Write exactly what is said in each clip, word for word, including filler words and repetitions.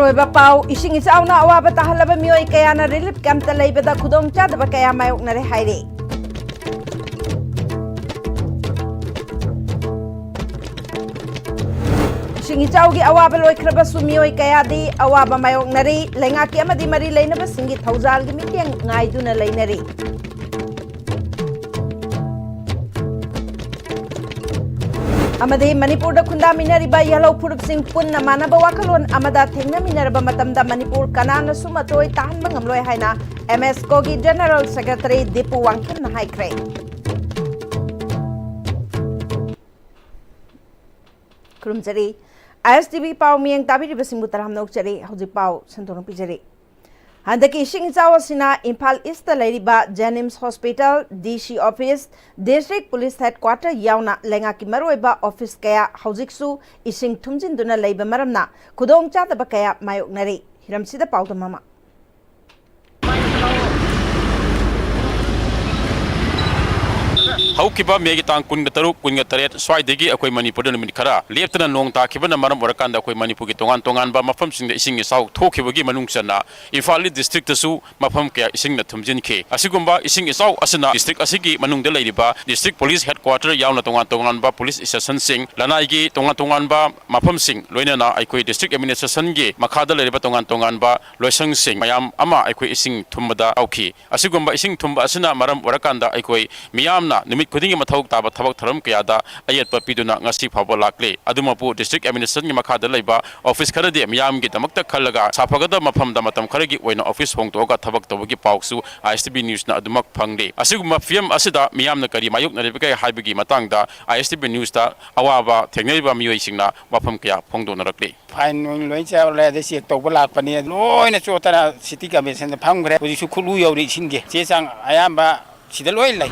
ꯑꯣꯏꯕ ꯄꯥꯎ, ꯏꯁꯤꯡ ꯏꯆꯥꯎꯅ ꯑꯋꯥꯕ ꯇꯥꯍꯜꯂꯕ ꯃꯤꯑꯣꯏ ꯀꯌꯥꯅ relief camp ꯇ ꯂꯩꯕꯗ ꯈꯨꯗꯣꯡꯆꯥꯗꯕ ꯀꯌꯥ ꯃꯥꯌꯣꯛꯅꯔꯦ ꯍꯥꯏꯔꯤ꯫ ꯏꯁꯤꯡ ꯏꯆꯥꯎꯒꯤ ꯑꯋꯥꯕ ꯂꯣꯏꯈ꯭ꯔꯕꯁꯨ ꯃꯤꯑꯣꯏ ꯀꯌꯥꯗꯤ ꯑꯋꯥꯕ ꯃꯥꯌꯣꯛꯅꯔꯤ꯫ ꯂꯩꯉꯥꯛꯀꯤ ꯑꯃꯗꯤ ꯃꯔꯤ ꯂꯩꯅꯕꯁꯤꯡꯒꯤ ꯊꯧꯖꯥꯜꯒꯤ ꯃꯤꯠꯌꯦꯡ ꯉꯥꯏꯗꯨꯅ ꯂꯩꯅꯔꯤ꯫ ꯑꯃꯗꯤ ꯃꯅꯤꯄꯨꯔꯗ ꯈꯨꯟꯗꯥꯃꯤꯟꯅꯔꯤꯕ ꯌꯦꯜꯍꯧ ꯐꯨꯔꯨꯞꯁꯤꯡ ꯄꯨꯟꯅ ꯃꯥꯟꯅꯕ ꯋꯥꯈꯜꯂꯣꯟ ꯑꯃꯗ ꯊꯦꯡꯅꯃꯤꯟꯅꯔꯕ ꯃꯇꯝꯗ ꯃꯅꯤꯄꯨꯔ ꯀꯅꯥꯅꯁꯨ ꯃꯇꯣꯏ ꯇꯥꯍꯟꯕ ꯉꯝꯂꯣꯏ ꯍꯥꯏꯅ MSCO ꯒꯤ General Secretary ꯗꯤꯄꯨ ꯋꯥꯡꯈꯦꯝꯅ ꯍꯥꯏꯈ꯭ꯔꯦ꯫ ꯈꯨꯔꯨꯝꯖꯔꯤ꯫ ISTV ꯄꯥꯎ ꯃꯤꯌꯦꯡ ꯇꯥꯕꯤꯔꯤꯕꯁꯤꯡꯕꯨ ꯇꯔꯥꯝꯅ ꯑꯣꯛꯆꯔꯤ꯫ ꯍꯧꯖꯤꯛ ꯄꯥꯎ ꯁꯟꯗꯣꯛꯅ ꯄꯤꯖꯔꯤ꯫ ꯍꯟꯗꯛꯀꯤ ꯏꯁꯤꯡ ꯏꯆꯥꯎ ꯑꯁꯤꯅ ꯏꯝꯐꯥꯜ ꯏꯁꯇ ꯂꯩꯔꯤꯕ JNIMS hospital, DC office, district police headquarter ꯌꯥꯎꯅ ꯂꯩꯉꯥꯛꯀꯤ ꯃꯔꯨꯑꯣꯏꯕ office ꯀꯌꯥ ꯍꯧꯖꯤꯛꯁꯨ ꯏꯁꯤꯡ ꯊꯨꯝꯖꯤꯟꯗꯨꯅ ꯂꯩꯕ ꯃꯔꯝꯅ ꯈꯨꯗꯣꯡꯆꯥꯗꯕ ꯀꯌꯥ ꯃꯥꯌꯣꯛꯅꯔꯤ꯫ ꯍꯤꯔꯝꯁꯤꯗ ꯄꯥꯎꯗꯝ ꯑꯃ꯫ ꯍꯧꯈꯤꯕ ꯃꯦꯒꯤ ꯇꯥꯡ ꯀꯨꯟꯒ ꯇꯔꯨꯛ, ꯀꯨꯟꯒ ꯇꯔꯦꯠ ꯁ꯭ꯋꯥꯏꯗꯒꯤ ꯑꯩꯈꯣꯏ ꯃꯅꯤꯄꯨꯔꯗ ꯅꯨꯃꯤꯠ ꯈꯔ ꯂꯦꯞꯇꯅ ꯅꯣꯡ ꯇꯥꯈꯤꯕꯅ ꯃꯔꯝ ꯑꯣꯏꯔꯀꯥꯟꯗ ꯑꯩꯈꯣꯏ ꯃꯅꯤꯄꯨꯔꯒꯤ ꯇꯣꯉꯥꯟ ꯇꯣꯉꯥꯟꯕ ꯃꯐꯝꯁꯤꯡꯗ ꯏꯁꯤꯡ ꯏꯆꯥꯎ ꯊꯣꯛꯈꯤꯕꯒꯤ ꯃꯅꯨꯡ ꯆꯟꯅ ꯏꯝꯐꯥꯜ ꯏꯁ district ꯇꯁꯨ ꯃꯐꯝ ꯀꯌꯥ ꯏꯁꯤꯡꯅ ꯊꯨꯝꯖꯤꯟꯈꯤ꯫ ꯑꯁꯤꯒꯨꯝꯕ ꯏꯁꯤꯡ ꯏꯆꯥꯎ ꯑꯁꯤꯅ district ꯑꯁꯤꯒꯤ ꯃꯅꯨꯡꯗ ꯂꯩꯔꯤꯕ district police headquarter ꯌꯥꯎꯅ ꯇꯣꯉꯥꯟ ꯇꯣꯉꯥꯟꯕ police station ꯁꯤꯡ, ꯂꯅꯥꯏꯒꯤ ꯇꯣꯉꯥꯟ ꯇꯣꯉꯥꯟꯕ ꯃꯐꯝꯁꯤꯡ, ꯂꯣꯏꯅꯅ ꯑꯩꯈꯣꯏ district administration ꯒꯤ ꯃꯈꯥꯗ ꯂꯩꯔꯤꯕ ꯇꯣꯉꯥꯟ ꯇꯣꯉꯥꯟꯕ ꯂꯣꯏꯁꯪꯁꯤꯡ ꯃꯌꯥꯝ ꯑꯃ ꯑꯩꯈꯣꯏ ꯏꯁꯤꯡ ꯊꯨꯝꯕꯗ ꯌꯥꯎꯈꯤ꯫ ꯑꯁꯤꯒꯨꯝꯕ ꯏꯁꯤꯡ ꯊꯨꯝꯕ ꯑꯁꯤꯅ ꯃꯔꯝ ꯑꯣꯏꯔꯀꯥꯟꯗ ꯑꯩꯈꯣꯏ ꯃꯤꯌꯥꯝꯅ ꯅꯨꯃꯤꯠ ꯈꯨꯗꯤꯡꯒꯤ ꯃꯊꯧ ꯇꯥꯕ ꯊꯕꯛ ꯊꯧꯔꯝ ꯀꯌꯥꯗ ꯑꯌꯦꯠꯄ ꯄꯤꯗꯨꯅ ꯉꯁꯤ ꯐꯥꯎꯕ ꯂꯥꯛꯂꯤ꯫ ꯑꯗꯨꯃꯛꯄꯨ district administration ꯒꯤ ꯃꯈꯥꯗ ꯂꯩꯕ office ꯈꯔꯗꯤ ꯃꯤꯌꯥꯝꯒꯤꯗꯃꯛꯇ ꯈꯜꯂꯒ ꯁꯥꯐꯒꯗꯕ ꯃꯐꯝꯗ ꯃꯇꯝ ꯈꯔꯒꯤ ꯑꯣꯏꯅ office ꯍꯣꯡꯗꯣꯛꯑꯒ ꯊꯕꯛ ꯇꯧꯕꯒꯤ ꯄꯥꯎꯁꯨ ISTV news ꯅ ꯑꯗꯨꯃꯛ ꯐꯪꯂꯤ꯫ ꯑꯁꯤꯒꯨꯝꯕ ꯐꯤꯚꯝ ꯑꯁꯤꯗ ꯃꯤꯌꯥꯝꯅ ꯀꯔꯤ ꯃꯥꯌꯣꯛꯅꯔꯤꯕꯒꯦ ꯍꯥꯏꯕꯒꯤ ꯃꯇꯥꯡꯗ ISTV news ꯇ ꯑꯋꯥꯕ ꯊꯦꯡꯅꯔꯤꯕ ꯃꯤꯑꯣꯏꯁꯤꯡꯅ ꯋꯥꯐꯝ ꯀꯌꯥ ꯐꯣꯡꯗꯣꯛꯅꯔꯛꯂꯤ꯫ Fine ꯑꯣꯏꯅ ꯂꯣꯏ ꯆꯥꯎꯔꯦ, ꯑꯗꯩ check ꯇꯧꯕ ꯂꯥꯛꯄꯅꯤ, ꯂꯣꯏꯅ ꯆꯣꯠꯇꯅ city commission ꯗ ꯐꯝꯈ꯭ꯔꯦ꯫ ꯍꯧꯖꯤꯛꯁꯨ ꯈꯨꯠꯂꯨ ꯌꯧꯔꯤ ꯏꯁꯤꯡꯒꯤ꯫ ꯆꯦ ꯆꯥꯡ ꯑꯌꯥꯝꯕ ꯁꯤꯗ ꯂꯣꯏ ꯂꯩ꯫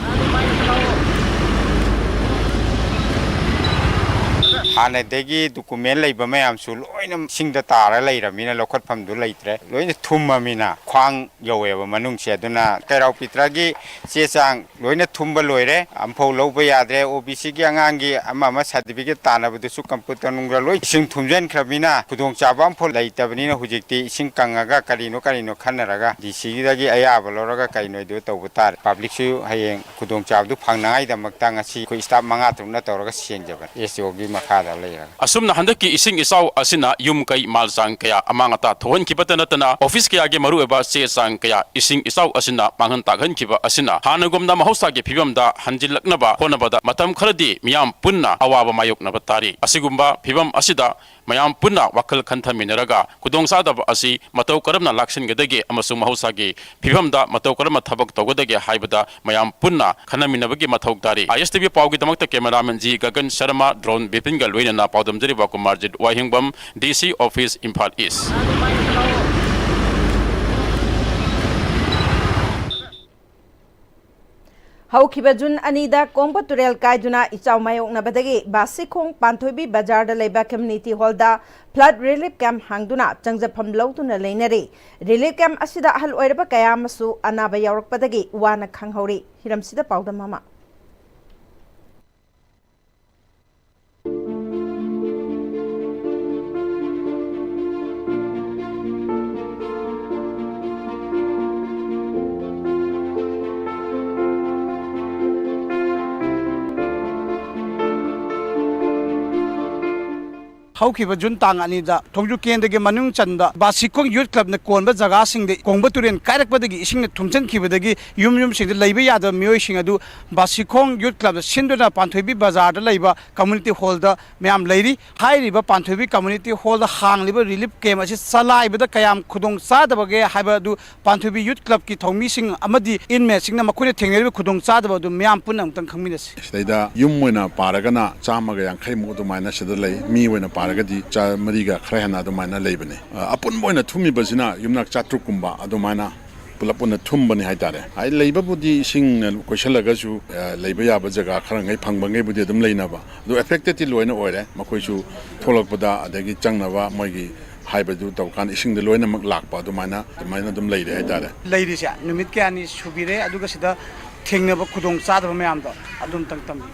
ꯍꯥꯟꯅꯗꯒꯤ ꯗꯣꯀꯨꯃꯦꯟ ꯂꯩꯕ ꯃꯌꯥꯝꯁꯨ ꯂꯣꯏꯅ ꯏꯁꯤꯡꯗ ꯇꯥꯔ ꯂꯩꯔꯕꯅꯤꯅ ꯂꯧꯈꯠꯐꯝꯗꯨ ꯂꯩꯇ꯭ꯔꯦ, ꯂꯣꯏꯅ ꯊꯨꯝꯃꯃꯤꯅ ꯈ꯭ꯋꯥꯡ ꯌꯧꯋꯦꯕ ꯃꯅꯨꯡꯁꯦ꯫ ꯑꯗꯨꯅ ꯀꯩꯔꯥꯎ ꯄꯤꯇ꯭ꯔꯒꯤ ꯆꯦ ꯆꯥꯡ ꯂꯣꯏꯅ ꯊꯨꯝꯕ ꯂꯣꯏꯔꯦ, ꯑꯝꯐꯥꯎ ꯂꯧꯕ ꯌꯥꯗ꯭ꯔꯦ꯫ ꯑꯣ ꯕꯤ ꯁꯤꯒꯤ ꯑꯉꯥꯡꯒꯤ ꯑꯃ ꯑꯃ ꯁꯥꯔꯇꯤꯐꯤꯀꯦꯠ ꯇꯥꯟꯅꯕꯗꯨꯁꯨ ꯀꯝꯄ꯭ꯌꯨꯇꯔ ꯅꯨꯡꯗ ꯂꯣꯏ ꯏꯁꯤꯡ ꯊꯨꯝꯖꯤꯟꯈ꯭ꯔꯕꯅꯤꯅ ꯈꯨꯗꯣꯡꯆꯥꯕ ꯑꯝꯐꯥꯎ ꯂꯩꯇꯕꯅꯤꯅ ꯍꯧꯖꯤꯛꯇꯤ ꯏꯁꯤꯡ ꯀꯪꯉꯒ ꯀꯔꯤꯅꯣ ꯀꯔꯤꯅꯣ ꯈꯟꯅꯔꯒ ꯗꯤ ꯁꯤꯗꯒꯤ ꯑꯌꯥꯕ ꯂꯧꯔꯒ ꯀꯔꯤꯅꯣꯗꯨ ꯇꯧꯕ ꯇꯥꯔꯦ꯫ ꯄꯕ꯭ꯂꯤꯛꯁꯨ ꯍꯌꯦꯡ ꯈꯨꯗꯣꯡꯆꯥꯕꯗꯨ ꯐꯪꯅꯉꯥꯏꯗꯃꯛꯇ ꯉꯁꯤ ꯑꯩꯈꯣꯏ ꯁ꯭ꯇꯥꯐ ꯃꯉꯥ ꯇꯔꯨꯛꯅ ꯇꯧꯔꯒ ꯁꯦꯡꯖꯕꯅꯤ꯫ ꯑꯦꯁ ꯗꯤ ꯑꯣꯒꯤ ꯃꯈꯥꯗ ꯂꯩꯔꯒ꯫ ꯑꯁꯨꯝꯅ ꯍꯟꯗꯛꯀꯤ ꯏꯁꯤꯡ ꯏꯆꯥꯎ ꯑꯁꯤꯅ ꯌꯨꯝ ꯀꯩ ꯃꯥꯜ ꯆꯥꯡ ꯀꯌꯥ ꯑꯃꯥꯡ ꯑꯇꯥ ꯊꯣꯛꯍꯟꯈꯤꯕꯇ ꯅꯠꯇꯅ, ꯑꯣꯐꯤꯁ ꯀꯌꯥꯒꯤ ꯃꯔꯨꯑꯣꯏꯕ ꯆꯦ ꯆꯥꯡ ꯀꯌꯥ ꯏꯁꯤꯡ ꯏꯆꯥꯎ ꯑꯁꯤꯅ ꯃꯥꯡꯍꯟ ꯇꯥꯛꯍꯟꯈꯤꯕ ꯑꯁꯤꯅ ꯍꯥꯟꯅꯒꯨꯝꯅ ꯃꯍꯧꯁꯥꯒꯤ ꯐꯤꯕꯝꯗ ꯍꯟꯖꯤꯜꯂꯛꯅꯕ ꯍꯣꯠꯅꯕꯗ ꯃꯇꯝ ꯈꯔꯗꯤ ꯃꯤꯌꯥꯝ ꯄꯨꯟꯅ ꯑꯋꯥꯕ ꯃꯥꯌꯣꯛꯅꯕ ꯇꯥꯔꯤ꯫ ꯑꯁꯤꯒꯨꯝꯕ ꯐꯤꯕꯝ ꯑꯁꯤꯗ ꯃꯌꯥꯝ ꯄꯨꯟꯅ ꯋꯥꯈꯜ ꯈꯟꯊꯃꯤꯟꯅꯔꯒ ꯈꯨꯗꯣꯡꯆꯥꯗꯕ ꯑꯁꯤ ꯃꯇꯧ ꯀꯔꯝꯅ ꯂꯥꯛꯁꯤꯟꯒꯗꯒꯦ ꯑꯃꯁꯨꯡ ꯃꯍꯧꯁꯥꯒꯤ ꯐꯤꯕꯝꯗ ꯃꯇꯧ ꯀꯔꯝꯅ ꯊꯕꯛ ꯇꯧꯒꯗꯒꯦ ꯍꯥꯏꯕꯗ ꯃꯌꯥꯝ ꯄꯨꯟꯅ ꯈꯟꯅꯃꯤꯟꯅꯕꯒꯤ ꯃꯊꯧ ꯇꯥꯔꯤ꯫ ꯑꯥꯏ ꯑꯦꯁ ꯇꯤ ꯚꯤ ꯄꯥꯎꯒꯤꯗꯃꯛꯇ cameraman G Gagan Sharma, drone ꯕꯤꯄꯤꯟꯒ ꯂꯣꯏꯅꯅ ꯄꯥꯎꯗꯝꯖꯔꯤꯕ ꯀꯨꯃꯥꯔꯖꯤꯠ ꯋꯥꯍꯦꯡꯕꯝ, ꯗꯤ ꯁꯤ ꯑꯣꯐꯤꯁ, ꯏꯝꯐꯥꯜ ꯏꯁ꯫ ꯍꯧꯈꯤꯕ ꯖꯨꯟ ꯑꯅꯤꯗ ꯀꯣꯡꯕ ꯇꯨꯔꯦꯜ ꯀꯥꯏꯗꯨꯅ ꯏꯆꯥꯎ ꯃꯥꯌꯣꯛꯅꯕꯗꯒꯤ ꯕꯥꯁꯤꯈꯣꯡ ꯄꯥꯟꯊꯣꯏꯕꯤ ꯕꯖꯥꯔꯗ ꯂꯩꯕ ꯀꯝꯃ꯭ꯌꯨꯅꯤꯇꯤ ꯍꯣꯜꯗ flood relief camp ꯍꯥꯡꯗꯨꯅ ꯆꯪꯖꯐꯝ ꯂꯧꯗꯨꯅ ꯂꯩꯅꯔꯤ꯫ Relief camp ꯑꯁꯤꯗ ꯑꯍꯜ ꯑꯣꯏꯔꯕ ꯀꯌꯥ ꯑꯃꯁꯨ ꯑꯅꯥꯕ ꯌꯥꯎꯔꯛꯄꯗꯒꯤ ꯋꯥꯅ ꯈꯥꯡꯍꯧꯔꯤ꯫ ꯍꯤꯔꯝꯁꯤꯗ ꯄꯥꯎꯗꯝ ꯑꯃ꯫ ꯍꯧꯈꯤꯕ ꯖꯨꯟ ꯇꯥꯡ ꯑꯅꯤꯗ ꯊꯣꯡꯖꯨ ꯀꯦꯟꯗ꯭ꯔꯒꯤ ꯃꯅꯨꯡ ꯆꯟꯕ ꯕꯥꯁꯤꯈꯣꯡ ꯌꯨꯠ ꯀ꯭ꯂꯕꯅ ꯀꯣꯟꯕ ꯖꯒꯥꯁꯤꯡꯗ ꯀꯣꯡꯕ ꯇꯨꯔꯦꯜ ꯀꯥꯏꯔꯛꯄꯗꯒꯤ ꯏꯁꯤꯡꯅ ꯊꯨꯝꯖꯤꯟꯈꯤꯕꯗꯒꯤ ꯌꯨꯝ ꯌꯨꯝꯁꯤꯡꯗ ꯂꯩꯕ ꯌꯥꯗꯕ ꯃꯤꯑꯣꯏꯁꯤꯡ ꯑꯗꯨ ꯕꯥꯁꯤꯈꯣꯡ ꯌꯨꯠ ꯀ꯭ꯂꯕꯅ ꯁꯤꯟꯗꯨꯅ ꯄꯥꯟꯊꯣꯏꯕꯤ ꯕꯖꯥꯔꯗ ꯂꯩꯕ ꯀꯝꯃ꯭ꯌꯨꯅꯤꯇꯤ ꯍꯣꯜꯗ ꯃꯌꯥꯝ ꯂꯩꯔꯤ꯫ ꯍꯥꯏꯔꯤꯕ ꯄꯥꯟꯊꯣꯏꯕꯤ ꯀꯝꯃ꯭ꯌꯨꯅꯤꯇꯤ ꯍꯣꯜꯗ ꯍꯥꯡꯂꯤꯕ ꯔꯤꯂꯤꯐ ꯀꯦꯝꯞ ꯑꯁꯤ ꯆꯂꯥꯏꯕꯗ ꯀꯌꯥꯝ ꯈꯨꯗꯣꯡ ꯆꯥꯗꯕꯒꯦ ꯍꯥꯏꯕ ꯑꯗꯨ ꯄꯥꯟꯊꯣꯏꯕꯤ ꯌꯨꯠ ꯀ꯭ꯂꯕꯀꯤ ꯊꯧꯃꯤꯁꯤꯡ ꯑꯃꯗꯤ ꯏꯟꯃꯦꯠꯁꯤꯡꯅ ꯃꯈꯣꯏꯅ ꯊꯦꯡꯅꯔꯤꯕ ꯈꯨꯗꯣꯡ ꯆꯥꯗꯕ ꯑꯗꯨ ꯃꯤꯌꯥꯝ ꯄꯨꯟꯅ ꯑꯃꯨꯛꯇꯪ ꯈꯪꯃꯤꯟꯅꯁꯤ꯫ ꯁꯤꯗꯩꯗ ꯌꯨꯝ ꯑꯣꯏꯅ ꯄꯥꯔꯒꯅ ꯆꯥꯝꯃꯒ ꯌꯥꯡꯈꯩꯃꯨꯛ ꯑꯗꯨꯃꯥꯏꯅ ꯁꯤꯗ ꯂꯩ, ꯃꯤ ꯑꯣꯏꯅ ꯄꯥꯔꯒꯗꯤ ꯆꯥ-, ꯃꯔꯤꯒ ꯈꯔ ꯍꯦꯟꯅ ꯑꯗꯨꯃꯥꯏꯅ ꯂꯩꯕꯅꯤ꯫ ꯑ, ꯑꯄꯨꯟꯕ ꯑꯣꯏꯅ ꯊꯨꯝꯃꯤꯕꯁꯤꯅ ꯌꯨꯝꯅꯥꯛ ꯆꯥꯇ꯭ꯔꯨꯛꯀꯨꯝꯕ ꯑꯗꯨꯃꯥꯏꯅ ꯄꯨꯂꯞ ꯄꯨꯟꯅ ꯊꯨꯝꯕꯅꯤ ꯍꯥꯏꯇꯥꯔꯦ꯫ ꯍꯥꯏꯗꯤ ꯂꯩꯕꯕꯨꯗꯤ ꯏꯁꯤꯡꯅ ꯀꯣꯏꯁꯜꯂꯒꯁꯨ, ꯑ, ꯂꯩꯕ ꯌꯥꯕ ꯖꯒꯥ ꯈꯔ ꯉꯩ ꯐꯪꯕꯉꯩꯕꯨꯗꯤ ꯑꯗꯨꯝ ꯂꯩꯅꯕ꯫ ꯑꯗꯨ affected ꯇꯤ ꯂꯣꯏꯅ ꯑꯣꯏꯔꯦ꯫ ꯃꯈꯣꯏꯁꯨ ꯊꯣꯛꯂꯛꯄꯗ ꯑꯗꯒꯤ ꯆꯪꯅꯕ ꯃꯣꯏꯒꯤ ꯍꯥꯏꯕꯗꯨ ꯇꯧꯀꯥꯟꯗ ꯏꯁꯤꯡꯗ ꯂꯣꯏꯅꯃꯛ ꯂꯥꯛꯄ ꯑꯗꯨꯃꯥꯏꯅ, ꯑꯗꯨꯃꯥꯏꯅ ꯑꯗꯨꯝ ꯂꯩꯔꯦ ꯍꯥꯏꯇꯥꯔꯦ꯫ ꯂꯩꯔꯤꯁꯦ ꯅꯨꯃꯤꯠ ꯀꯌꯥꯅꯤ ꯁꯨꯕꯤꯔꯦ, ꯑꯗꯨꯒ ꯁꯤꯗ ꯊꯦꯡꯅꯕ ꯈꯨꯗꯣꯡ ꯆꯥꯗꯕ ꯃꯌꯥꯝꯗꯣ ꯑꯗꯨꯝꯇꯪ ꯇꯝꯕꯤꯌꯨ꯫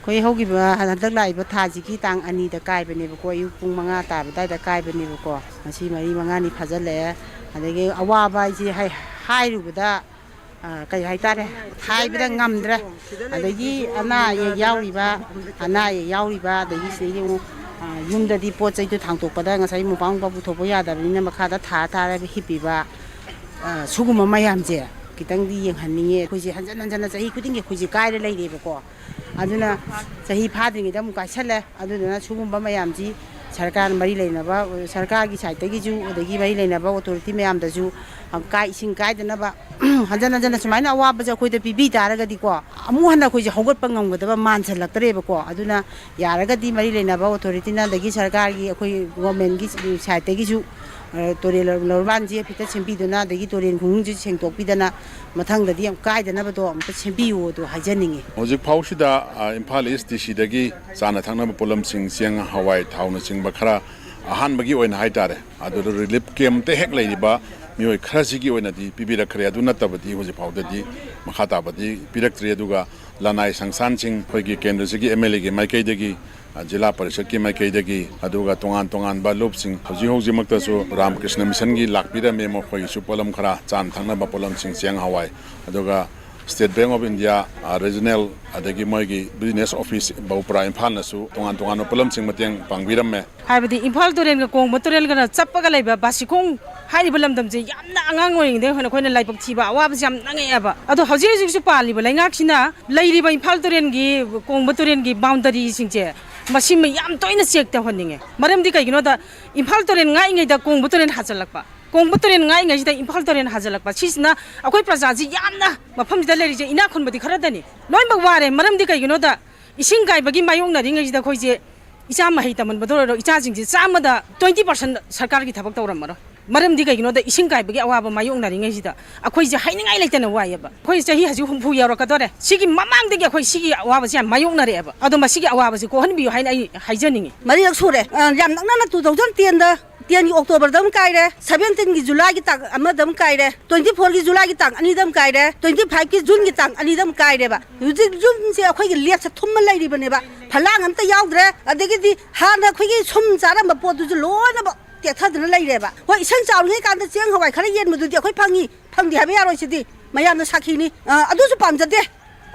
ꯑꯩꯈꯣꯏ ꯍꯧꯈꯤꯕ ꯍꯟꯗꯛ ꯂꯥꯛꯏꯕ ꯊꯥꯁꯤꯒꯤ ꯇꯥꯡ ꯑꯅꯤꯗ ꯀꯥꯏꯕꯅꯦꯕꯀꯣ, ꯑꯌꯨꯛ ꯄꯨꯡ ꯃꯉꯥ ꯇꯥꯕ ꯑꯗꯨꯋꯥꯏꯗ ꯀꯥꯏꯕꯅꯦꯕꯀꯣ꯫ ꯉꯁꯤ ꯃꯔꯤ ꯃꯉꯥꯅꯤ ꯐꯥꯖꯤꯜꯂꯛꯑꯦ꯫ ꯑꯗꯒꯤ ꯑꯋꯥꯕ ꯍꯥꯏꯁꯦ ꯍꯥꯏ-, ꯍꯥꯏꯔꯨꯕꯗ, ꯑ, ꯀꯩ ꯍꯥꯏꯇꯥꯔꯦ, ꯍꯥꯏꯕꯗ ꯉꯝꯗ꯭ꯔꯦ꯫ ꯑꯗꯒꯤ ꯑꯅꯥ ꯑꯌꯦꯛ ꯌꯥꯎꯔꯤꯕ, ꯑꯅꯥ ꯑꯌꯦꯛ ꯌꯥꯎꯔꯤꯕ, ꯑꯗꯒꯤ ꯁꯤꯗꯒꯤ ꯑꯃꯨꯛ, ꯑ, ꯌꯨꯝꯗꯗꯤ ꯄꯣꯠ ꯆꯩꯗꯣ ꯊꯥꯡꯇꯣꯛꯄꯗ ꯉꯁꯥꯏ ꯃꯣꯝꯄꯥꯛ ꯃꯣꯝꯄꯥꯛ ꯄꯨꯊꯣꯛꯄ ꯌꯥꯗꯕꯅꯤꯅ ꯃꯈꯥꯗ ꯊꯥ ꯊꯥꯔꯒ ꯍꯤꯞꯄꯤꯕ, ꯑ, ꯁꯨꯒꯨꯝꯕ ꯃꯌꯥꯝꯁꯦ ꯈꯤꯇꯪꯗꯤ ꯌꯦꯡꯍꯟꯅꯤꯡꯉꯦ꯫ ꯑꯩꯈꯣꯏꯁꯦ ꯍꯟꯖꯟ ꯍꯟꯖꯟꯅ ꯆꯍꯤ ꯈꯨꯗꯤꯡꯒꯤ ꯑꯩꯈꯣꯏꯁꯦ ꯀꯥꯏꯔ ꯂꯩꯔꯦꯕꯀꯣ꯫ ꯑꯗꯨꯅ ꯆꯍꯤ ꯐꯥꯗ꯭ꯔꯤꯉꯩꯗ ꯑꯃꯨꯛ ꯀꯥꯏꯁꯜꯂꯦ꯫ ꯑꯗꯨꯗꯨꯅ ꯁꯤꯒꯨꯝꯕ ꯃꯌꯥꯝꯁꯤ ꯁꯔꯀꯥꯔ ꯃꯔꯤ ꯂꯩꯅꯕ, ꯁꯔꯀꯥꯔꯒꯤ ꯁꯥꯏꯠꯇꯒꯤꯁꯨ, ꯑꯗꯒꯤ ꯃꯔꯤ ꯂꯩꯅꯕ ꯑꯣꯊꯣꯔꯤꯇꯤ ꯃꯌꯥꯝꯗꯁꯨ, ꯑ, ꯀꯥꯏ-, ꯏꯁꯤꯡ ꯀꯥꯏꯗꯅꯕ ꯍꯟꯖꯟ ꯍꯟꯖꯟꯅ ꯁꯨꯃꯥꯏꯅ ꯑꯋꯥꯕꯁꯦ ꯑꯩꯈꯣꯏꯗ ꯄꯤꯕꯤ ꯇꯥꯔꯒꯗꯤꯀꯣ, ꯑꯃꯨꯛ ꯍꯟꯅ ꯑꯩꯈꯣꯏꯁꯦ ꯍꯧꯒꯠꯄ ꯉꯝꯒꯗꯕ ꯃꯥꯟꯁꯤꯜꯂꯛꯇ꯭ꯔꯦꯕꯀꯣ꯫ ꯑꯗꯨꯅ ꯌꯥꯔꯒꯗꯤ ꯃꯔꯤ ꯂꯩꯅꯕ ꯑꯣꯊꯣꯔꯤꯇꯤꯅ, ꯑꯗꯒꯤ ꯁꯔꯀꯥꯔꯒꯤ ꯑꯩꯈꯣꯏ ꯒꯣꯔꯃꯦꯟꯒꯤ ꯁꯥꯏꯠꯇꯒꯤꯁꯨ, ꯑ, ꯇꯨꯔꯦꯜ ꯂꯧꯔꯕꯥꯟꯁꯦ ꯈꯤꯇ ꯁꯦꯝꯕꯤꯗꯨꯅ, ꯑꯗꯒꯤ ꯇꯨꯔꯦꯜ ꯈꯣꯡꯅꯨꯡꯁꯦ ꯁꯦꯡꯗꯣꯛꯄꯤꯗꯅ, ꯃꯊꯪꯗꯗꯤ ꯌꯥꯝ ꯀꯥꯏꯗꯅꯕꯗꯣ ꯑꯝꯇ ꯁꯦꯝꯕꯤꯌꯨ ꯑꯗꯨ ꯍꯥꯏꯖꯅꯤꯡꯉꯤ꯫ ꯍꯧꯖꯤꯛ ꯐꯥꯎꯁꯤꯗ, ꯑ, ꯏꯝꯐꯥꯜ ꯏꯁ ꯗꯤ ꯁꯤꯗꯒꯤ ꯆꯥꯅ ꯊꯛꯅꯕ ꯄꯣꯠꯂꯝꯁꯤꯡ, ꯆꯦꯡ, ꯍꯋꯥꯏ, ꯊꯥꯎꯅꯆꯤꯡꯕ ꯈꯔ ꯑꯍꯥꯟꯕꯒꯤ ꯑꯣꯏꯅ ꯍꯥꯏꯇꯥꯔꯦ, ꯑꯗꯨꯗ ꯔꯤꯂꯤꯐ ꯀꯦꯝꯞꯇ ꯍꯦꯛ ꯂꯩꯔꯤꯕ ꯃꯤꯑꯣꯏ ꯈꯔꯁꯤꯒꯤ ꯑꯣꯏꯅꯗꯤ ꯄꯤꯕꯤꯔꯛꯈ꯭ꯔꯦ꯫ ꯑꯗꯨ ꯅꯠꯇꯕꯗꯤ ꯍꯧꯖꯤꯛ ꯐꯥꯎꯗꯗꯤ ꯃꯈꯥ ꯇꯥꯕꯗꯤ ꯄꯤꯔꯛꯇ꯭ꯔꯤ꯫ ꯑꯗꯨꯒ ꯂꯅꯥꯏ ꯁꯪꯁꯊꯥꯟꯁꯤꯡ, ꯑꯩꯈꯣꯏꯒꯤ ꯀꯦꯟꯗ꯭ꯔꯁꯤꯒꯤ ꯑꯦꯝ ꯑꯦꯜ ꯑꯦꯒꯤ ꯃꯥꯏꯀꯩꯗꯒꯤ, ꯑ, ꯖꯤꯂꯥ ꯄꯔꯤꯁꯠꯀꯤ ꯃꯥꯏꯀꯩꯗꯒꯤ, ꯑꯗꯨꯒ ꯇꯣꯉꯥꯟ ꯇꯣꯉꯥꯟꯕ ꯂꯨꯞꯁꯤꯡ, ꯍꯧꯖꯤꯛ ꯍꯧꯖꯤꯛꯃꯛꯇꯁꯨ ꯔꯥꯃꯀ꯭ꯔꯤꯁꯅ ꯃꯤꯁꯟꯒꯤ ꯂꯥꯛꯄꯤꯔꯝꯃꯦ꯫ ꯃꯈꯣꯏꯒꯤꯁꯨ ꯄꯣꯠꯂꯝ ꯈꯔ, ꯆꯥꯅ ꯊꯛꯅꯕ ꯄꯣꯠꯂꯝꯁꯤꯡ, ꯆꯦꯡ, ꯍꯋꯥꯏ, ꯑꯗꯨꯒ State Bank of India, ꯑ, regional, ꯑꯗꯒꯤ ꯃꯣꯏꯒꯤ business office ꯕꯧꯄ꯭ꯔꯥ ꯏꯝꯐꯥꯜꯅꯁꯨ ꯇꯣꯉꯥꯟ ꯇꯣꯉꯥꯟꯕ ꯄꯣꯠꯂꯝꯁꯤꯡ ꯃꯇꯦꯡ ꯄꯥꯡꯕꯤꯔꯝꯃꯦ꯫ ꯍꯥꯏꯕꯗꯤ ꯏꯝꯐꯥꯜ ꯇꯨꯔꯦꯜꯒ ꯀꯣꯡꯕ ꯇꯨꯔꯦꯜꯒꯅ ꯆꯞꯄꯒ ꯂꯩꯕ ꯕꯥꯁꯤꯈꯣꯡ ꯍꯥꯏꯔꯤꯕ ꯂꯝꯗꯝꯁꯦ ꯌꯥꯝꯅ ꯑꯉꯥꯡ ꯑꯣꯏꯔꯤꯉꯩꯗꯒꯤ ꯍꯧꯅ ꯑꯩꯈꯣꯏꯅ ꯂꯥꯏꯕꯛ ꯊꯤꯕ ꯑꯋꯥꯕꯁꯦ ꯌꯥꯝ ꯅꯪꯉꯛꯑꯦꯕ꯫ ꯑꯗꯣ ꯍꯧꯖꯤꯛ ꯍꯧꯖꯤꯛꯁꯨ ꯄꯥꯜꯂꯤꯕ ꯂꯩꯉꯥꯛꯁꯤꯅ ꯂꯩꯔꯤꯕ ꯏꯝꯐꯥꯜ ꯇꯨꯔꯦꯜꯒꯤ, ꯀꯣꯡꯕ ꯇꯨꯔꯦꯜꯒꯤ ꯕꯥꯎꯟꯗꯔꯤꯁꯤꯡꯁꯦ ꯃꯁꯤꯃ ꯌꯥꯝ ꯇꯣꯏꯅ ꯆꯦꯛ ꯇꯧꯍꯟꯅꯤꯡꯉꯦ꯫ ꯃꯔꯝꯗꯤ ꯀꯩꯒꯤꯅꯣꯗ ꯏꯝꯐꯥꯜ ꯇꯨꯔꯦꯜ ꯉꯥꯛꯏꯉꯩꯗ ꯀꯣꯡꯕ ꯇꯨꯔꯦꯜ ꯍꯥꯖꯤꯜꯂꯛꯄ, ꯀꯣꯡꯕ ꯇꯨꯔꯦꯜ ꯉꯥꯛꯏꯉꯩꯁꯤꯗ ꯏꯝꯐꯥꯜ ꯇꯨꯔꯦꯜ ꯍꯥꯖꯤꯜꯂꯛꯄ, ꯁꯤꯁꯤꯅ ꯑꯩꯈꯣꯏ ꯄ꯭ꯔꯖꯥꯁꯤ ꯌꯥꯝꯅ, ꯃꯐꯝꯁꯤꯗ ꯂꯩꯔꯤꯁꯦ ꯏꯅꯥꯛ ꯈꯨꯟꯕꯗꯤ ꯈꯔꯗꯅꯤ, ꯂꯣꯏꯅꯃꯛ ꯋꯥꯔꯦ꯫ ꯃꯔꯝꯗꯤ ꯀꯩꯒꯤꯅꯣꯗ ꯏꯁꯤꯡ ꯀꯥꯏꯕꯒꯤ ꯃꯥꯌꯣꯛꯅꯔꯤꯉꯩꯁꯤꯗ ꯑꯩꯈꯣꯏꯁꯦ ꯏꯆꯥ ꯃꯍꯩ ꯇꯝꯍꯟꯕꯗ ꯑꯣꯏꯔꯣ, ꯏꯆꯥꯁꯤꯡꯁꯦ ꯆꯥꯝꯃꯗ twenty percent ꯁꯔꯀꯥꯔꯒꯤ ꯊꯕꯛ ꯇꯧꯔꯝꯃꯔꯣꯏ꯫ ꯃꯔꯝꯗꯤ ꯀꯩꯒꯤꯅꯣꯗ, ꯏꯁꯤꯡ ꯀꯥꯏꯕꯒꯤ ꯑꯋꯥꯕ ꯃꯥꯌꯣꯛꯅꯔꯤꯉꯩꯁꯤꯗ ꯑꯩꯈꯣꯏꯁꯦ ꯍꯥꯏꯅꯤꯡꯉꯥꯏ ꯂꯩꯇꯅ ꯋꯥꯏꯑꯦꯕ꯫ ꯑꯩꯈꯣꯏ ꯆꯍꯤ ꯍꯧꯖꯤꯛ ꯍꯨꯝꯐꯨ ꯌꯧꯔꯛꯀꯗꯣꯔꯦ꯫ ꯁꯤꯒꯤ ꯃꯃꯥꯡꯗꯒꯤ ꯑꯩꯈꯣꯏ ꯁꯤꯒꯤ ꯑꯋꯥꯕꯁꯦ ꯌꯥꯝ ꯃꯥꯌꯣꯛꯅꯔꯛꯑꯦꯕ꯫ ꯑꯗꯣ ꯃꯁꯤꯒꯤ ꯑꯋꯥꯕꯁꯦ ꯀꯣꯛꯍꯟꯕꯤꯌꯨ ꯍꯥꯏꯅ ꯑꯩ ꯍꯥꯏꯖꯅꯤꯡꯉꯤ꯫ ꯃꯔꯤꯔꯛ ꯁꯨꯔꯦ꯫ ꯑ, ꯌꯥꯝ ꯅꯛꯅꯅ two thousand ten ꯗ, ten ꯒꯤ October ꯗ ꯑꯃ ꯀꯥꯏꯔꯦ, seventeen ꯒꯤ July ꯒꯤ ꯇꯥꯡ ꯑꯃꯗ ꯑꯃ ꯀꯥꯏꯔꯦ, twenty four ꯒꯤ July ꯒꯤ ꯇꯥꯡ ꯑꯅꯤꯗ ꯑꯃ ꯀꯥꯏꯔꯦ, twenty five ꯀꯤ June ꯒꯤ ꯇꯥꯡ ꯑꯅꯤꯗ ꯑꯃ ꯀꯥꯏꯔꯦꯕ꯫ ꯍꯧꯖꯤꯛ ꯌꯨꯝꯁꯦ ꯑꯩꯈꯣꯏꯒꯤ ꯂꯦꯞꯁꯦ ꯊꯨꯝꯃ ꯂꯩꯔꯤꯕꯅꯦꯕ꯫ ꯐꯂꯥꯡ ꯑꯝꯇ ꯌꯥꯎꯗ꯭ꯔꯦ꯫ ꯑꯗꯒꯤꯗꯤ ꯍꯥꯟꯅ ꯑꯩꯈꯣꯏꯒꯤ ꯁꯨꯝ ꯆꯥꯔꯝꯕ ꯄꯣꯠꯇꯨꯁꯨ ꯂꯣꯏꯅꯃꯛ ꯇꯦꯛꯊꯗꯅ ꯂꯩꯔꯦꯕ꯫ ꯍꯣꯏ, ꯏꯁꯤꯡ ꯆꯥꯎꯔꯤꯉꯩ ꯀꯥꯟꯗ ꯆꯦꯡ ꯍꯋꯥꯏ ꯈꯔ ꯌꯦꯟꯕꯗꯨꯗꯤ ꯑꯩꯈꯣꯏ ꯐꯪꯉꯤ, ꯐꯪꯗꯦ ꯍꯥꯏꯕ ꯌꯥꯔꯣꯏ꯫ ꯁꯤꯗꯤ ꯃꯌꯥꯝꯅ ꯁꯥꯈꯤꯅꯤ꯫ ꯑ, ꯑꯗꯨꯁꯨ ꯄꯥꯝꯖꯗꯦ꯫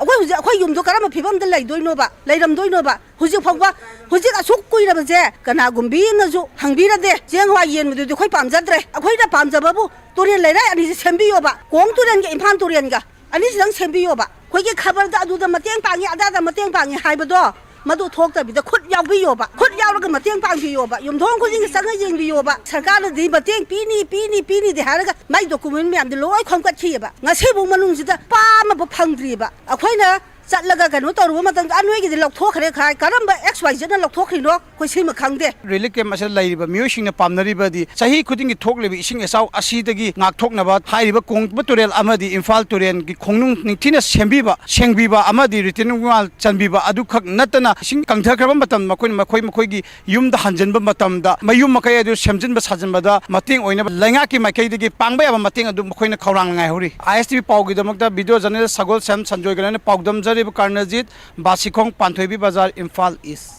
ꯑꯩꯈꯣꯏ ꯍꯧꯖꯤꯛ ꯑꯩꯈꯣꯏ ꯌꯨꯝꯗꯣ ꯀꯔꯝꯕ ꯐꯤꯕꯝꯗ ꯂꯩꯗꯣꯏꯅꯣꯕ, ꯂꯩꯔꯝꯗꯣꯏꯅꯣꯕ? ꯍꯧꯖꯤꯛ ꯐꯥꯎꯕ, ꯍꯧꯖꯤꯛ ꯑꯁꯨꯛ ꯀꯨꯏꯔꯕꯁꯦ ꯀꯅꯥꯒꯨꯝꯕꯤ ꯑꯃꯅꯁꯨ ꯍꯪꯕꯤꯔꯗꯦ꯫ ꯆꯦꯡ ꯍꯋꯥꯏ ꯌꯦꯟꯕꯗꯨꯗꯤ ꯑꯩꯈꯣꯏ ꯄꯥꯝꯖꯗ꯭ꯔꯦ꯫ ꯑꯩꯈꯣꯏꯅ ꯄꯥꯝꯖꯕꯕꯨ ꯇꯨꯔꯦꯜ ꯂꯩꯔꯥꯏ ꯑꯅꯤꯁꯦ ꯁꯦꯝꯕꯤꯌꯣꯕ, ꯀꯣꯡ ꯇꯨꯔꯦꯜꯒ ꯏꯝꯐꯥꯜ ꯇꯨꯔꯦꯜꯒ꯫ ꯑꯅꯤꯁꯤꯗꯪ ꯁꯦꯝꯕꯤꯌꯣꯕ꯫ ꯑꯩꯈꯣꯏꯒꯤ ꯈꯕꯔꯗ ꯑꯗꯨꯗ ꯃꯇꯦꯡ ꯄꯥꯡꯉꯤ, ꯑꯗꯥꯗ ꯃꯇꯦꯡ ꯄꯥꯡꯉꯤ ꯍꯥꯏꯕꯗꯣ, ꯃꯗꯨ ꯊꯣꯛꯇꯕꯤꯗ ꯈꯨꯠ ꯌꯥꯎꯕꯤꯌꯣꯕ꯫ ꯈꯨꯠ ꯌꯥꯎꯔꯒ ꯃꯇꯦꯡ ꯄꯥꯡꯕꯤꯌꯣꯕ꯫ ꯌꯨꯝꯊꯣꯡ ꯈꯨꯗꯤꯡꯒꯤ ꯆꯪꯉ ꯌꯦꯡꯕꯤꯌꯣꯕ꯫ ꯁꯔꯀꯥꯔꯅꯗꯤ ꯃꯇꯦꯡ ꯄꯤꯅꯤ, ꯄꯤꯅꯤ, ꯄꯤꯅꯤꯗꯤ ꯍꯥꯏꯔꯒ ꯃꯥꯏ document ꯃꯌꯥꯝꯗꯤ ꯂꯣꯏ ꯈꯣꯝꯒꯠꯈꯤꯑꯕ꯫ ꯉꯁꯤꯐꯥꯎ ꯃꯅꯨꯡꯁꯤꯗ ꯄꯥ ꯑꯃꯐꯥꯎ ꯐꯪꯗ꯭ꯔꯤꯕ꯫ ꯑꯩꯈꯣꯏꯅ ꯆꯠꯂꯒ ꯀꯩꯅꯣ ꯇꯧꯔꯨꯕ ꯃꯇꯝꯗ, "ꯑ, ꯅꯣꯏꯒꯤꯗꯤ ꯂꯧꯊꯣꯛꯈ꯭ꯔꯦ" ꯈꯥꯏ꯫ ꯀꯔꯝꯕ X Y Z ꯅ ꯂꯧꯊꯣꯛꯈ꯭ꯔꯤꯅꯣ? ꯑꯩꯈꯣꯏ ꯁꯤꯃ ꯈꯪꯗꯦ꯫ Relief camp ꯑꯁꯤꯗ ꯂꯩꯔꯤꯕ ꯃꯤꯑꯣꯏꯁꯤꯡꯅ ꯄꯥꯝꯅꯔꯤꯕꯗꯤ ꯆꯍꯤ ꯈꯨꯗꯤꯡꯒꯤ ꯊꯣꯛꯂꯤꯕ ꯏꯁꯤꯡ ꯏꯆꯥꯎ ꯑꯁꯤꯗꯒꯤ ꯉꯥꯛꯊꯣꯛꯅꯕ ꯍꯥꯏꯔꯤꯕ ꯀꯣꯡꯕ ꯇꯨꯔꯦꯜ ꯑꯃꯗꯤ ꯏꯝꯐꯥꯜ ꯇꯨꯔꯦꯜꯒꯤ ꯈꯣꯡꯅꯨꯡ ꯅꯤꯡꯊꯤꯅ ꯁꯦꯝꯕꯤꯕ, ꯁꯦꯡꯕꯤꯕ ꯑꯃꯗꯤ retaining wall ꯆꯟꯕꯤꯕ ꯑꯗꯨꯈꯛ ꯅꯠꯇꯅ ꯏꯁꯤꯡ ꯀꯪꯊꯈ꯭ꯔꯕ ꯃꯇꯝꯗ ꯃꯈꯣꯏꯅ ꯃꯈꯣꯏ ꯃꯈꯣꯏꯒꯤ ꯌꯨꯝꯗ ꯍꯟꯖꯤꯟꯕ ꯃꯇꯝꯗ ꯃꯌꯨꯝ ꯃꯀꯩ ꯑꯗꯨ ꯁꯦꯝꯖꯤꯟꯕ ꯁꯥꯖꯤꯟꯕꯗ ꯃꯇꯦꯡ ꯑꯣꯏꯅꯕ ꯂꯩꯉꯥꯛꯀꯤ ꯃꯥꯏꯀꯩꯗꯒꯤ ꯄꯥꯡꯕ ꯌꯥꯕ ꯃꯇꯦꯡ ꯑꯗꯨ ꯃꯈꯣꯏꯅ ꯈꯧꯔꯥꯡꯅ ꯉꯥꯏꯍꯧꯔꯤ꯫ I S T V ꯄꯥꯎꯒꯤꯗꯃꯛꯇ video journalist ꯁꯒꯣꯜꯁꯦꯝ ꯁꯟꯖꯣꯏꯒ ꯂꯣꯏꯅꯅ ꯄꯥꯎꯗꯝꯖꯔꯤꯕ ꯀꯔꯅꯖꯤꯠ, ꯕꯥꯁꯤꯈꯣꯡ, ꯄꯥꯟꯊꯣꯏꯕꯤ ꯕꯖꯥꯔ, ꯏꯝꯐꯥꯜ ꯏꯁ꯫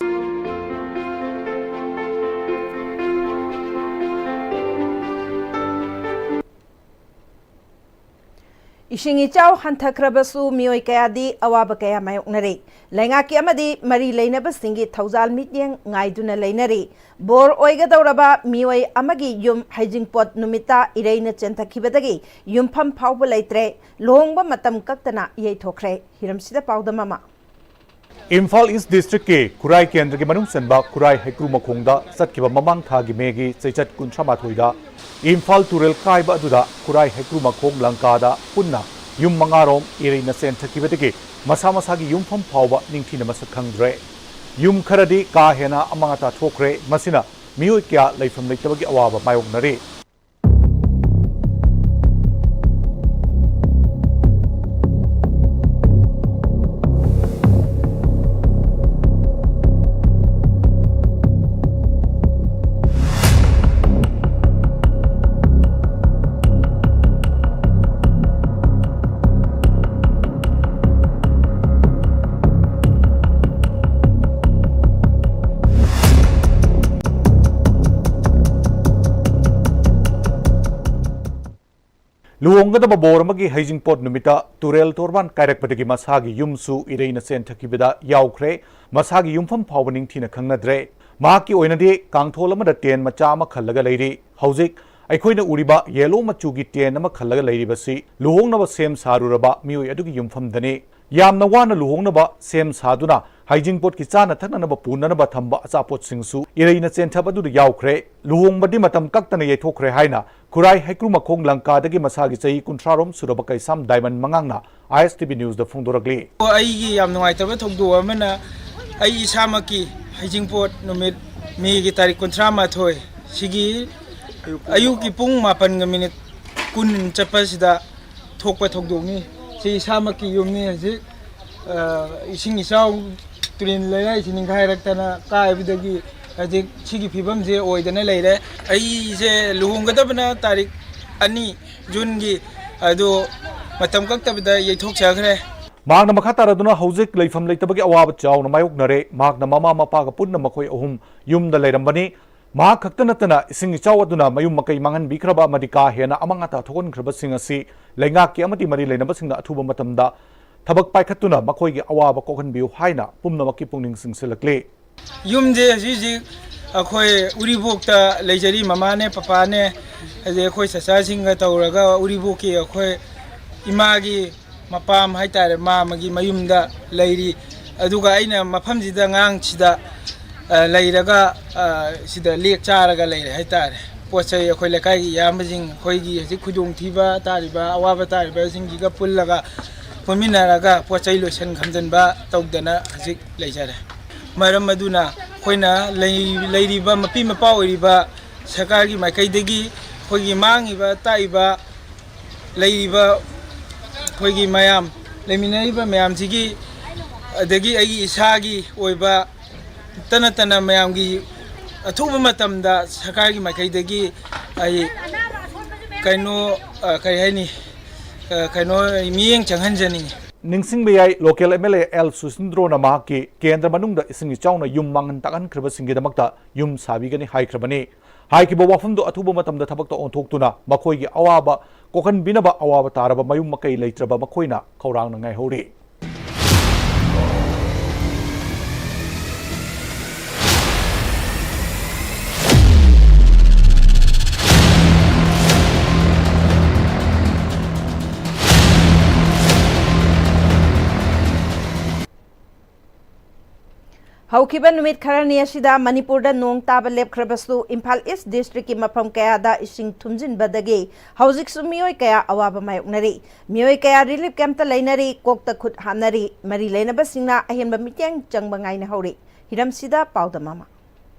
ꯏꯁꯤꯡ ꯏꯆꯥꯎ ꯍꯟꯊꯈ꯭ꯔꯕꯁꯨ ꯃꯤꯑꯣꯏ ꯀꯌꯥꯗꯤ ꯑꯋꯥꯕ ꯀꯌꯥ ꯃꯥꯌꯣꯛꯅꯔꯤ꯫ ꯂꯩꯉꯥꯛꯀꯤ ꯑꯃꯗꯤ ꯃꯔꯤ ꯂꯩꯅꯕꯁꯤꯡꯒꯤ ꯊꯧꯖꯥꯜ ꯃꯤꯠꯌꯦꯡ ꯉꯥꯏꯗꯨꯅ ꯂꯩꯅꯔꯤ꯫ ꯕꯣꯔ ꯑꯣꯏꯒꯗꯧꯔꯕ ꯃꯤꯑꯣꯏ ꯑꯃꯒꯤ ꯌꯨꯝ ꯍꯩꯖꯤꯡꯄꯣꯠ ꯅꯨꯃꯤꯠꯇ ꯏꯔꯩꯅ ꯆꯦꯟꯊꯈꯤꯕꯗꯒꯤ ꯌꯨꯝꯐꯝ ꯐꯥꯎꯕ ꯂꯩꯇ꯭ꯔꯦ꯫ ꯂꯨꯍꯣꯡꯕ ꯃꯇꯝ ꯀꯛꯇꯅ ꯌꯩꯊꯣꯛꯈ꯭ꯔꯦ꯫ ꯍꯤꯔꯝꯁꯤꯗ ꯄꯥꯎꯗꯝ ꯑꯃ꯫ ꯏꯝꯐꯥꯜ ꯏꯁ ꯗꯤꯁꯇ꯭ꯔꯤꯛꯀꯤ ꯈꯨꯔꯥꯏ ꯀꯦꯟꯗ꯭ꯔꯒꯤ ꯃꯅꯨꯡ ꯆꯟꯕ ꯈꯨꯔꯥꯏ ꯍꯩꯀ꯭ꯔꯨ ꯃꯈꯣꯡꯗ ꯆꯠꯈꯤꯕ ꯃꯃꯥꯡ ꯊꯥꯒꯤ ꯃꯦꯒꯤ ꯆꯩꯆꯠ ꯀꯨꯟꯊ꯭ꯔꯥ ꯃꯥꯊꯣꯏꯗ ꯏꯝꯐꯥꯜ ꯇꯨꯔꯦꯜ ꯀꯥꯏꯕ ꯑꯗꯨꯗ ꯈꯨꯔꯥꯏ ꯍꯩꯀ꯭ꯔꯨ ꯃꯈꯣꯡ ꯂꯪꯀꯥꯗ ꯄꯨꯟꯅ ꯌꯨꯝ ꯃꯉꯥꯔꯣꯝ ꯏꯔꯩꯅ ꯆꯦꯟꯊꯈꯤꯕꯗꯒꯤ ꯃꯁꯥ ꯃꯁꯥꯒꯤ ꯌꯨꯝꯐꯝ ꯐꯥꯎꯕ ꯅꯤꯡꯊꯤꯅ ꯃꯁꯛ ꯈꯪꯗ꯭ꯔꯦ꯫ ꯌꯨꯝ ꯈꯔꯗꯤ ꯀꯥ ꯍꯦꯟꯅ ꯑꯃꯥꯡ ꯑꯇꯥ ꯊꯣꯛꯈ꯭ꯔꯦ꯫ ꯃꯁꯤꯅ ꯃꯤꯑꯣꯏ ꯀꯌꯥ ꯂꯩꯐꯝ ꯂꯩꯇꯕꯒꯤ ꯑꯋꯥꯕ ꯃꯥꯌꯣꯛꯅꯔꯤ꯫ ꯂꯨꯍꯣꯡꯒꯗꯕ ꯕꯣꯔ ꯑꯃꯒꯤ ꯍꯩꯖꯤꯡꯄꯣꯠ ꯅꯨꯃꯤꯠꯇ ꯇꯨꯔꯦꯜ ꯇꯣꯔꯕꯥꯟ ꯀꯥꯏꯔꯛꯄꯗꯒꯤ ꯃꯁꯥꯒꯤ ꯌꯨꯝꯁꯨ ꯏꯔꯩꯅ ꯆꯦꯟꯊꯈꯤꯕꯗ ꯌꯥꯎꯈ꯭ꯔꯦ꯫ ꯃꯁꯥꯒꯤ ꯌꯨꯝꯐꯝ ꯐꯥꯎꯕ ꯅꯤꯡꯊꯤꯅ ꯈꯪꯅꯗ꯭ꯔꯦ꯫ ꯃꯍꯥꯛꯀꯤ ꯑꯣꯏꯅꯗꯤ ꯀꯥꯡꯊꯣꯜ ꯑꯃꯗ ꯇꯦꯟ ꯃꯆꯥ ꯑꯃ ꯈꯜꯂꯒ ꯂꯩꯔꯤ꯫ ꯍꯧꯖꯤꯛ ꯑꯩꯈꯣꯏꯅ ꯎꯔꯤꯕ ꯌꯦꯂꯣ ꯃꯆꯨꯒꯤ ꯇꯦꯟ ꯑꯃ ꯈꯜꯂꯒ ꯂꯩꯔꯤꯕꯁꯤ ꯂꯨꯍꯣꯡꯅꯕ ꯁꯦꯝ ꯁꯥꯔꯨꯔꯕ ꯃꯤꯑꯣꯏ ꯑꯗꯨꯒꯤ ꯌꯨꯝꯐꯝꯗꯅꯤ꯫ ꯌꯥꯝꯅ ꯋꯥꯅ ꯂꯨꯍꯣꯡꯅꯕ ꯁꯦꯝ ꯁꯥꯗꯨꯅ ꯍꯩꯖꯤꯡꯄꯣꯠꯀꯤ ꯆꯥꯅ ꯊꯛꯅꯅꯕ ꯄꯨꯅꯅꯕ ꯊꯝꯕ ꯑꯆꯥꯄꯣꯠꯁꯤꯡꯁꯨ ꯏꯔꯩꯅ ꯆꯦꯟꯊꯕ ꯑꯗꯨꯗ ꯌꯥꯎꯈ꯭ꯔꯦ꯫ ꯂꯨꯍꯣꯡꯕꯗꯤ ꯃꯇꯝ ꯀꯛꯇꯅ ꯌꯩꯊꯣꯛꯈ꯭ꯔꯦ ꯍꯥꯏꯅ ꯈꯨꯔꯥꯏ ꯍꯩꯀ꯭ꯔꯨꯃꯈꯣꯡ ꯂꯪꯀꯥꯗꯒꯤ ꯃꯁꯥꯒꯤ ꯆꯍꯤ ꯀꯨꯟꯊ꯭ꯔꯥ ꯔꯣꯝ ꯁꯨꯔꯕ ꯀꯩꯁꯥꯝ ꯗꯥꯏꯃꯟ ꯃꯉꯥꯡꯅ ISTV Newsꯗ ꯐꯣꯡꯗꯣꯔꯛꯂꯤ꯫ ꯑꯩꯒꯤ ꯌꯥꯝ ꯅꯨꯡꯉꯥꯏꯇꯕ ꯊꯧꯗꯣꯛ ꯑꯃꯅ, ꯑꯩ ꯏꯁꯥꯃꯛꯀꯤ ꯍꯩꯖꯤꯡꯄꯣꯠ ꯅꯨꯃꯤꯠ ꯃꯦꯒꯤ ꯇꯥꯔꯤꯛ ꯀꯨꯟꯊ꯭ꯔꯥ ꯃꯥꯊꯣꯏ ꯁꯤꯒꯤ ꯑꯌꯨꯛꯀꯤ ꯄꯨꯡ ꯃꯥꯄꯟꯒ ꯃꯤꯅꯤꯠ ꯀꯨꯟ ꯆꯠꯄꯁꯤꯗ ꯊꯣꯛꯄ ꯊꯧꯗꯣꯛꯅꯤ꯫ ꯁꯤ ꯏꯁꯥꯃꯛꯀꯤ ꯌꯨꯝꯅꯤ꯫ ꯍꯧꯖꯤꯛ, ꯑ, ꯏꯁꯤꯡ ꯏꯆꯥꯎ, ꯇꯨꯔꯦꯜ ꯂꯩꯔꯥꯏꯁꯤ ꯅꯤꯡꯈꯥꯏꯔꯛꯇꯅ ꯀꯥꯏꯕꯗꯒꯤ ꯍꯧꯖꯤꯛ ꯁꯤꯒꯤ ꯐꯤꯕꯝꯁꯦ ꯑꯣꯏꯗꯅ ꯂꯩꯔꯦ꯫ ꯑꯩꯁꯦ ꯂꯨꯍꯣꯡꯒꯗꯕꯅ ꯇꯥꯔꯤꯛ ꯑꯅꯤ ꯖꯨꯟꯒꯤ, ꯑꯗꯨ ꯃꯇꯝ ꯀꯛꯇꯕꯗ ꯌꯩꯊꯣꯛꯆꯈ꯭ꯔꯦ꯫ ꯃꯍꯥꯛꯅ ꯃꯈꯥ ꯇꯥꯔꯗꯨꯅ ꯍꯧꯖꯤꯛ ꯂꯩꯐꯝ ꯂꯩꯇꯕꯒꯤ ꯑꯋꯥꯕ ꯆꯥꯎꯅ ꯃꯥꯌꯣꯛꯅꯔꯦ꯫ ꯃꯍꯥꯛꯅ ꯃꯃꯥ ꯃꯄꯥꯒ ꯄꯨꯟꯅ ꯃꯈꯣꯏ ꯑꯍꯨꯝ ꯌꯨꯝꯗ ꯂꯩꯔꯝꯕꯅꯤ꯫ ꯃꯍꯥꯛ ꯈꯛꯇ ꯅꯠꯇꯅ ꯏꯁꯤꯡ ꯏꯆꯥꯎ ꯑꯗꯨꯅ ꯃꯌꯨꯝ ꯃꯀꯩ ꯃꯥꯡꯍꯟꯕꯤꯈ꯭ꯔꯕ ꯑꯃꯗꯤ ꯀꯥ ꯍꯦꯟꯅ ꯑꯃꯥꯡ ꯑꯇꯥ ꯊꯣꯛꯍꯟꯈ꯭ꯔꯕꯁꯤꯡ ꯑꯁꯤ ꯂꯩꯉꯥꯛꯀꯤ ꯑꯃꯗꯤ ꯃꯔꯤ ꯂꯩꯅꯕꯁꯤꯡꯅ ꯑꯊꯨꯕ ꯃꯇꯝꯗ ꯊꯕꯛ ꯄꯥꯏꯈꯠꯇꯨꯅ ꯃꯈꯣꯏꯒꯤ ꯑꯋꯥꯕ ꯀꯣꯛꯍꯟꯕꯤꯌꯨ ꯍꯥꯏꯅ ꯄꯨꯝꯅꯃꯛꯀꯤ ꯄꯨꯛꯅꯤꯡ ꯆꯤꯡꯁꯤꯜꯂꯛꯂꯤ꯫ ꯌꯨꯝꯁꯦ ꯍꯧꯖꯤꯛ ꯍꯧꯖꯤꯛ ꯑꯩꯈꯣꯏ ꯎꯔꯤꯕꯣꯛꯇ ꯂꯩꯖꯔꯤ, ꯃꯃꯥꯅꯦ, ꯄꯄꯥꯅꯦ, ꯑꯗꯩ ꯑꯩꯈꯣꯏ ꯆꯆꯥꯁꯤꯡꯒ ꯇꯧꯔꯒ ꯎꯔꯤꯕꯣꯛꯀꯤ ꯑꯩꯈꯣꯏ ꯏꯃꯥꯒꯤ ꯃꯄꯥꯝ ꯍꯥꯏꯇꯥꯔꯦ, ꯃꯥꯃꯒꯤ ꯃꯌꯨꯝꯗ ꯂꯩꯔꯤ꯫ ꯑꯗꯨꯒ ꯑꯩꯅ ꯃꯐꯝꯁꯤꯗ, ꯑꯉꯥꯡꯁꯤꯗ, ꯑ, ꯂꯩꯔꯒ, ꯑ, ꯁꯤꯗ ꯂꯦꯛ ꯆꯥꯔꯒ ꯂꯩꯔꯦ ꯍꯥꯏꯇꯥꯔꯦ꯫ ꯄꯣꯠ ꯆꯩ ꯑꯩꯈꯣꯏ ꯂꯩꯀꯥꯏꯒꯤ ꯏꯌꯥꯝꯕꯁꯤꯡ, ꯑꯩꯈꯣꯏꯒꯤ ꯍꯧꯖꯤꯛ ꯈꯨꯗꯣꯡꯊꯤꯕ ꯇꯥꯔꯤꯕ, ꯑꯋꯥꯕ ꯇꯥꯔꯤꯕꯁꯤꯡꯁꯤꯒ ꯄꯨꯜꯂꯒ ꯄꯨꯟꯃꯤꯟꯅꯔꯒ ꯄꯣꯠ ꯆꯩ ꯂꯣꯏꯁꯟ ꯈꯝꯖꯟꯕ ꯇꯧꯗꯅ ꯍꯧꯖꯤꯛ ꯂꯩꯖꯔꯦ꯫ ꯃꯔꯝ ꯑꯗꯨꯅ ꯑꯩꯈꯣꯏꯅ ꯂꯩ-, ꯂꯩꯔꯤꯕ ꯃꯄꯤ ꯃꯄꯥ ꯑꯣꯏꯔꯤꯕ ꯁꯔꯀꯥꯔꯒꯤ ꯃꯥꯏꯀꯩꯗꯒꯤ ꯑꯩꯈꯣꯏꯒꯤ ꯃꯥꯡꯉꯤꯕ ꯇꯥꯛꯏꯕ ꯂꯩꯔꯤꯕ ꯑꯩꯈꯣꯏꯒꯤ ꯃꯌꯥꯝ, ꯂꯩꯃꯤꯟꯅꯔꯤꯕ ꯃꯌꯥꯝꯁꯤꯒꯤ, ꯑꯗꯒꯤ ꯑꯩꯒꯤ ꯏꯁꯥꯒꯤ ꯑꯣꯏꯕ ꯇꯅ ꯇꯅ ꯃꯌꯥꯝꯒꯤ ꯑꯊꯨꯕ ꯃꯇꯝꯗ ꯁꯔꯀꯥꯔꯒꯤ ꯃꯥꯏꯀꯩꯗꯒꯤ ꯑꯩ ꯀꯩꯅꯣ, ꯑ, ꯀꯔꯤ ꯍꯥꯏꯅꯤ, ꯑ, ꯀꯩꯅꯣ, ꯃꯤꯠꯌꯦꯡ ꯆꯪꯍꯟꯖꯅꯤꯡꯉꯤ꯫ ꯅꯤꯡꯁꯤꯡꯕ ꯌꯥꯏ, local MLA ꯑꯦꯜ ꯁꯨꯁꯤꯟꯗ꯭ꯔꯣꯅ ꯃꯍꯥꯛꯀꯤ ꯀꯦꯟꯗ꯭ꯔ ꯃꯅꯨꯡꯗ ꯏꯁꯤꯡ ꯏꯆꯥꯎꯅ ꯌꯨꯝ ꯃꯥꯡꯍꯟ ꯇꯥꯛꯍꯟꯈ꯭ꯔꯕꯁꯤꯡꯒꯤꯗꯃꯛꯇ ꯌꯨꯝ ꯁꯥꯕꯤꯒꯅꯤ ꯍꯥꯏꯈ꯭ꯔꯕꯅꯤ꯫ ꯍꯥꯏꯈꯤꯕ ꯋꯥꯐꯝꯗꯨ ꯑꯊꯨꯕ ꯃꯇꯝꯗ ꯊꯕꯛꯇ ꯑꯣꯟꯊꯣꯛꯇꯨꯅ ꯃꯈꯣꯏꯒꯤ ꯑꯋꯥꯕ ꯀꯣꯛꯍꯟꯕꯤꯅꯕ ꯑꯋꯥꯕ ꯇꯥꯔꯕ ꯃꯌꯨꯝ ꯃꯀꯩ ꯂꯩꯇ꯭ꯔꯕ ꯃꯈꯣꯏꯅ ꯈꯧꯔꯥꯡꯅ ꯉꯥꯏꯍꯧꯔꯤ꯫ ꯍꯧꯈꯤꯕ ꯅꯨꯃꯤꯠ ꯈꯔꯅꯤ ꯑꯁꯤꯗ ꯃꯅꯤꯄꯨꯔꯗ ꯅꯣꯡ ꯇꯥꯕ ꯂꯦꯞꯈ꯭ꯔꯕꯁꯨ, ꯏꯝꯐꯥꯜ ꯏꯁ ꯗꯤꯁꯇ꯭ꯔꯤꯛꯀꯤ ꯃꯐꯝ ꯀꯌꯥꯗ ꯏꯁꯤꯡ ꯊꯨꯝꯖꯤꯟꯕꯗꯒꯤ ꯍꯧꯖꯤꯛꯁꯨ ꯃꯤꯑꯣꯏ ꯀꯌꯥ ꯑꯋꯥꯕ ꯃꯥꯌꯣꯛꯅꯔꯤ꯫ ꯃꯤꯑꯣꯏ ꯀꯌꯥ ꯔꯤꯂꯤꯐ ꯀꯦꯝꯞꯇ ꯂꯩꯅꯔꯤ, ꯀꯣꯛꯇ ꯈꯨꯠ ꯍꯥꯞꯅꯔꯤ꯫ ꯃꯔꯤ ꯂꯩꯅꯕꯁꯤꯡꯅ ꯑꯍꯦꯟꯕ ꯃꯤꯠꯌꯦꯡ ꯆꯪꯕ ꯉꯥꯏꯅꯍꯧꯔꯤ꯫ ꯍꯤꯔꯝꯁꯤꯗ ꯄꯥꯎꯗꯝ ꯑꯃ꯫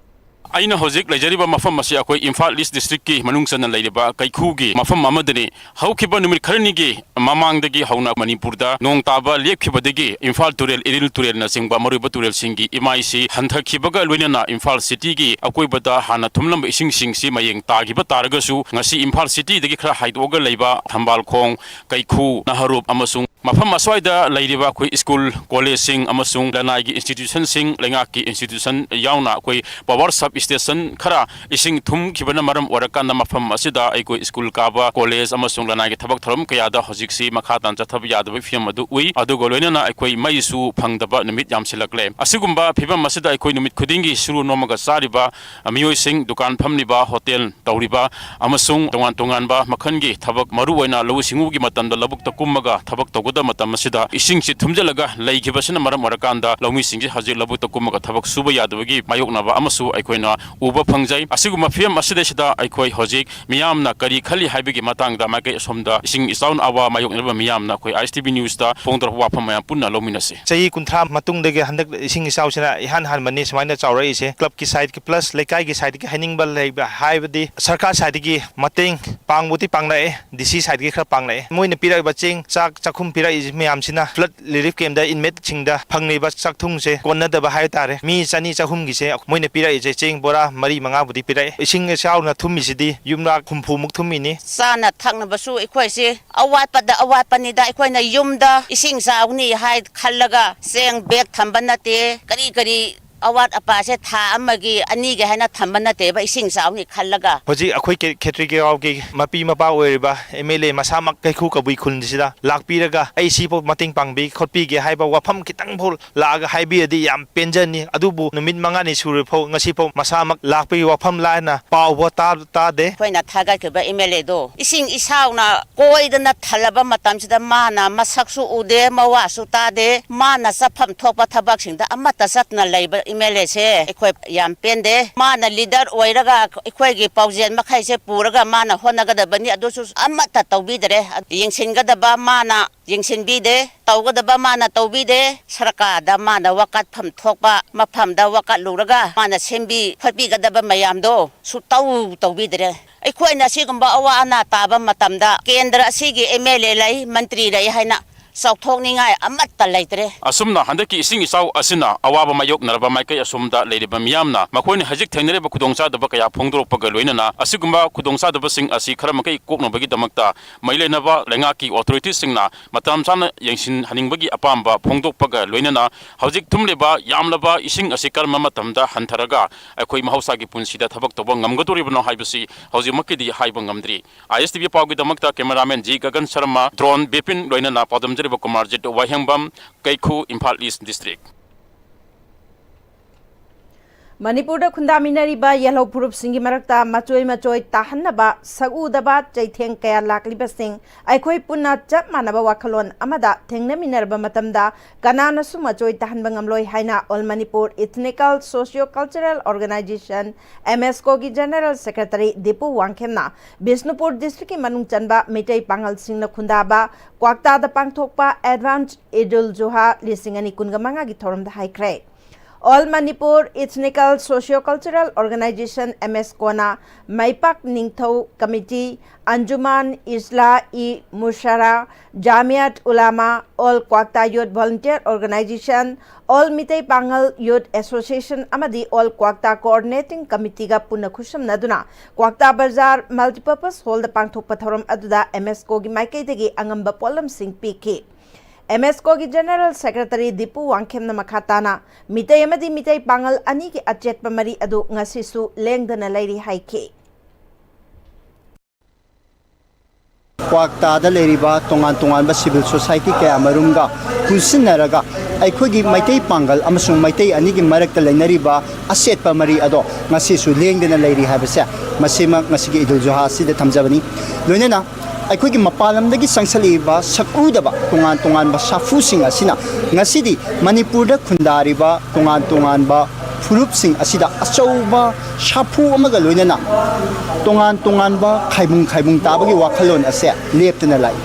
ꯑꯩꯅ ꯍꯧꯖꯤꯛ ꯂꯩꯖꯔꯤꯕ ꯃꯐꯝ ꯑꯁꯤ ꯑꯩꯈꯣꯏ ꯏꯝꯐꯥꯜ ꯏꯁ ꯗꯤꯁꯇ꯭ꯔꯤꯛꯀꯤ ꯃꯅꯨꯡ ꯆꯟꯅ ꯂꯩꯔꯤꯕ ꯀꯩꯈꯨꯒꯤ ꯃꯐꯝ ꯑꯃꯗꯅꯤ꯫ ꯍꯧꯈꯤꯕ ꯅꯨꯃꯤꯠ ꯈꯔꯅꯤꯒꯤ ꯃꯃꯥꯡꯗꯒꯤ ꯍꯧꯅ ꯃꯅꯤꯄꯨꯔꯗ ꯅꯣꯡ ꯇꯥꯕ ꯂꯦꯞꯈꯤꯕꯗꯒꯤ ꯏꯝꯐꯥꯜ ꯇꯨꯔꯦꯜ, ꯏꯔꯤꯜ ꯇꯨꯔꯦꯜꯅꯆꯤꯡꯕ ꯃꯔꯨꯑꯣꯏꯕ ꯇꯨꯔꯦꯜꯁꯤꯡꯒꯤ ꯏꯃꯥꯏꯁꯤ ꯍꯟꯊꯈꯤꯕꯒ ꯂꯣꯏꯅꯅ ꯏꯝꯐꯥꯜ ꯁꯤꯇꯤꯒꯤ ꯑꯀꯣꯏꯕꯗ ꯍꯥꯟꯅ ꯊꯨꯝꯂꯝꯕ ꯏꯁꯤꯡꯁꯤꯡꯁꯤ ꯃꯌꯦꯡ ꯇꯥꯈꯤꯕ ꯇꯥꯔꯒꯁꯨ, ꯉꯁꯤ ꯏꯝꯐꯥꯜ ꯁꯤꯇꯤꯗꯒꯤ ꯈꯔ ꯍꯥꯏꯗꯣꯛꯑꯒ ꯂꯩꯕ ꯊꯝꯕꯥꯜꯈꯣꯡ, ꯀꯩꯈꯨ, ꯅꯍꯔꯨꯞ ꯑꯃꯁꯨꯡ ꯃꯐꯝ ꯑꯁ꯭ꯋꯥꯏꯗ ꯂꯩꯔꯤꯕ ꯑꯩꯈꯣꯏ ꯁ꯭ꯀꯨꯜ, ꯀꯣꯂꯦꯖꯁꯤꯡ ꯑꯃꯁꯨꯡ ꯂꯅꯥꯏꯒꯤ ꯏꯟꯁꯇꯤꯇ꯭ꯌꯨꯁꯟꯁꯤꯡ, ꯂꯩꯉꯥꯛꯀꯤ ꯏꯟꯁꯇꯤꯇ꯭ꯌꯨꯁꯟ ꯌꯥꯎꯅ ꯑꯩꯈꯣꯏ ꯄꯋꯥꯔ ꯁꯕ ꯁ꯭ꯇꯦꯁꯟ ꯈꯔ ꯏꯁꯤꯡ ꯊꯨꯝꯈꯤꯕꯅ ꯃꯔꯝ ꯑꯣꯏꯔꯀꯥꯟꯗ ꯃꯐꯝ ꯑꯁꯤꯗ ꯑꯩꯈꯣꯏ ꯁ꯭ꯀꯨꯜ ꯀꯥꯕ, ꯀꯣꯂꯦꯖ ꯑꯃꯁꯨꯡ ꯂꯅꯥꯏꯒꯤ ꯊꯕꯛ ꯊꯧꯔꯝ ꯀꯌꯥꯗ ꯍꯧꯖꯤꯛꯁꯤ ꯃꯈꯥ ꯇꯥꯅ ꯆꯠꯊꯕ ꯌꯥꯗꯕꯒꯤ ꯐꯤꯕꯝ ꯑꯗꯨ ꯎꯏ꯫ ꯑꯗꯨꯒ ꯂꯣꯏꯅꯅ ꯑꯩꯈꯣꯏ ꯃꯩꯁꯨ ꯐꯪꯗꯕ ꯅꯨꯃꯤꯠ ꯌꯥꯝꯁꯤꯜꯂꯛꯂꯦ꯫ ꯑꯁꯤꯒꯨꯝꯕ ꯐꯤꯕꯝ ꯑꯁꯤꯗ ꯑꯩꯈꯣꯏ ꯅꯨꯃꯤꯠ ꯈꯨꯗꯤꯡꯒꯤ ꯁꯨꯔꯨ ꯅꯣꯝꯃꯒ ꯆꯥꯔꯤꯕ ꯃꯤꯑꯣꯏꯁꯤꯡ, ꯗꯨꯀꯥꯟ ꯐꯝꯂꯤꯕ, ꯍꯣꯇꯦꯜ ꯇꯧꯔꯤꯕ ꯑꯃꯁꯨꯡ ꯇꯣꯉꯥꯟ ꯇꯣꯉꯥꯟꯕ ꯃꯈꯜꯒꯤ ꯊꯕꯛ, ꯃꯔꯨ ꯑꯣꯏꯅ ꯂꯧꯎ ꯁꯤꯡꯎꯒꯤ ꯃꯇꯝꯗ ꯂꯧꯕꯨꯛꯇ ꯀꯨꯝꯃꯒ ꯊꯕꯛ ꯇꯧꯒꯗꯕ ꯃꯇꯝ ꯑꯁꯤꯗ ꯏꯁꯤꯡꯁꯤ ꯊꯨꯝꯖꯤꯜꯂꯒ ꯂꯩꯈꯤꯕꯁꯤꯅ ꯃꯔꯝ ꯑꯣꯏꯔꯀꯥꯟꯗ ꯂꯧꯃꯤꯁꯤꯡꯁꯤ ꯍꯧꯖꯤꯛ ꯂꯧꯕꯨꯛꯇ ꯀꯨꯝꯃꯒ ꯊꯕꯛ ꯁꯨꯕ ꯌꯥꯗꯕꯒꯤ ꯃꯥꯌꯣꯛꯅꯕ ꯑꯃꯁꯨ ꯑꯩꯈꯣꯏꯅ ꯎꯕ ꯐꯪꯖꯩ꯫ ꯑꯁꯤꯒꯨꯝꯕ ꯐꯤꯕꯝ ꯑꯁꯤꯗꯩꯁꯤꯗ ꯑꯩꯈꯣꯏ ꯍꯧꯖꯤꯛ ꯃꯤꯌꯥꯝꯅ ꯀꯔꯤ ꯈꯜꯂꯤ ꯍꯥꯏꯕꯒꯤ ꯃꯇꯥꯡꯗ ꯃꯥꯏꯀꯩ ꯑꯁꯣꯝꯗ ꯏꯁꯤꯡ ꯏꯆꯥꯎꯅ ꯑꯋꯥ ꯃꯥꯌꯣꯛꯅꯔꯤꯕ ꯃꯤꯌꯥꯝꯅ ꯑꯩꯈꯣꯏ ꯑꯥꯏ ꯑꯦꯁ ꯇꯤ ꯚꯤ ꯅ꯭ꯌꯨꯁꯇ ꯐꯣꯡꯗꯣꯔꯛꯄ ꯋꯥꯐꯝ ꯃꯌꯥꯝ ꯄꯨꯟꯅ ꯂꯧꯃꯤꯟꯅꯁꯤ꯫ ꯆꯍꯤ ꯀꯨꯟꯊ꯭ꯔꯥ ꯃꯇꯨꯡꯗꯒꯤ ꯍꯟꯗꯛ ꯏꯁꯤꯡ ꯏꯆꯥꯎꯁꯤꯅ ꯏꯍꯥꯟ ꯍꯥꯟꯕꯅꯤ ꯁꯨꯃꯥꯏꯅ ꯆꯥꯎꯔꯛꯏꯁꯦ꯫ ꯀ꯭ꯂꯕꯀꯤ ꯁꯥꯏꯠꯀꯤ ꯄ꯭ꯂꯁ ꯂꯩꯀꯥꯏꯒꯤ ꯁꯥꯏꯠꯀꯤ ꯍꯥꯏꯅꯤꯡꯕ ꯂꯩꯕ ꯍꯥꯏꯕꯗꯤ ꯁꯔꯀꯥꯔ ꯁꯥꯏꯠꯇꯒꯤ ꯃꯇꯦꯡ ꯄꯥꯡꯕꯨꯗꯤ ꯄꯥꯡꯂꯛꯑꯦ, ꯗꯤ ꯁꯤ ꯁꯥꯏꯠꯇꯒꯤ ꯈꯔ ꯄꯥꯡꯂꯛꯑꯦ꯫ ꯃꯣꯏꯅ ꯄꯤꯔꯛꯏꯕ ꯆꯦꯡ, ꯆꯥꯛ, ꯆꯥꯛꯈꯨꯝ ꯄꯤꯔꯛꯏꯁꯤ ꯃꯌꯥꯝꯁꯤꯅ ꯐ꯭ꯂꯠ ꯔꯤꯂꯤꯐ ꯀꯦꯝꯗ ꯏꯟꯃꯦꯠꯁꯤꯡꯗ ꯐꯪꯂꯤꯕ ꯆꯥꯛꯊꯨꯡꯁꯦ ꯀꯣꯟꯅꯗꯕ ꯍꯥꯏ ꯇꯥꯔꯦ꯫ ꯃꯤ ꯆꯅꯤ ꯆꯍꯨꯝꯒꯤꯁꯦ ꯃꯣꯏꯅ ꯄꯤꯔꯛꯏꯁꯦ ꯆꯦꯡ ꯕꯣꯔꯥ ꯃꯔꯤ ꯃꯉꯥꯕꯨꯗꯤ ꯄꯤꯔꯛꯑꯦ꯫ ꯏꯁꯤꯡ ꯏꯆꯥꯎꯅ ꯊꯨꯝꯃꯤꯁꯤꯗꯤ ꯌꯨꯝꯂꯛ ꯍꯨꯝꯐꯨꯃꯨꯛ ꯊꯨꯝꯃꯤꯅꯤ꯫ ꯆꯥꯅ ꯊꯛꯅꯕꯁꯨ ꯑꯩꯈꯣꯏꯁꯦ ꯑꯋꯥꯠꯄꯗ ꯑꯋꯥꯠꯄꯅꯤꯗ꯫ ꯑꯩꯈꯣꯏꯅ ꯌꯨꯝꯗ ꯏꯁꯤꯡ ꯆꯥꯎꯅꯤ ꯍꯥꯏ ꯈꯜꯂꯒ ꯆꯦꯡ ꯕꯦꯒ ꯊꯝꯕ ꯅꯠꯇꯦ, ꯀꯔꯤ ꯀꯔꯤ ꯑꯋꯥꯠ ꯑꯄꯥꯁꯦ ꯊꯥ ꯑꯃꯒꯤ, ꯑꯅꯤꯒꯤ ꯍꯥꯏꯅ ꯊꯝꯕ ꯅꯠꯇꯦꯕ, ꯏꯁꯤꯡ ꯏꯆꯥꯎꯅꯤ ꯈꯜꯂꯒ꯫ ꯍꯧꯖꯤꯛ ꯑꯩꯈꯣꯏ ꯈꯦ-, ꯈꯦꯇ꯭ꯔꯤ ꯀꯦꯔꯥꯎꯒꯤ ꯃꯄꯤ ꯃꯄꯥ ꯑꯣꯏꯔꯤꯕ ꯑꯦꯝ ꯑꯦꯜ ꯑꯦ ꯃꯁꯥꯃꯛ ꯀꯩꯈꯨ ꯀꯕꯨꯏ ꯈꯨꯜꯁꯤꯗ ꯂꯥꯛꯄꯤꯔꯒ ꯑꯩ ꯁꯤꯐꯥꯎ ꯃꯇꯦꯡ ꯄꯥꯡꯕꯤ ꯈꯣꯠꯄꯤꯒꯦ ꯍꯥꯏꯕ ꯋꯥꯐꯝ ꯈꯤꯇꯪꯐꯥꯎ ꯂꯥꯛꯑꯒ ꯍꯥꯏꯕꯤꯔꯗꯤ ꯌꯥꯝ ꯄꯦꯟꯖꯅꯤ꯫ ꯑꯗꯨꯕꯨ ꯅꯨꯃꯤꯠ ꯃꯉꯥꯅꯤ ꯁꯨꯔꯐꯥꯎ ꯉꯁꯤꯐꯥꯎ ꯃꯁꯥꯃꯛ ꯂꯥꯛꯄꯒꯤ ꯋꯥꯐꯝ ꯂꯥꯏꯅ ꯄꯥꯎꯕ ꯇꯥ-, ꯇꯥꯗꯦ꯫ ꯑꯩꯈꯣꯏꯅ ꯊꯥꯒꯠꯈꯤꯕ ꯑꯦꯝ ꯑꯦꯜ ꯑꯦꯗꯣ ꯏꯁꯤꯡ ꯏꯆꯥꯎꯅ ꯀꯣꯏꯗꯅ ꯊꯜꯂꯕ ꯃꯇꯝꯁꯤꯗ ꯃꯥꯅ ꯃꯁꯛꯁꯨ ꯎꯗꯦ, ꯃꯋꯥꯁꯨ ꯇꯥꯗꯦ꯫ ꯃꯥꯅ ꯆꯠꯐꯝ ꯊꯣꯛꯄ ꯊꯕꯛꯁꯤꯡꯗ ꯑꯃꯠꯇ ꯆꯠꯇꯅ ꯂꯩꯕ ꯑꯦꯝ ꯑꯦꯜ ꯑꯦꯁꯦ ꯑꯩꯈꯣꯏ ꯌꯥꯝ ꯄꯦꯟꯗꯦ꯫ ꯃꯥꯅ ꯂꯤꯗꯔ ꯑꯣꯏꯔꯒ ꯑꯩꯈꯣꯏꯒꯤ ꯄꯥꯎꯖꯦꯜ ꯃꯈꯩꯁꯦ ꯄꯨꯔꯒ ꯃꯥꯅ ꯍꯣꯠꯅꯒꯗꯕꯅꯤ, ꯑꯗꯨꯁꯨ ꯑꯃꯠꯇ ꯇꯧꯕꯤꯗ꯭ꯔꯦ꯫ ꯌꯦꯡꯁꯤꯟꯒꯗꯕ ꯃꯥꯅ ꯌꯦꯡꯁꯤꯟꯕꯤꯗꯦ, ꯇꯧꯒꯗꯕ ꯃꯥꯅ ꯇꯧꯕꯤꯗꯦ꯫ ꯁꯔꯀꯥꯔꯗ ꯃꯥꯅ ꯋꯥꯀꯠꯐꯝ ꯊꯣꯛꯄ ꯃꯐꯝꯗ ꯋꯥꯀꯠꯂꯨꯔꯒ ꯃꯥꯅ ꯁꯦꯝꯕꯤ ꯈꯣꯠꯄꯤꯒꯗꯕ ꯃꯌꯥꯝꯗꯣ ꯁꯨꯇꯧ ꯇꯧꯕꯤꯗ꯭ꯔꯦ꯫ ꯑꯩꯈꯣꯏꯅ ꯁꯤꯒꯨꯝꯕ ꯑꯋꯥ ꯑꯅꯥ ꯇꯥꯕ ꯃꯇꯝꯗ ꯀꯦꯟꯗ꯭ꯔ ꯑꯁꯤꯒꯤ ꯑꯦꯝ ꯑꯦꯜ ꯑꯦ ꯂꯩ, ꯃꯟꯇ꯭ꯔꯤ ꯂꯩ ꯍꯥꯏꯅ ꯆꯥꯎꯊꯣꯛꯅꯤꯡꯉꯥꯏ ꯑꯃꯠꯇ ꯂꯩꯇ꯭ꯔꯦ꯫ ꯑꯁꯨꯝꯅ ꯍꯟꯗꯛꯀꯤ ꯏꯁꯤꯡ ꯏꯆꯥꯎ ꯑꯁꯤꯅ ꯑꯋꯥꯕ ꯃꯥꯌꯣꯛꯅꯔꯕ ꯃꯥꯏꯀꯩ ꯑꯁꯣꯝꯗ ꯂꯩꯔꯤꯕ ꯃꯤꯌꯥꯝꯅ ꯃꯈꯣꯏꯅ ꯍꯧꯖꯤꯛ ꯊꯦꯡꯅꯔꯤꯕ ꯈꯨꯗꯣꯡꯆꯥꯗꯕ ꯀꯌꯥ ꯐꯣꯡꯗꯣꯔꯛꯄꯒ ꯂꯣꯏꯅꯅ ꯑꯁꯤꯒꯨꯝꯕ ꯈꯨꯗꯣꯡꯆꯥꯗꯕꯁꯤꯡ ꯑꯁꯤ ꯈꯔ ꯃꯈꯩ ꯀꯣꯛꯅꯕꯒꯤꯗꯃꯛꯇ ꯃꯔꯤ ꯂꯩꯅꯕ ꯂꯩꯉꯥꯛꯀꯤ ꯑꯣꯊꯣꯔꯤꯇꯤꯁꯤꯡꯅ ꯃꯇꯝ ꯆꯥꯅ ꯌꯦꯡꯁꯤꯟꯍꯟꯅꯤꯡꯕꯒꯤ ꯑꯄꯥꯝꯕ ꯐꯣꯡꯗꯣꯛꯄꯒ ꯂꯣꯏꯅꯅ ꯍꯧꯖꯤꯛ ꯊꯨꯝꯂꯤꯕ ꯌꯥꯝꯂꯕ ꯏꯁꯤꯡ ꯑꯁꯤ ꯀꯔꯝꯕ ꯃꯇꯝꯗ ꯍꯟꯊꯔꯒ ꯑꯩꯈꯣꯏ ꯃꯍꯧꯁꯥꯒꯤ ꯄꯨꯟꯁꯤꯗ ꯊꯕꯛ ꯇꯧꯕ ꯉꯝꯒꯗꯧꯔꯤꯕꯅꯣ ꯍꯥꯏꯕꯁꯤ ꯍꯧꯖꯤꯛꯃꯛꯀꯤꯗꯤ ꯍꯥꯏꯕ ꯉꯝꯗ꯭ꯔꯤ꯫ ꯑꯥꯏ ꯑꯦꯁ ꯇꯤ ꯚꯤ ꯄꯥꯎꯒꯤꯗꯃꯛꯇ cameraman G Gagan Sharma, drone Bipin ꯂꯣꯏꯅꯅ ꯄꯥꯎꯗꯝꯖꯔꯤꯕ ꯀꯨꯃꯥꯔꯖꯤꯠ ꯋꯥꯍꯦꯡꯕꯝ, ꯀꯩꯈꯨ, ꯏꯝꯐꯥꯜ ꯏꯁ ꯗꯤꯁꯇ꯭ꯔꯤꯛ꯫ ꯃꯅꯤꯄꯨꯔꯗ ꯈꯨꯟꯗꯥꯃꯤꯟꯅꯔꯤꯕ ꯌꯦꯜꯍꯧ ꯐꯨꯔꯨꯞꯁꯤꯡꯒꯤ ꯃꯔꯛꯇ ꯃꯆꯣꯏ ꯃꯆꯣꯏ ꯇꯥꯍꯟꯅꯕ ꯁꯛꯎꯗꯕ ꯆꯩꯊꯦꯡ ꯀꯌꯥ ꯂꯥꯛꯂꯤꯕꯁꯤꯡ ꯑꯩꯈꯣꯏ ꯄꯨꯟꯅ ꯆꯞ ꯃꯥꯟꯅꯕ ꯋꯥꯈꯜꯂꯣꯟ ꯑꯃꯗ ꯊꯦꯡꯅꯃꯤꯟꯅꯔꯕ ꯃꯇꯝꯗ ꯀꯅꯥꯅꯁꯨ ꯃꯆꯣꯏ ꯇꯥꯍꯟꯕ ꯉꯝꯂꯣꯏ ꯍꯥꯏꯅ All Manipur Ethnical Socio Cultural Organization, M S ꯀꯣꯒꯤ General Secretary ꯗꯤꯄꯨ ꯋꯥꯡꯈꯦꯝꯅ ꯕꯤꯁꯅꯨꯄꯨꯔ ꯗꯤꯁꯇ꯭ꯔꯤꯛꯀꯤ ꯃꯅꯨꯡ ꯆꯟꯕ ꯃꯤꯇꯩ ꯄꯥꯉꯜꯁꯤꯡꯅ ꯈꯨꯟꯗꯥꯕ ꯀ꯭ꯋꯥꯛꯇꯥꯗ ꯄꯥꯡꯊꯣꯛꯄ Advance Eid ul Zuha ꯂꯤꯁꯤꯡ ꯑꯅꯤ ꯀꯨꯟꯒ ꯃꯉꯥꯒꯤ ꯊꯧꯔꯝꯗ ꯍꯥꯏꯈ꯭ꯔꯦ꯫ All Manipur Ethnical Socio Cultural Organization, M S ꯀꯣꯅ Meipak Ningthou committee, Anjuman Islah e Musara, Jamiat Ulama, All Kwakta Youth Volunteer Organization, All Meitei Pangal Youth Association ꯑꯃꯗꯤ All Kwakta Coordinating Committeeꯒ ꯄꯨꯟꯅ ꯈꯨꯠꯁꯝꯅꯗꯨꯅ ꯀ꯭ꯋꯥꯛꯇꯥ ꯕꯖꯥꯔ Multipurpose Hallꯗ ꯄꯥꯡꯊꯣꯛꯄ ꯊꯧꯔꯝ ꯑꯗꯨꯗ ꯑꯦꯝ ꯑꯦꯁ ꯀꯣꯒꯤ ꯃꯥꯏꯀꯩꯗꯒꯤ ꯑꯉꯝꯕ ꯄꯣꯠꯂꯝꯁꯤꯡ ꯄꯤꯈꯤ꯫ M S ꯀꯣꯒꯤ general secretary Dipu ꯋꯥꯡꯈꯦꯝꯅ ꯃꯈꯥ ꯇꯥꯅ ꯃꯤꯇꯩ ꯑꯃꯗꯤ ꯃꯤꯇꯩ ꯄꯥꯉꯜ ꯑꯅꯤꯒꯤ ꯑꯆꯦꯠꯄ ꯃꯔꯤ ꯑꯗꯨ ꯉꯁꯤꯁꯨ ꯂꯦꯡꯗꯅ ꯂꯩꯔꯤ ꯍꯥꯏꯈꯤ꯫ ꯀ꯭ꯋꯥꯛꯇꯥꯗ ꯂꯩꯔꯤꯕ ꯇꯣꯉꯥꯟ ꯇꯣꯉꯥꯟꯕ ꯁꯤꯚꯤꯜ ꯁꯣꯁꯥꯏꯇꯤ ꯀꯌꯥ ꯃꯔꯨꯝꯒ ꯄꯨꯟꯁꯤꯟꯅꯔꯒ ꯑꯩꯈꯣꯏꯒꯤ ꯃꯩꯇꯩ ꯄꯥꯡꯒꯜ ꯑꯃꯁꯨꯡ ꯃꯩꯇꯩ ꯑꯅꯤꯒꯤ ꯃꯔꯛꯇ ꯂꯩꯅꯔꯤꯕ ꯑꯆꯦꯠꯄ ꯃꯔꯤ ꯑꯗꯣ ꯉꯁꯤꯁꯨ ꯂꯦꯡꯗꯅ ꯂꯩꯔꯤ ꯍꯥꯏꯕꯁꯦ, ꯃꯁꯤꯃꯛ ꯉꯁꯤꯒꯤ ꯏꯗꯨꯜ ꯖꯨꯍꯥ ꯑꯁꯤꯗ ꯊꯝꯖꯕꯅꯤ꯫ ꯂꯣꯏꯅꯅ ꯑꯩꯈꯣꯏꯒꯤ ꯃꯄꯥꯟ ꯂꯝꯗꯒꯤ ꯆꯪꯁꯤꯜꯂꯛꯏꯕ ꯁꯛꯎꯗꯕ ꯇꯣꯉꯥꯟ ꯇꯣꯉꯥꯟꯕ ꯁꯥꯐꯨꯁꯤꯡ ꯑꯁꯤꯅ ꯉꯁꯤꯗꯤ ꯃꯅꯤꯄꯨꯔꯗ ꯈꯨꯟꯗꯥꯔꯤꯕ ꯇꯣꯉꯥꯟ ꯇꯣꯉꯥꯟꯕ ꯐꯨꯔꯨꯞꯁꯤꯡ ꯑꯁꯤꯗ ꯑꯆꯧꯕ ꯁꯥꯐꯨ ꯑꯃꯒ ꯂꯣꯏꯅꯅ ꯇꯣꯉꯥꯟ ꯇꯣꯉꯥꯟꯕ ꯈꯥꯏꯕꯨꯡ ꯈꯥꯏꯕꯨꯡ ꯇꯥꯕꯒꯤ ꯋꯥꯈꯜꯂꯣꯟ ꯑꯁꯦ ꯂꯦꯞꯇꯅ ꯂꯥꯛꯏ꯫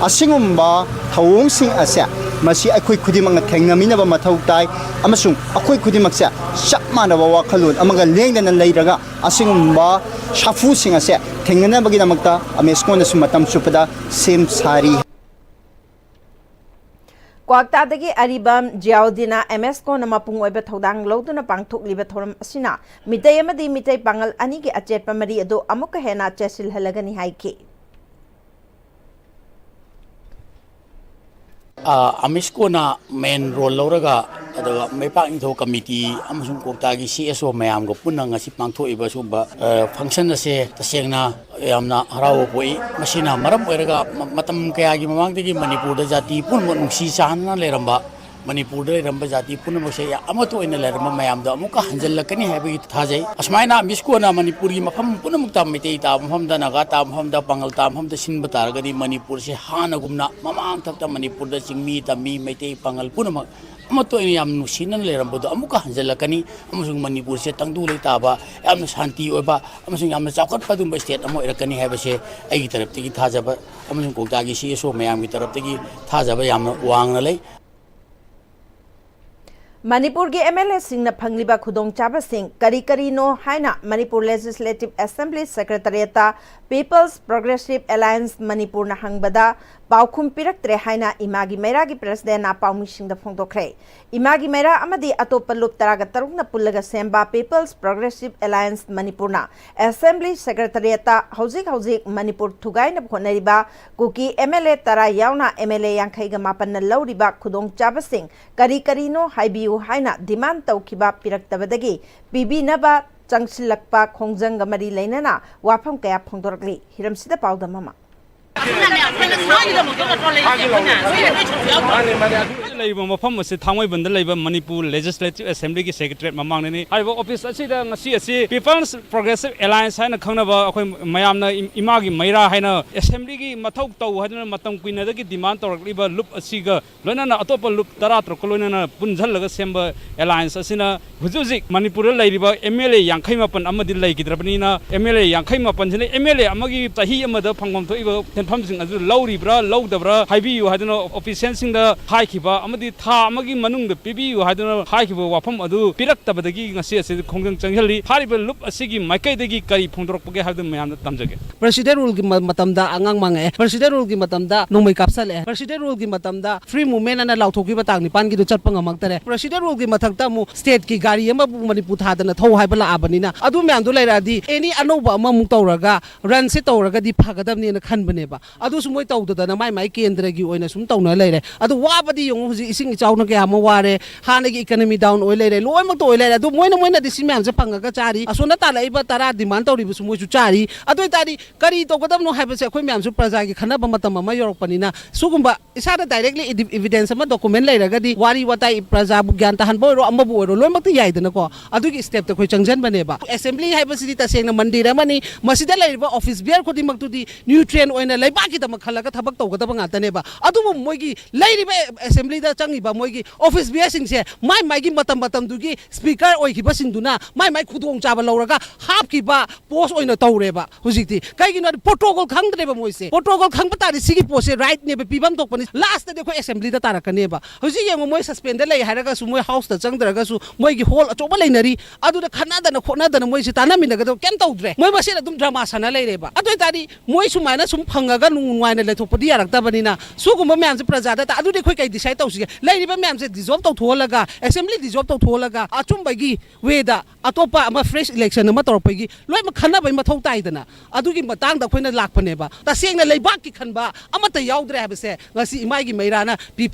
ꯑꯁꯤꯒꯨꯝꯕ ꯊꯧꯑꯣꯡꯁꯤꯡ ꯑꯁꯦ ꯃꯁꯤ ꯑꯩꯈꯣꯏ ꯈꯨꯗꯤꯡꯃꯛꯅ ꯊꯦꯡꯅꯃꯤꯟꯅꯕ ꯃꯊꯧ ꯇꯥꯏ, ꯑꯃꯁꯨꯡ ꯑꯩꯈꯣꯏ ꯈꯨꯗꯤꯡꯃꯛꯁꯦ ꯆꯞ ꯃꯥꯟꯅꯕ ꯋꯥꯈꯜꯂꯣꯟ ꯑꯃꯒ ꯂꯦꯡꯗꯅ ꯂꯩꯔꯒ ꯑꯁꯤꯒꯨꯝꯕ ꯁꯥꯐꯨꯁꯤꯡ ꯑꯁꯦ ꯊꯦꯡꯅꯅꯕꯒꯤꯗꯃꯛꯇ ꯑꯃꯦꯁꯀꯣꯅꯁꯨ ꯃꯇꯝ ꯆꯨꯞꯄꯗ ꯁꯦꯝ ꯁꯥꯔꯤ꯫ ꯀ꯭ꯋꯥꯛꯇꯥꯗꯒꯤ ꯑꯔꯤꯕꯝ ꯖꯤꯌꯥꯎꯗꯤꯟꯅ ꯑꯦꯝ ꯑꯦꯁ ꯀꯣꯅ ꯃꯄꯨꯡ ꯑꯣꯏꯕ ꯊꯧꯗꯥꯡ ꯂꯧꯗꯨꯅ ꯄꯥꯡꯊꯣꯛꯂꯤꯕ ꯊꯧꯔꯝ ꯑꯁꯤꯅ ꯃꯤꯇꯩ ꯑꯃꯗꯤ ꯃꯤꯇꯩ ꯄꯥꯉꯜ ꯑꯅꯤꯒꯤ ꯑꯆꯦꯠꯄ ꯃꯔꯤ ꯑꯗꯨ ꯑꯃꯨꯛꯀ ꯍꯦꯟꯅ ꯆꯦꯠꯁꯤꯜꯍꯜꯂꯒꯅꯤ ꯍꯥꯏꯈꯤ꯫ ꯑꯃꯤꯁꯀꯣꯅ ꯃꯦꯟ ꯔꯣꯜ ꯂꯧꯔꯒ, ꯑꯗꯨꯒ ꯃꯩꯄꯥꯛ ꯅꯤꯡꯊꯧ ꯀꯃꯤꯇꯤ ꯑꯃꯁꯨꯡ ꯀꯣꯛꯇꯥꯒꯤ ꯁꯤ ꯑꯦꯁ ꯑꯣ ꯃꯌꯥꯝꯒ ꯄꯨꯟꯅ ꯉꯁꯤ ꯄꯥꯡꯊꯣꯛꯏꯕ ꯁꯤꯒꯨꯝꯕ ꯐꯪꯁꯟ ꯑꯁꯦ ꯇꯁꯦꯡꯅ ꯌꯥꯝꯅ ꯍꯔꯥꯎꯕ ꯄꯣꯛꯏ꯫ ꯃꯁꯤꯅ ꯃꯔꯝ ꯑꯣꯏꯔꯒ ꯃꯇꯝ ꯀꯌꯥꯒꯤ ꯃꯃꯥꯡꯗꯒꯤ ꯃꯅꯤꯄꯨꯔꯗ ꯖꯥꯇꯤ ꯄꯨꯝꯅꯃꯛ ꯅꯨꯡꯁꯤ ꯆꯥꯟꯅꯅ ꯂꯩꯔꯝꯕ, ꯃꯅꯤꯄꯨꯔꯗ ꯂꯩꯔꯝꯕ ꯖꯥꯇꯤ ꯄꯨꯝꯅꯃꯛꯁꯦ ꯑꯃꯠꯇ ꯑꯣꯏꯅ ꯂꯩꯔꯝꯕ ꯃꯌꯥꯝꯗꯣ ꯑꯃꯨꯛꯀ ꯍꯟꯖꯤꯜꯂꯛꯀꯅꯤ ꯍꯥꯏꯕꯒꯤ ꯊꯥꯖꯩ꯫ ꯑꯁꯨꯃꯥꯏꯅ ꯃꯤꯁꯀꯣꯟꯅ ꯃꯅꯤꯄꯨꯔꯒꯤ ꯃꯐꯝ ꯄꯨꯝꯅꯃꯛꯇ, ꯃꯩꯇꯩ ꯇꯥꯕ ꯃꯐꯝꯗ, ꯅꯥꯒꯥ ꯇꯥꯕ ꯃꯐꯝꯗ, ꯄꯥꯉꯜ ꯇꯥꯕ ꯃꯐꯝꯗ ꯁꯤꯟꯕ ꯇꯥꯔꯒꯗꯤ ꯃꯅꯤꯄꯨꯔꯁꯦ ꯍꯥꯟꯅꯒꯨꯝꯅ ꯃꯃꯥꯡ ꯊꯛꯇ ꯃꯅꯤꯄꯨꯔꯗ ꯆꯤꯡꯃꯤ, ꯇꯝꯃꯤ, ꯃꯩꯇꯩ, ꯄꯥꯉꯜ ꯄꯨꯝꯅꯃꯛ ꯑꯃꯠꯇ ꯑꯣꯏꯅ ꯌꯥꯝ ꯅꯨꯡꯁꯤꯅꯅ ꯂꯩꯔꯝꯕꯗꯣ ꯑꯃꯨꯛꯀ ꯍꯟꯖꯤꯜꯂꯛꯀꯅꯤ, ꯑꯃꯁꯨꯡ ꯃꯅꯤꯄꯨꯔꯁꯦ ꯇꯪꯗꯨ ꯂꯩꯇꯥꯕ, ꯌꯥꯝꯅ ꯁꯥꯟꯇꯤ ꯑꯣꯏꯕ ꯑꯃꯁꯨꯡ ꯌꯥꯝꯅ ꯆꯥꯎꯈꯠꯄ ꯑꯗꯨꯒꯨꯝꯕ ꯁ꯭ꯇꯦꯠ ꯑꯃ ꯑꯣꯏꯔꯛꯀꯅꯤ ꯍꯥꯏꯕꯁꯦ ꯑꯩꯒꯤ ꯇꯔꯞꯇꯒꯤ ꯊꯥꯖꯕ ꯑꯃꯁꯨꯡ ꯀꯣꯛꯇꯥꯒꯤ ꯁꯤ ꯑꯦꯁ ꯑꯣ ꯃꯌꯥꯝꯒꯤ ꯇꯔꯞꯇꯒꯤ ꯊꯥꯖꯕ ꯌꯥꯝꯅ ꯋꯥꯡꯅ ꯂꯩ꯫ ꯃꯅꯤꯄꯨꯔꯒꯤ ꯑꯦꯝ ꯑꯦꯜ ꯑꯦꯁꯤꯡꯅ ꯐꯪꯂꯤꯕ ꯈꯨꯗꯣꯡꯆꯥꯕꯁꯤꯡ ꯀꯔꯤ ꯀꯔꯤꯅꯣ ꯍꯥꯏꯅ ꯃꯅꯤꯄꯨꯔ ꯂꯦꯖꯤꯁꯂꯦꯇꯤꯚ ꯑꯦꯁꯦꯝꯕ꯭ꯂꯤ ꯁꯦꯀ꯭ꯔꯦꯇꯔꯤꯌꯦꯠꯇ ꯄꯤꯄꯜꯁ ꯄ꯭ꯔꯣꯒ꯭ꯔꯦꯁꯤꯚ ꯑꯦꯂꯥꯌꯟꯁ ꯃꯅꯤꯄꯨꯔꯅ ꯍꯪꯕꯗ ꯄꯥꯎꯈꯨꯝ ꯄꯤꯔꯛꯇ꯭ꯔꯦ ꯍꯥꯏꯅ ꯏꯃꯥꯒꯤ ꯃꯩꯔꯥꯒꯤ ꯄ꯭ꯔꯁꯤꯗꯦꯟꯅ ꯄꯥꯎꯃꯤꯁꯤꯡꯗ ꯐꯣꯡꯗꯣꯛꯈ꯭ꯔꯦ꯫ ꯏꯃꯥꯒꯤ ꯃꯩꯔꯥ ꯑꯃꯗꯤ ꯑꯇꯣꯞꯄ ꯂꯨꯞ ꯇꯔꯥꯒ ꯇꯔꯨꯛꯅ ꯄꯨꯜꯂꯒ ꯁꯦꯝꯕ ꯄꯤꯄꯜꯁ ꯄ꯭ꯔꯣꯒ꯭ꯔꯦꯁꯤꯚ ꯑꯦꯂꯥꯌꯟꯁ ꯃꯅꯤꯄꯨꯔꯅ ꯑꯦꯁꯦꯝꯕ꯭ꯂꯤ ꯁꯦꯀ꯭ꯔꯦꯇꯔꯤꯌꯦꯠꯇ ꯍꯧꯖꯤꯛ ꯍꯧꯖꯤꯛ ꯃꯅꯤꯄꯨꯔ ꯊꯨꯒꯥꯏꯅꯕ ꯍꯣꯠꯅꯔꯤꯕ ꯀꯨꯀꯤ ꯑꯦꯝ ꯑꯦꯜ ꯑꯦ ꯇꯔꯥ ꯌꯥꯎꯅ ꯑꯦꯝ ꯑꯦꯜ ꯑꯦ ꯌꯥꯡꯈꯩꯒ ꯃꯥꯄꯟꯅ ꯂꯧꯔꯤꯕ ꯈꯨꯗꯣꯡꯆꯥꯕꯁꯤꯡ ꯀꯔꯤ ꯀꯔꯤꯅꯣ ꯍꯥꯏꯕꯤꯌꯨ ꯍꯥꯏꯅ ꯗꯤꯃꯥꯟ ꯇꯧꯈꯤꯕ ꯄꯤꯔꯛꯇꯕꯗꯒꯤ ꯄꯤꯕꯤꯅꯕ ꯆꯪꯁꯤꯜꯂꯛꯄ ꯈꯣꯡꯖꯪꯒ ꯃꯔꯤ ꯂꯩꯅꯅ ꯋꯥꯐꯝ ꯀꯌꯥ ꯐꯣꯡꯗꯣꯔꯛꯂꯤ꯫ ꯍꯤꯔꯝꯁꯤꯗ ꯄꯥꯎꯗꯝ ꯑꯃ꯫ ꯂꯩꯔꯤꯕ ꯃꯐꯝ ꯑꯁꯤ ꯊꯥꯡꯃꯩꯕꯟꯗ ꯂꯩꯕ ꯃꯅꯤꯄꯨꯔ ꯂꯦꯖꯤꯁꯂꯦꯇꯤꯚ ꯑꯦꯁꯦꯝꯕ꯭ꯂꯤꯒꯤ ꯁꯦꯀ꯭ꯔꯦꯇꯔꯤꯌꯦꯠ ꯃꯃꯥꯡꯗꯅꯤ꯫ ꯍꯥꯏꯔꯤꯕ ꯑꯣꯐꯤꯁ ꯑꯁꯤꯗ ꯉꯁꯤ ꯑꯁꯤ ꯄꯤꯄꯜꯁ ꯄ꯭ꯔꯣꯒ꯭ꯔꯦꯁꯤꯚ ꯑꯦꯂꯥꯌꯟꯁ ꯍꯥꯏꯅ ꯈꯪꯅꯕ ꯑꯩꯈꯣꯏ ꯃꯌꯥꯝꯅ ꯏꯃꯥꯒꯤ ꯃꯩꯔꯥ ꯍꯥꯏꯅ ꯑꯦꯁꯦꯝꯕ꯭ꯂꯤꯒꯤ ꯃꯊꯧ ꯇꯧ ꯍꯥꯏꯗꯨꯅ ꯃꯇꯝ ꯀꯨꯏꯅꯗꯒꯤ ꯗꯤꯃꯥꯟ ꯇꯧꯔꯛꯂꯤꯕ ꯂꯨꯞ ꯑꯁꯤꯒ ꯂꯣꯏꯅꯅ ꯑꯇꯣꯞꯄ ꯂꯨꯞ ꯇꯔꯥ ꯇꯔꯨꯛꯀ ꯂꯣꯏꯅꯅ ꯄꯨꯟꯁꯤꯜꯂꯒ ꯁꯦꯝꯕ ꯑꯦꯂꯥꯌꯟꯁ ꯑꯁꯤꯅ ꯍꯧꯖꯤꯛ ꯍꯧꯖꯤꯛ ꯃꯅꯤꯄꯨꯔꯗ ꯂꯩꯔꯤꯕ ꯑꯦꯝ ꯑꯦꯜ ꯑꯦ ꯌꯥꯡꯈꯩ ꯃꯥꯄꯟ ꯑꯃꯗꯤ ꯂꯩꯈꯤꯗ꯭ꯔꯕꯅꯤꯅ, ꯑꯦꯝ ꯑꯦꯜ ꯑꯦ ꯌꯥꯡꯈꯩ ꯃꯥꯄꯟꯁꯤꯅ ꯑꯦꯝ ꯑꯦꯜ ꯑꯦ ꯑꯃꯒꯤ ꯆꯍꯤ ꯑꯃꯗ ꯐꯪꯐꯝ ꯊꯣꯛꯏꯕ ꯁꯦꯟꯐꯝꯁꯤꯡ ꯑꯗꯨ ꯂꯧꯔꯤꯕ꯭ꯔꯥ ꯂꯧꯗꯕ꯭ꯔꯥ ꯍꯥꯏꯕꯤꯌꯨ ꯍꯥꯏꯗꯨꯅ ꯑꯣꯐꯤꯁꯤꯌꯦꯜꯁꯤꯡꯗ ꯍꯥꯏꯈꯤꯕ ꯑꯃꯗꯤ ꯊꯥ ꯑꯃꯒꯤ ꯃꯅꯨꯡꯗ ꯄꯤꯕꯤꯌꯨ ꯍꯥꯏꯗꯨꯅ ꯍꯥꯏꯈꯤꯕ ꯋꯥꯐꯝ ꯑꯗꯨ ꯄꯤꯔꯛꯇꯕꯗꯒꯤ ꯉꯁꯤ ꯑꯁꯤ ꯈꯣꯡꯖꯪ ꯆꯪꯁꯤꯜꯂꯤ꯫ ꯍꯥꯏꯔꯤꯕ ꯂꯨꯞ ꯑꯁꯤꯒꯤ ꯃꯥꯏꯀꯩꯗꯒꯤ ꯀꯔꯤ ꯐꯣꯡꯗꯣꯔꯛꯄꯒꯦ ꯍꯥꯏꯕꯗꯨ ꯃꯌꯥꯝꯗ ꯇꯝꯖꯒꯦ꯫ ꯄ꯭ꯔꯁꯤꯗꯦꯟ ꯔꯨꯜꯒꯤ ꯃ- ꯃꯇꯝꯗ ꯑꯉꯥꯡ ꯃꯥꯡꯉꯛꯑꯦ꯫ ꯄ꯭ꯔꯁꯤꯗꯦꯟ ꯔꯨꯜꯒꯤ ꯃꯇꯝꯗ ꯅꯣꯡꯃꯩ ꯀꯥꯞꯁꯜꯂꯛꯑꯦ꯫ ꯄ꯭ꯔꯁꯤꯗꯦꯟ ꯔꯨꯜꯒꯤ ꯃꯇꯝꯗ ꯐ꯭ꯔꯤ ꯃꯨꯚꯃꯦꯟ ꯑꯅ ꯂꯥꯎꯊꯣꯛꯈꯤꯕ ꯇꯥꯡ ꯅꯤꯄꯥꯟꯒꯤꯗꯨ ꯆꯠꯄ ꯉꯝꯃꯛꯇꯔꯦ꯫ ꯄ꯭ꯔꯁꯤꯗꯦꯟ ꯔꯨꯜꯒꯤ ꯃꯊꯛꯇ ꯑꯃꯨꯛ ꯁ꯭ꯇꯦꯠꯀꯤ ꯒꯥꯔꯤ ꯑꯃꯕꯨ ꯃꯅꯤꯄꯨꯔ ꯊꯥꯗꯅ ꯊꯧ ꯍꯥꯏꯕ ꯂꯥꯛꯑꯕꯅꯤꯅ, ꯑꯗꯨ ꯃꯌꯥꯝꯗꯣ ꯂꯩꯔꯛꯑꯗꯤ ꯑꯦꯅꯤ ꯑꯅꯧꯕ ꯑꯃꯃꯨꯛ ꯇꯧꯔꯒ ꯔꯟꯁꯦ ꯇꯧꯔꯒꯗꯤ ꯐꯒꯗꯕꯅꯦꯅ ꯈꯟꯕꯅꯦꯕ꯫ ꯑꯗꯨꯁꯨ ꯃꯣꯏ ꯇꯧꯗꯗꯅ ꯃꯥꯏ ꯃꯥꯏ ꯀꯦꯟꯗ꯭ꯔꯒꯤ ꯑꯣꯏꯅ ꯁꯨꯝ ꯇꯧꯅ ꯂꯩꯔꯦ꯫ ꯑꯗꯨ ꯋꯥꯕꯗꯤ ꯌꯦꯡꯉꯨ, ꯍꯧꯖꯤꯛ ꯏꯁꯤꯡ ꯏꯆꯥꯎꯅ ꯀꯌꯥ ꯑꯃ ꯋꯥꯔꯦ, ꯍꯥꯟꯅꯒꯤ ꯏꯀꯅꯃꯤ ꯗꯥꯎꯟ ꯑꯣꯏ ꯂꯩꯔꯦ, ꯂꯣꯏꯅꯃꯛꯇ ꯑꯣꯏ ꯂꯩꯔꯦ꯫ ꯑꯗꯨ ꯃꯣꯏꯅ ꯃꯣꯏꯅꯗꯤ ꯁꯤ ꯃꯌꯥꯝꯁꯦ ꯐꯪꯉꯒ ꯆꯥꯔꯤ, ꯑꯁꯣꯝꯗ ꯇꯥꯜꯂꯛꯏꯕ ꯇꯔꯥ ꯗꯤꯃꯥꯟ ꯇꯧꯔꯤꯕꯁꯨ ꯃꯣꯏꯁꯨ ꯆꯥꯔꯤ꯫ ꯑꯗꯨ ꯑꯣꯏꯇꯥꯔꯗꯤ ꯀꯔꯤ ꯇꯧꯒꯗꯕꯅꯣ ꯍꯥꯏꯕꯁꯦ ꯑꯩꯈꯣꯏ ꯃꯌꯥꯝꯁꯨ ꯄ꯭ꯔꯖꯥꯒꯤ ꯈꯟꯅꯕ ꯃꯇꯝ ꯑꯃ ꯌꯧꯔꯛꯄꯅꯤꯅ, ꯁꯤꯒꯨꯝꯕ ꯏꯁꯥꯗ ꯗꯥꯏꯔꯦꯛꯂꯤ ꯏꯗꯤ- ꯏꯚꯤꯗꯦꯟꯁ ꯑꯃ, ꯗꯣꯀꯨꯃꯦꯟ ꯂꯩꯔꯒꯗꯤ ꯋꯥꯔꯤ ꯋꯥꯇꯥꯏ ꯄ꯭ꯔꯖꯥꯕꯨ ꯒ꯭ꯌꯥꯟ ꯇꯥꯍꯟꯕ ꯑꯣꯏꯔꯣ, ꯑꯃꯕꯨ ꯑꯣꯏꯔꯣ, ꯂꯣꯏꯅꯃꯛꯇ ꯌꯥꯏꯗꯅꯀꯣ꯫ ꯑꯗꯨꯒꯤ ꯁ꯭ꯇꯦꯞꯇ ꯑꯩꯈꯣꯏ ꯆꯪꯁꯤꯟꯕꯅꯦꯕ꯫ ꯑꯦꯁꯦꯝꯕ꯭ꯂꯤ ꯍꯥꯏꯕꯁꯤꯗꯤ ꯇꯁꯦꯡꯅ ꯃꯟꯗꯤꯔ ꯑꯃꯅꯤ꯫ ꯃꯁꯤꯗ ꯂꯩꯔꯤꯕ ꯑꯣꯐꯤꯁ ꯕꯤꯌꯔ ꯈꯨꯗꯤꯡꯃꯛꯇꯨꯗꯤ ꯅ꯭ꯌꯨꯇ꯭ꯔꯦꯟ ꯑꯣꯏꯅ ꯂꯩꯕꯥꯛꯀꯤꯗꯃꯛ ꯈꯜꯂꯒ ꯊꯕꯛ ꯇꯧꯒꯗꯕ ꯉꯥꯛꯇꯅꯦꯕ꯫ ꯑꯗꯨꯕꯨ ꯃꯣꯏꯒꯤ ꯂꯩꯔꯤꯕ ꯑꯦꯁꯦꯝꯕ꯭ꯂꯤꯗ ꯆꯪꯉꯤꯕ ꯃꯣꯏꯒꯤ ꯑꯣꯐꯤꯁ ꯕꯤꯌꯔꯁꯤꯡꯁꯦ ꯃꯥꯏ ꯃꯥꯏꯒꯤ ꯃꯇꯝ ꯃꯇꯝꯗꯨꯒꯤ ꯁ꯭ꯄꯤꯀꯔ ꯑꯣꯏꯈꯤꯕꯁꯤꯡꯗꯨꯅ ꯃꯥꯏ ꯃꯥꯏ ꯈꯨꯗꯣꯡꯆꯥꯕ ꯂꯧꯔꯒ ꯍꯥꯞꯈꯤꯕ ꯄꯣꯁ ꯑꯣꯏꯅ ꯇꯧꯔꯦꯕ꯫ ꯍꯧꯖꯤꯛꯇꯤ ꯀꯩꯒꯤꯅꯣ ꯍꯥꯏꯗꯤ ꯄ꯭ꯔꯣꯇꯣꯀꯣꯜ ꯈꯪꯗ꯭ꯔꯦꯕ ꯃꯣꯏꯁꯦ꯫ ꯄ꯭ꯔꯣꯇꯣꯀꯣꯜ ꯈꯪꯕ ꯇꯥꯔꯗꯤ ꯁꯤꯒꯤ ꯄꯣꯠꯁꯦ ꯔꯥꯏꯠꯅꯦꯕ, ꯄꯤꯐꯝ ꯊꯣꯛꯄꯅꯤ꯫ ꯂꯥꯁꯇꯗꯤ ꯑꯩꯈꯣꯏ ꯑꯦꯁꯦꯝꯕ꯭ꯂꯤꯗ ꯇꯥꯔꯛꯀꯅꯦꯕ꯫ ꯍꯧꯖꯤꯛ ꯌꯦꯡꯉꯣ, ꯃꯣꯏ ꯁꯁꯄꯦꯟꯗ ꯂꯩ ꯍꯥꯏꯔꯒꯁꯨ ꯃꯣꯏ ꯍꯥꯎꯁꯇ ꯆꯪꯗ꯭ꯔꯒꯁꯨ ꯃꯣꯏꯒꯤ ꯍꯣꯜ ꯑꯆꯧꯕ ꯂꯩꯅꯔꯤ, ꯑꯗꯨꯗ ꯈꯠꯅꯗꯅ ꯈꯣꯠꯅꯗꯅ ꯃꯣꯏꯁꯦ ꯇꯥꯟꯅꯃꯤꯟꯅꯒꯗꯕ ꯀꯩꯝ ꯇꯧꯗ꯭ꯔꯦ꯫ ꯃꯣꯏ ꯃꯁꯦꯟ ꯑꯗꯨꯝ ꯗ꯭ꯔꯃꯥ ꯁꯥꯟꯅ ꯂꯩꯔꯦꯕ꯫ ꯑꯗꯨ ꯑꯣꯏꯇꯥꯔꯗꯤ ꯃꯣꯏ ꯁꯨꯃꯥꯏꯅ ꯁꯨꯝ ꯐꯪꯉꯒ ꯅꯨꯡꯉꯥꯏꯅ ꯂꯩꯊꯣꯛꯄꯗꯤ ꯌꯥꯔꯛꯇꯕꯅꯤꯅ ꯁꯤꯒꯨꯝꯕ ꯃꯌꯥꯝꯁꯦ ꯄ꯭ꯔꯖꯥꯗ ꯇ-, ꯑꯗꯨꯗꯤ ꯑꯩꯈꯣꯏ ꯀꯩ ꯗꯤꯁꯥꯏꯠ ꯇꯧꯁꯤꯒꯦ? ꯂꯩꯔꯤꯕ ꯃꯌꯥꯝꯁꯦ ꯗꯤꯖꯣꯜꯕ ꯇꯧꯊꯣꯛꯍꯜꯂꯒ, ꯑꯦꯁꯦꯝꯕ꯭ꯂꯤ ꯗꯤꯖꯣꯜꯕ ꯇꯧꯊꯣꯛꯍꯜꯂꯒ ꯑꯆꯨꯝꯕꯒꯤ ꯋꯦꯗ ꯑꯇꯣꯞꯄ ꯑꯃ ꯐ꯭ꯔꯦꯁ ꯏꯂꯦꯛꯁꯟ ꯑꯃ ꯇꯧꯔꯛꯄꯒꯤ ꯂꯣꯏꯅꯃꯛ ꯈꯟꯅꯕꯒꯤ ꯃꯊꯧ ꯇꯥꯏꯗꯅ꯫ ꯑꯗꯨꯒꯤ ꯃꯇꯥꯡꯗ ꯑꯩꯈꯣꯏꯅ ꯂꯥꯛꯄꯅꯦꯕ꯫ ꯇꯁꯦꯡꯅ ꯂꯩꯕꯥꯛꯀꯤ ꯈꯟꯕ ꯑꯃꯠꯇ ꯌꯥꯎꯗ꯭ꯔꯦ ꯍꯥꯏꯕꯁꯦ ꯉꯁꯤ ꯏꯃꯥ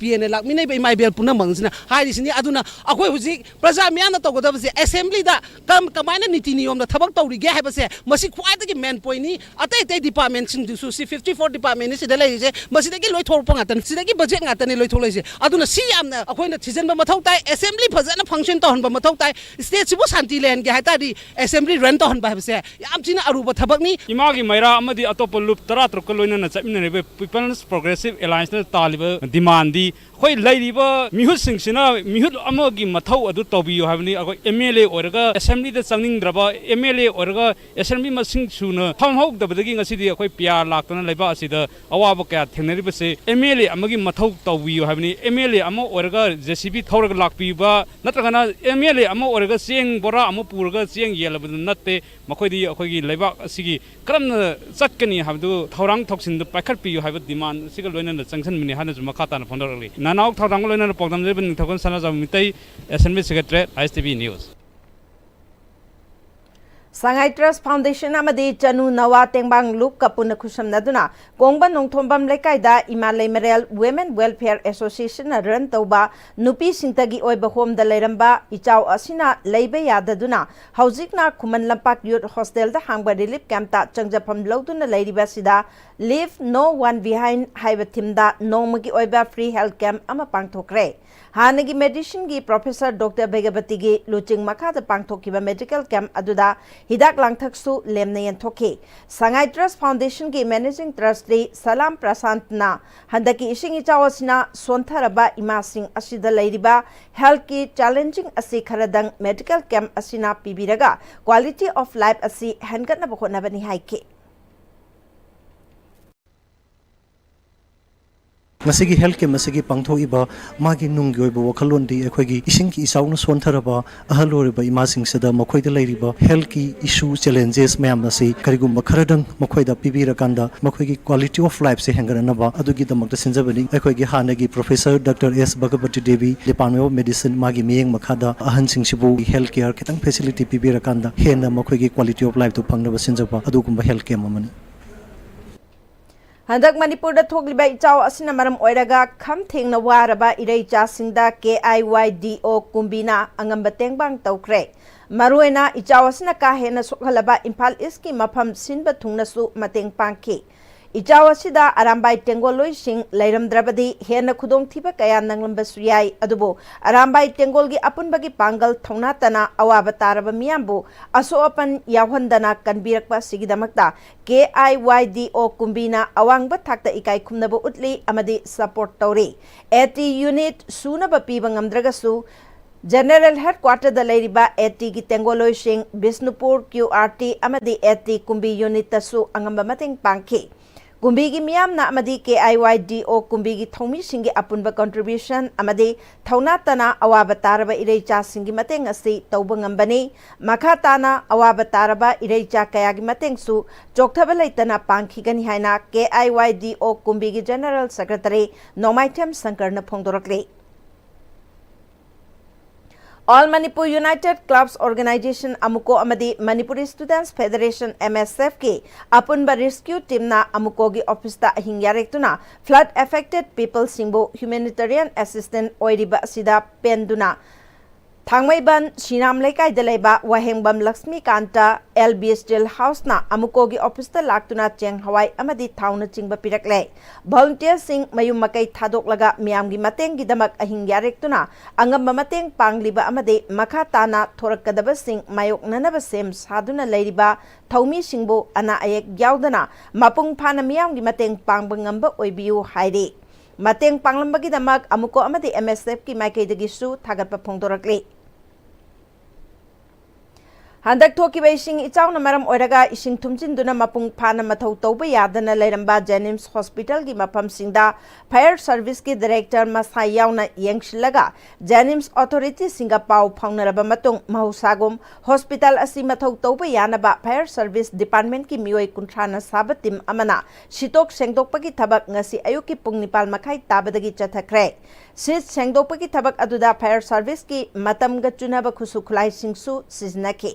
ꯏꯕꯦꯜ ꯄꯨꯝꯅꯃꯛꯁꯤꯅ ꯍꯥꯏꯔꯤꯁꯤꯅꯤ꯫ ꯑꯗꯨꯅ ꯑꯩꯈꯣꯏ ꯍꯧꯖꯤꯛ ꯄ꯭ꯔꯖꯥ ꯃꯤꯌꯥꯝꯅ ꯇꯧꯒꯗꯕꯁꯦ ꯑꯦꯁꯦꯝꯕ꯭ꯂꯤꯗ ꯀꯔꯝ-, ꯀꯃꯥꯏꯅ ꯅꯤꯇꯤ ꯅꯤꯌꯣꯝꯗ ꯊꯕꯛ ꯇꯧꯔꯤꯒꯦ ꯍꯥꯏꯕꯁꯦ ꯃꯁꯤ ꯈ꯭ꯋꯥꯏꯗꯒꯤ ꯃꯦꯟ ꯄꯣꯏꯟꯅꯤ꯫ ꯑꯇꯩ ꯑꯇꯩ ꯗꯤꯄꯥꯔꯠꯃꯦꯟꯁꯤꯡꯗꯨꯁꯨ, ꯁꯤ ꯐꯤꯐꯇꯤ ꯐꯣꯔ ꯗꯤꯄꯥꯔꯠꯃꯦꯟꯅꯤ ꯁꯤꯗ ꯂꯩꯔꯤꯁꯦ, ꯃꯁꯤꯗꯒꯤ ꯂꯣꯏꯊꯣꯔꯛꯄ ꯉꯥꯛꯇꯅꯤ, ꯁꯤꯗꯒꯤ ꯕꯖꯦꯠ ꯉꯥꯛꯇꯅꯤ ꯂꯣꯏꯊꯣꯛꯂꯛꯏꯁꯦ꯫ ꯑꯗꯨꯅ ꯁꯤ ꯌꯥꯝꯅ ꯑꯩꯈꯣꯏꯅ ꯊꯤꯖꯤꯟꯕ ꯃꯊꯧ ꯇꯥꯏ꯫ ꯑꯦꯁꯦꯝꯕ꯭ꯂꯤ ꯐꯖꯅ ꯐꯪꯁꯟ ꯇꯧꯍꯟꯕ ꯃꯊꯧ ꯇꯥꯏ꯫ ꯁ꯭ꯇꯦꯠꯁꯤꯕꯨ ꯁꯥꯟꯇꯤ ꯂꯩꯍꯟꯒꯦ ꯍꯥꯏ ꯇꯥꯔꯗꯤ ꯑꯦꯁꯦꯝꯕ꯭ꯂꯤ ꯔꯟ ꯇꯧꯍꯟꯕ ꯍꯥꯏꯕꯁꯦ ꯌꯥꯝ ꯊꯤꯅ ꯑꯔꯨꯕ ꯊꯕꯛꯅꯤ꯫ ꯏꯃꯥꯒꯤ ꯃꯩꯔꯥ ꯑꯃꯗꯤ ꯑꯇꯣꯞꯄ ꯂꯨꯞ ꯇꯔꯥꯇꯔꯨꯛꯀ ꯂꯣꯏꯅꯅ ꯆꯠꯃꯤꯟꯅꯔꯤꯕ ꯄꯤꯄꯜꯁ ꯄ꯭ꯔꯣꯒ꯭ꯔꯦꯁꯤꯚ ꯑꯦꯂꯥꯏꯟꯁꯅ ꯇꯥꯜꯂꯤꯕ ꯗꯤꯃꯥꯟꯗꯤ ꯑꯩꯈꯣꯏ ꯂꯩꯔꯤꯕ ꯃꯤꯍꯨꯠꯁꯤꯡꯁꯤꯅ ꯃꯤꯍꯨꯠ ꯑꯃꯒꯤ ꯃꯊꯧ ꯑꯗꯨ ꯇꯧꯕꯤꯌꯨ ꯍꯥꯏꯕꯅꯤ꯫ ꯑꯩꯈꯣꯏ ꯑꯦꯝ ꯑꯦꯜ ꯑꯦ ꯑꯣꯏꯔꯒ ꯑꯦꯁꯦꯝꯕ꯭ꯂꯤꯗ ꯆꯪꯅꯤꯡꯗ꯭ꯔꯕ, ꯑꯦꯝ ꯑꯦꯜ ꯑꯦ ꯑꯣꯏꯔꯒ ꯑꯦꯁꯦꯝꯕ꯭ꯂꯤ ꯃꯁꯤꯡ ꯁꯨꯅ ꯐꯝꯍꯧꯗꯕꯗꯒꯤ ꯉꯁꯤꯗꯤ ꯑꯩꯈꯣꯏ ꯄꯤ ꯑꯥꯔ ꯂꯥꯛꯇꯅ ꯂꯩꯕꯥꯛ ꯑꯁꯤꯗ ꯑꯋꯥꯕ ꯀꯌꯥ ꯊꯦꯡꯅꯔꯤꯕꯁꯦ ꯑꯦꯝ ꯑꯦꯜ ꯑꯦ ꯑꯃꯒꯤ ꯃꯊꯧ ꯇꯧꯕꯤꯌꯨ ꯍꯥꯏꯕꯅꯤ꯫ ꯑꯦꯝ ꯑꯦꯜ ꯑꯦ ꯑꯃ ꯑꯣꯏꯔꯒ ꯖꯦ ꯁꯤ ꯕꯤ ꯊꯧꯔꯒ ꯂꯥꯛꯄꯤꯕ ꯅꯠꯇ꯭ꯔꯒꯅ ꯑꯦꯝ ꯑꯦꯜ ꯑꯦ ꯑꯃ ꯑꯣꯏꯔꯒ ꯆꯦꯡ ꯕꯣꯔꯥ ꯑꯃ ꯄꯨꯔꯒ ꯆꯦꯡ ꯌꯦꯜꯂꯕꯗꯨ ꯅꯠꯇꯦ꯫ ꯃꯈꯣꯏꯗꯤ ꯑꯩꯈꯣꯏꯒꯤ ꯂꯩꯕꯥꯛ ꯑꯁꯤꯒꯤ ꯀꯔꯝꯅ ꯆꯠꯀꯅꯤ ꯍꯥꯏꯕꯗꯨ ꯊꯧꯔꯥꯡ ꯊꯧꯁꯤꯟꯗꯨ ꯄꯥꯏꯈꯠꯄꯤꯌꯨ ꯍꯥꯏꯕ ꯗꯤꯃꯥꯟ ꯑꯁꯤꯒ ꯂꯣꯏꯅꯅ ꯆꯪꯁꯤꯟꯕꯅꯤ ꯍꯥꯏꯅꯁꯨ ꯃꯈꯥ ꯇꯥꯅ ꯐꯣꯡꯗꯣꯔꯛꯂꯤ꯫ ꯅꯅꯥꯎ ꯊꯧꯗꯥꯡꯒ ꯂꯣꯏꯅꯅ ꯄꯥꯎꯗꯝꯖꯔꯤꯕ ꯅꯤꯡꯊꯧꯀꯣꯟ ꯁꯅꯥꯖꯥꯎꯕ ꯃꯤꯇꯩ, ꯑꯦꯁꯦꯝꯕ꯭ꯂꯤ ꯁꯦꯀ꯭ꯔꯦꯇꯔꯤ, ꯑꯥꯏ ꯑꯦꯁ ꯇꯤ ꯚꯤ ꯅ꯭ꯌꯨꯁ꯫ ꯁꯉꯥꯏ ꯇ꯭ꯔꯁ ꯐꯥꯎꯟꯗꯦꯁꯟ ꯑꯃꯗꯤ ꯆꯅꯨ ꯅꯋꯥ ꯇꯦꯡꯕꯥꯡ ꯂꯨꯞꯀ ꯄꯨꯟꯅ ꯈꯨꯠꯁꯝꯅꯗꯨꯅ ꯀꯣꯡꯕ ꯅꯣꯡꯊꯣꯝꯕꯝ ꯂꯩꯀꯥꯏꯗ ꯏꯃꯥ ꯂꯩꯃꯔꯦꯜ ꯋꯨꯃꯦꯟ ꯋꯦꯜꯐꯤꯌꯔ ꯑꯦꯁꯣꯁꯤꯌꯦꯁꯟꯅ ꯔꯟ ꯇꯧꯕ ꯅꯨꯄꯤꯁꯤꯡꯇꯒꯤ ꯑꯣꯏꯕ ꯍꯣꯝꯗ ꯂꯩꯔꯝꯕ ꯏꯆꯥꯎ ꯑꯁꯤꯅ ꯂꯩꯕ ꯌꯥꯗꯗꯨꯅ ꯍꯧꯖꯤꯛꯅ ꯈꯨꯃꯟ ꯂꯝꯄꯥꯛ ꯌꯨꯠ ꯍꯣꯁꯇꯦꯜꯗ ꯍꯥꯡꯕ ꯔꯤꯂꯤꯐ ꯀꯦꯝꯞꯇ ꯆꯪꯖꯐꯝ ꯂꯧꯗꯨꯅ ꯂꯩꯔꯤꯕ ꯑꯁꯤꯗ Leave No One Behind ꯍꯥꯏꯕ ꯊꯤꯝꯗ ꯅꯣꯡꯃꯒꯤ ꯑꯣꯏꯕ ꯐ꯭ꯔꯤ ꯍꯦꯜꯊ ꯀꯦꯝꯞ ꯑꯃ ꯄꯥꯡꯊꯣꯛꯈ꯭ꯔꯦ꯫ ꯍꯥꯟꯅꯒꯤ ꯃꯦꯗꯤꯁꯤꯟꯒꯤ ꯄ꯭ꯔꯣꯐꯦꯁꯔ ꯗꯣꯛꯇꯔ ꯚꯦꯒꯕꯇꯤꯒꯤ ꯂꯨꯆꯤꯡ ꯃꯈꯥꯗ ꯄꯥꯡꯊꯣꯛꯈꯤꯕ ꯃꯦꯗꯤꯀꯦꯜ ꯀꯦꯝꯞ ꯑꯗꯨꯗ ꯍꯤꯗꯥꯛ ꯂꯥꯡꯊꯛꯁꯨ ꯂꯦꯝꯅ ꯌꯦꯟꯊꯣꯛꯈꯤ꯫ ꯁꯉꯥꯏ Trust Foundation ꯒꯤ Managing Trustee ꯁꯂꯥꯝ ꯄ꯭ꯔꯁꯥꯟꯠꯅ ꯍꯟꯗꯛꯀꯤ ꯏꯁꯤꯡ ꯏꯆꯥꯎ ꯑꯁꯤꯅ ꯁꯣꯟꯊꯔꯕ ꯏꯃꯥꯁꯤꯡ ꯑꯁꯤꯗ ꯂꯩꯔꯤꯕ health ꯀꯤ challenging ꯑꯁꯤ ꯈꯔꯗꯪ medical camp ꯑꯁꯤꯅ ꯄꯤꯕꯤꯔꯒ quality of life ꯑꯁꯤ ꯍꯦꯟꯒꯠꯅꯕ ꯍꯣꯠꯅꯕꯅꯤ ꯍꯥꯏꯈꯤ꯫ ꯉꯁꯤꯒꯤ health camp ꯑꯁꯤꯒꯤ ꯄꯥꯡꯊꯣꯛꯏꯕ ꯃꯥꯒꯤ ꯅꯨꯡꯒꯤ ꯑꯣꯏꯕ ꯋꯥꯈꯜꯂꯣꯟꯗꯤ ꯑꯩꯈꯣꯏꯒꯤ ꯏꯁꯤꯡꯒꯤ ꯏꯆꯥꯎꯅ ꯁꯣꯟꯊꯔꯕ ꯑꯍꯜ ꯑꯣꯏꯔꯕ ꯏꯃꯥꯁꯤꯡꯁꯤꯗ ꯃꯈꯣꯏꯗ ꯂꯩꯔꯤꯕ health ꯀꯤ issue, challenges ꯃꯌꯥꯝ ꯑꯁꯤ ꯀꯔꯤꯒꯨꯝꯕ ꯈꯔꯗꯪ ꯃꯈꯣꯏꯗ ꯄꯤꯕꯤꯔꯀꯥꯟꯗ ꯃꯈꯣꯏꯒꯤ quality of life ꯁꯦ ꯍꯦꯟꯒꯠꯅꯅꯕ ꯑꯗꯨꯒꯤꯗꯃꯛꯇ ꯁꯤꯟꯖꯕꯅꯤ꯫ ꯑꯩꯈꯣꯏꯒꯤ ꯍꯥꯟꯅꯒꯤ Professor Doctor S ꯚꯒꯕꯇꯤ Devi, Department of Medicine, ꯃꯥꯒꯤ ꯃꯤꯠꯌꯦꯡ ꯃꯈꯥꯗ ꯑꯍꯟꯁꯤꯡꯁꯤꯕꯨ health care ꯈꯤꯇꯪ facility ꯄꯤꯕꯤꯔꯀꯥꯟꯗ ꯍꯦꯟꯅ ꯃꯈꯣꯏꯒꯤ quality of life ꯇꯨ ꯐꯪꯅꯕ ꯁꯤꯟꯖꯕ ꯑꯗꯨꯒꯨꯝꯕ health camp ꯑꯃꯅꯤ꯫ ꯍꯟꯗꯛ ꯃꯅꯤꯄꯨꯔꯗ ꯊꯣꯛꯂꯤꯕ ꯏꯆꯥꯎ ꯑꯁꯤꯅ ꯃꯔꯝ ꯑꯣꯏꯔꯒ ꯈꯝ ꯊꯦꯡꯅ ꯋꯥꯔꯕ ꯏꯔꯩꯆꯥꯁꯤꯡꯗ K I Y D O ꯀꯨꯝꯕꯤꯅ ꯑꯉꯝꯕ ꯇꯦꯡꯕꯥꯡ ꯇꯧꯈ꯭ꯔꯦ꯫ ꯃꯔꯨꯑꯣꯏꯅ ꯏꯆꯥꯎ ꯑꯁꯤꯅ ꯀꯥ ꯍꯦꯟꯅ ꯁꯣꯛꯍꯜꯂꯕ ꯏꯝꯐꯥꯜ ꯏꯁꯀꯤ ꯃꯐꯝ ꯁꯤꯟꯕ ꯊꯨꯡꯅꯁꯨ ꯃꯇꯦꯡ ꯄꯥꯡꯈꯤ꯫ ꯏꯆꯥꯎ ꯑꯁꯤꯗ ꯑꯔꯥꯝꯕꯥꯏ ꯇꯦꯡꯒꯣꯜꯂꯣꯏꯁꯤꯡ ꯂꯩꯔꯝꯗ꯭ꯔꯕꯗꯤ ꯍꯦꯟꯅ ꯈꯨꯗꯣꯡꯊꯤꯕ ꯀꯌꯥ ꯅꯪꯂꯝꯕꯁꯨ ꯌꯥꯏ, ꯑꯗꯨꯕꯨ ꯑꯔꯥꯝꯕꯥꯏ ꯇꯦꯡꯒꯣꯜꯒꯤ ꯑꯄꯨꯟꯕꯒꯤ ꯄꯥꯡꯒꯜ ꯊꯧꯅꯥ ꯇꯅ ꯑꯋꯥꯕ ꯇꯥꯔꯕ ꯃꯤꯌꯥꯝꯕꯨ ꯑꯁꯣꯛ ꯑꯄꯟ ꯌꯥꯎꯍꯟꯗꯅ ꯀꯟꯕꯤꯔꯛꯄ ꯑꯁꯤꯒꯤꯗꯃꯛꯇ K I Y D O ꯀꯨꯝꯕꯤꯅ ꯑꯋꯥꯡꯕ ꯊꯥꯛꯇ ꯏꯀꯥꯏ ꯈꯨꯝꯅꯕ ꯎꯠꯂꯤ ꯑꯃꯗꯤ support ꯇꯧꯔꯤ꯫ AT unit ꯁꯨꯅꯕ ꯄꯤꯕ ꯉꯝꯗ꯭ꯔꯒꯁꯨ, General Headquarter ꯗ ꯂꯩꯔꯤꯕ AT ꯒꯤ ꯇꯦꯡꯒꯣꯜꯂꯣꯏꯁꯤꯡ, ꯕꯤꯁꯅꯨꯄꯨꯔ Q R T ꯑꯃꯗꯤ AT ꯀꯨꯝꯕꯤ unit ꯇꯁꯨ ꯑꯉꯝꯕ ꯃꯇꯦꯡ ꯄꯥꯡꯈꯤ꯫ ꯀꯨꯝꯕꯤꯒꯤ ꯃꯤꯌꯥꯝꯅ ꯑꯃꯗꯤ K I Y D O ꯀꯨꯝꯕꯤꯒꯤ ꯊꯧꯃꯤꯁꯤꯡꯒꯤ ꯑꯄꯨꯟꯕ contribution ꯑꯃꯗꯤ ꯊꯧꯅꯥ ꯇꯅ ꯑꯋꯥꯕ ꯇꯥꯔꯕ ꯏꯔꯩꯆꯥꯁꯤꯡꯒꯤ ꯃꯇꯦꯡ ꯑꯁꯤ ꯇꯧꯕ ꯉꯝꯕꯅꯤ꯫ ꯃꯈꯥ ꯇꯥꯅ ꯑꯋꯥꯕ ꯇꯥꯔꯕ ꯏꯔꯩꯆꯥ ꯀꯌꯥꯒꯤ ꯃꯇꯦꯡꯁꯨ ꯆꯣꯛꯊꯕ ꯂꯩꯇꯅ ꯄꯥꯡꯈꯤꯒꯅꯤ ꯍꯥꯏꯅ K I Y D O ꯀꯨꯝꯕꯤꯒꯤ General Secretary Nongmaithem ꯁꯪꯀꯔꯅ ꯐꯣꯡꯗꯣꯔꯛꯂꯤ꯫ All Manipur United Clubs Organisation, ꯑꯃꯨꯀꯣ, ꯑꯃꯗꯤ Manipuri Students Federation, M S F ꯀꯤ ꯑꯄꯨꯟꯕ rescue team ꯅ ꯑꯃꯨꯀꯣꯒꯤ office ꯇ ꯑꯍꯤꯡ ꯌꯥꯔꯦꯛꯇꯨꯅ flood affected people ꯁꯤꯡꯕꯨ humanitarian assistance ꯑꯣꯏꯔꯤꯕ ꯑꯁꯤꯗ ꯄꯦꯟꯗꯨꯅ ꯊꯥꯡꯃꯩꯕꯟ ꯁꯤꯔꯥꯝ ꯂꯩꯀꯥꯏꯗ ꯂꯩꯕ ꯋꯥꯍꯦꯡꯕꯝ ꯂꯛꯁꯃꯤꯀꯥꯟꯇ ꯑꯦꯜ ꯕꯤ ꯁ꯭ꯇꯤꯜ ꯍꯥꯎꯁꯅ ꯑꯃꯨꯀꯣꯒꯤ ꯑꯣꯐꯤꯁꯇ ꯂꯥꯛꯇꯨꯅ ꯆꯦꯡ ꯍꯋꯥꯏ ꯑꯃꯗꯤ ꯊꯥꯎꯅꯆꯤꯡꯕ ꯄꯤꯔꯛꯂꯦ꯫ ꯚꯣꯂꯨꯟꯇꯤꯌꯔꯁꯤꯡ ꯃꯌꯨꯝ ꯃꯀꯩ ꯊꯥꯗꯣꯛꯂꯒ ꯃꯤꯌꯥꯝꯒꯤ ꯃꯇꯦꯡꯒꯤꯗꯃꯛ ꯑꯍꯤꯡ ꯌꯥꯔꯦꯛꯇꯨꯅ ꯑꯉꯝꯕ ꯃꯇꯦꯡ ꯄꯥꯡꯂꯤꯕ ꯑꯃꯗꯤ ꯃꯈꯥ ꯇꯥꯅ ꯊꯣꯔꯛꯀꯗꯕꯁꯤꯡ ꯃꯥꯌꯣꯛꯅꯅꯕ ꯁꯦꯝ ꯁꯥꯗꯨꯅ ꯂꯩꯔꯤꯕ ꯊꯧꯃꯤꯁꯤꯡꯕꯨ ꯑꯅꯥ ꯑꯌꯦꯛ ꯌꯥꯎꯗꯅ ꯃꯄꯨꯡ ꯐꯥꯅ ꯃꯤꯌꯥꯝꯒꯤ ꯃꯇꯦꯡ ꯄꯥꯡꯕ ꯉꯝꯕ ꯑꯣꯏꯕꯤꯌꯨ ꯍꯥꯏꯔꯤ꯫ ꯃꯇꯦꯡ ꯄꯥꯡꯂꯝꯕꯒꯤꯗꯃꯛ ꯑꯃꯨꯀꯣ ꯑꯃꯗꯤ ꯑꯦꯝ ꯑꯦꯁ ꯑꯦꯐꯀꯤ ꯃꯥꯏꯀꯩꯗꯒꯤꯁꯨ ꯊꯥꯒꯠꯄ ꯐꯣꯡꯗꯣꯔꯛꯂꯤ꯫ ꯍꯟꯗꯛ ꯊꯣꯛꯈꯤꯕ ꯏꯁꯤꯡ ꯏꯆꯥꯎꯅ ꯃꯔꯝ ꯑꯣꯏꯔꯒ ꯏꯁꯤꯡ ꯊꯨꯝꯖꯤꯟꯗꯨꯅ ꯃꯄꯨꯡ ꯐꯥꯅ ꯃꯊꯧ ꯇꯧꯕ ꯌꯥꯗꯅ ꯂꯩꯔꯝꯕ ꯖꯦꯅꯤꯝꯁ ꯍꯣꯁꯄꯤꯇꯥꯜꯒꯤ ꯃꯐꯝꯁꯤꯡꯗ ꯐꯥꯌꯔ ꯁꯔꯚꯤꯁꯀꯤ ꯗꯥꯏꯔꯦꯛꯇꯔ ꯃꯁꯥ ꯌꯥꯎꯅ ꯌꯦꯡꯁꯤꯜꯂꯒ ꯖꯦꯅꯤꯝꯁ ꯑꯣꯊꯣꯔꯤꯇꯤꯁꯤꯡꯒ ꯄꯥꯎ ꯐꯥꯎꯅꯔꯕ ꯃꯇꯨꯡ, ꯃꯍꯧꯁꯥꯒꯨꯝ ꯍꯣꯁꯄꯤꯇꯥꯜ ꯑꯁꯤ ꯃꯊꯧ ꯇꯧꯕ ꯌꯥꯅꯕ ꯐꯥꯌꯔ ꯁꯔꯚꯤꯁ ꯗꯤꯄꯥꯔꯠꯃꯦꯟꯠꯀꯤ ꯃꯤꯑꯣꯏ ꯀꯨꯟꯊ꯭ꯔꯥꯅ ꯁꯥꯕ ꯇꯤꯝ ꯑꯃꯅ ꯁꯤꯠꯇꯣꯛ ꯁꯦꯡꯗꯣꯛꯄꯒꯤ ꯊꯕꯛ ꯉꯁꯤ ꯑꯌꯨꯛꯀꯤ ꯄꯨꯡ ꯅꯤꯄꯥꯜ ꯃꯈꯥꯏ ꯇꯥꯕꯗꯒꯤ ꯆꯠꯊꯈ꯭ꯔꯦ꯫ ꯁꯤꯠ ꯁꯦꯡꯗꯣꯛꯄꯒꯤ ꯊꯕꯛ ꯑꯗꯨꯗ ꯐꯥꯌꯔ ꯁꯔꯚꯤꯁꯀꯤ ꯃꯇꯝꯒ ꯆꯨꯅꯕ ꯈꯨꯠꯁꯨ ꯈꯨꯠꯂꯥꯏꯁꯤꯡꯁꯨ ꯁꯤꯖꯤꯟꯅꯈꯤ꯫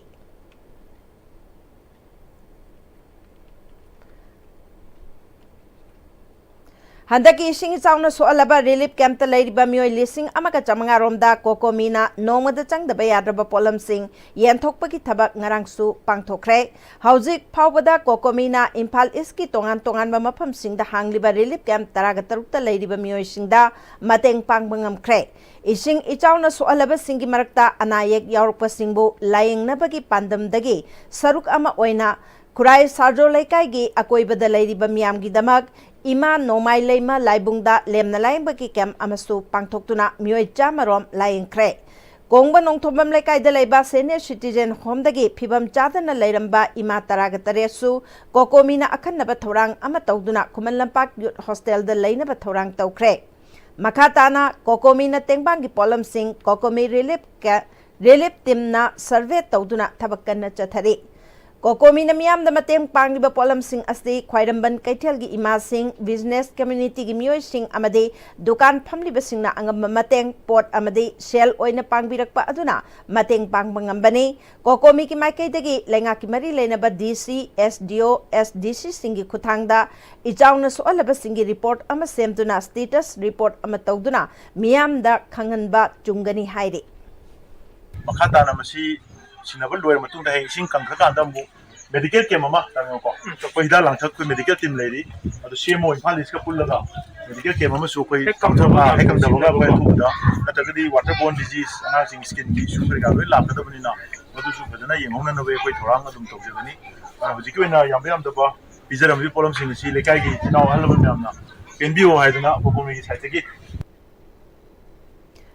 ꯍꯟꯗꯛꯀꯤ ꯏꯁꯤꯡ ꯏꯆꯥꯎꯅ ꯁꯣꯛꯍꯜꯂꯕ ꯔꯤꯂꯤꯐ ꯀꯦꯝꯞꯇ ꯂꯩꯔꯤꯕ ꯃꯤꯑꯣꯏ ꯂꯤꯁꯤꯡ ꯑꯃꯒ ꯆꯥꯃꯉꯥ ꯔꯣꯝꯗ ꯀꯣꯀꯣꯃꯤꯅ ꯅꯣꯡꯃꯗ ꯆꯪꯗꯕ ꯌꯥꯗ꯭ꯔꯕ ꯄꯣꯠꯂꯝꯁꯤꯡ ꯌꯦꯟꯊꯣꯛꯄꯒꯤ ꯊꯕꯛ ꯉꯔꯥꯡꯁꯨ ꯄꯥꯡꯊꯣꯛꯈ꯭ꯔꯦ꯫ ꯍꯧꯖꯤꯛ ꯐꯥꯎꯕꯗ ꯀꯣꯀꯣꯃꯤꯅ ꯏꯝꯐꯥꯜ ꯏꯁꯀꯤ ꯇꯣꯉꯥꯟ ꯇꯣꯉꯥꯟꯕ ꯃꯐꯝꯁꯤꯡꯗ ꯍꯥꯡꯂꯤꯕ ꯔꯤꯂꯤꯐ ꯀꯦꯝꯞ ꯇꯔꯥꯒ ꯇꯔꯨꯛꯇ ꯂꯩꯔꯤꯕ ꯃꯤꯑꯣꯏꯁꯤꯡꯗ ꯃꯇꯦꯡ ꯄꯥꯡꯕ ꯉꯝꯈ꯭ꯔꯦ꯫ ꯏꯁꯤꯡ ꯏꯆꯥꯎꯅ ꯁꯣꯛꯍꯜꯂꯕꯁꯤꯡꯒꯤ ꯃꯔꯛꯇ ꯑꯅꯥ ꯑꯌꯦꯛ ꯌꯥꯎꯔꯛꯄꯁꯤꯡꯕꯨ ꯂꯥꯌꯦꯡꯅꯕꯒꯤ ꯄꯥꯟꯗꯝꯗꯒꯤ ꯁꯔꯨꯛ ꯑꯃ ꯑꯣꯏꯅ ꯈꯨꯔꯥꯏ ꯁꯥꯔꯖꯣ ꯂꯩꯀꯥꯏꯒꯤ ꯑꯀꯣꯏꯕꯗ ꯂꯩꯔꯤꯕ ꯃꯤꯌꯥꯝꯒꯤꯗꯃꯛ ꯏꯃꯥ ꯅꯣꯡꯃꯥꯏ ꯂꯩꯃ ꯂꯥꯏꯕꯨꯡꯗ ꯂꯦꯝꯅ ꯂꯥꯌꯦꯡꯕꯒꯤ ꯀꯦꯝꯞ ꯑꯃꯁꯨ ꯄꯥꯡꯊꯣꯛꯇꯨꯅ ꯃꯤꯑꯣꯏ ꯆꯥꯝꯃ ꯔꯣꯝ ꯂꯥꯌꯦꯡꯈ꯭ꯔꯦ꯫ ꯀꯣꯡꯕ ꯅꯣꯡꯊꯣꯝꯕꯝ ꯂꯩꯀꯥꯏꯗ ꯂꯩꯕ ꯁꯦꯅꯤꯌꯔ ꯁꯤꯇꯤꯖꯦꯟ ꯍꯣꯝꯗꯒꯤ ꯐꯤꯕꯝ ꯆꯥꯗꯅ ꯂꯩꯔꯝꯕ ꯏꯃꯥ ꯇꯔꯥꯒ ꯇꯔꯦꯠꯁꯨ ꯀꯣꯀꯣꯃꯤꯅ ꯑꯈꯟꯅꯕ ꯊꯧꯔꯥꯡ ꯑꯃ ꯇꯧꯗꯨꯅ ꯈꯨꯃꯟ ꯂꯝꯄꯥꯛ ꯌꯨꯠ ꯍꯣꯁꯇꯦꯜꯗ ꯂꯩꯅꯕ ꯊꯧꯔꯥꯡ ꯇꯧꯈ꯭ꯔꯦ꯫ ꯃꯈꯥ ꯇꯥꯅ ꯀꯣꯀꯣꯃꯤꯅ ꯇꯦꯡꯕꯥꯡꯒꯤ ꯄꯣꯠꯂꯝꯁꯤꯡ ꯀꯣꯀꯣꯃꯤ ꯔꯤꯂꯤꯐ ꯀꯦ-, ꯔꯤꯂꯤꯐ ꯇꯤꯝꯅ ꯁꯔꯚꯦ ꯇꯧꯗꯨꯅ ꯊꯕꯛ ꯀꯟꯅ ꯆꯠꯊꯔꯤ꯫ ꯀꯣꯀꯣꯃꯤꯅ ꯃꯤꯌꯥꯝꯗ ꯃꯇꯦꯡ ꯄꯥꯡꯂꯤꯕ ꯄꯣꯠꯂꯝꯁꯤꯡ ꯑꯁꯤ ꯈ꯭ꯋꯥꯏꯔꯝꯕꯟ ꯀꯩꯊꯦꯜꯒꯤ ꯏꯃꯥꯁꯤꯡ, ꯕꯤꯖꯤꯅꯦꯁ ꯀꯝꯃ꯭ꯌꯨꯅꯤꯇꯤꯒꯤ ꯃꯤꯑꯣꯏꯁꯤꯡ ꯑꯃꯗꯤ ꯗꯨꯀꯥꯟ ꯐꯝꯂꯤꯕꯁꯤꯡꯅ ꯑꯉꯝꯕ ꯃꯇꯦꯡ, ꯄꯣꯠ ꯑꯃꯗꯤ ꯁꯦꯜ ꯑꯣꯏꯅ ꯄꯥꯡꯕꯤꯔꯛꯄ ꯑꯗꯨꯅ ꯃꯇꯦꯡ ꯄꯥꯡꯕ ꯉꯝꯕꯅꯤ꯫ ꯀꯣꯀꯣꯃꯤꯒꯤ ꯃꯥꯏꯀꯩꯗꯒꯤ ꯂꯩꯉꯥꯛꯀꯤ ꯃꯔꯤ ꯂꯩꯅꯕ ꯗꯤ ꯁꯤ, ꯑꯦꯁ ꯗꯤ ꯑꯣ, ꯑꯦꯁ ꯗꯤ ꯁꯤꯁꯤꯡꯒꯤ ꯈꯨꯠꯊꯥꯡꯗ ꯏꯆꯥꯎꯅ ꯁꯣꯛꯍꯜꯂꯕꯁꯤꯡꯒꯤ ꯔꯤꯄꯣꯔꯠ ꯑꯃ ꯁꯦꯝꯗꯨꯅ ꯁ꯭ꯇꯦꯇꯁ ꯔꯤꯄꯣꯔꯠ ꯑꯃ ꯇꯧꯗꯨꯅ ꯃꯤꯌꯥꯝꯗ ꯈꯪꯍꯟꯕ ꯆꯨꯝꯒꯅꯤ ꯍꯥꯏꯔꯤ꯫ ꯃꯈꯥ ꯇꯥꯅ ꯃꯁꯤ ꯁꯤꯟꯅꯕ ꯂꯣꯏꯔ ꯃꯇꯨꯡꯗ ꯍꯌꯦꯡ ꯏꯁꯤꯡ ꯀꯪꯈ꯭ꯔꯀꯥꯟꯗ ꯑꯃꯨꯛ medical camp ꯑꯃ, ꯇꯥꯃꯣꯀꯣ, ꯑꯩꯈꯣꯏ ꯍꯤꯗꯥꯛ ꯂꯥꯡꯊꯛ ꯑꯩꯈꯣꯏ medical team ꯂꯩꯔꯤ, ꯑꯗꯨ ꯁꯤ ꯑꯦꯝ ꯑꯣ ꯏꯝꯐꯥꯜ ꯏꯁꯀ ꯄꯨꯜꯂꯒ medical camp ꯑꯃꯁꯨ ꯑꯩꯈꯣꯏ ꯍꯦꯛ ꯀꯪꯊꯕ ꯀꯪꯊꯕ ꯑꯩꯈꯣꯏ ꯁꯤꯟꯅꯕꯀꯣ꯫ ꯑꯊꯨꯕꯗ, ꯅꯠꯇ꯭ꯔꯒꯗꯤ water borne disease, ꯑꯉꯥꯡꯁꯤꯡ skin issue ꯀꯩꯀꯥ ꯂꯣꯏ ꯂꯥꯛꯀꯗꯕꯅꯤꯅ ꯃꯗꯨꯁꯨ ꯐꯖꯅ ꯌꯦꯡꯍꯧꯅꯅꯕ ꯑꯩꯈꯣꯏ ꯊꯧꯔꯥꯡ ꯑꯗꯨꯝ ꯇꯧꯖꯒꯅꯤ꯫ ꯑꯗꯨꯅ ꯍꯧꯖꯤꯛꯀꯤ ꯑꯣꯏꯅ ꯌꯥꯝꯕ ꯌꯥꯝꯗꯕ ꯄꯤꯖꯔꯝꯕꯒꯤ ꯄꯣꯠꯂꯝꯁꯤꯡ ꯑꯁꯤ ꯂꯩꯀꯥꯏꯒꯤ ꯏꯆꯤꯟ ꯏꯅꯥꯎ ꯑꯍꯜ ꯂꯃꯟ ꯃꯌꯥꯝꯅ ꯄꯦꯟꯕꯤꯌꯨ ꯍꯥꯏꯗꯅ ꯄꯣꯀꯣꯃꯤꯒꯤ side ꯇꯒꯤ꯫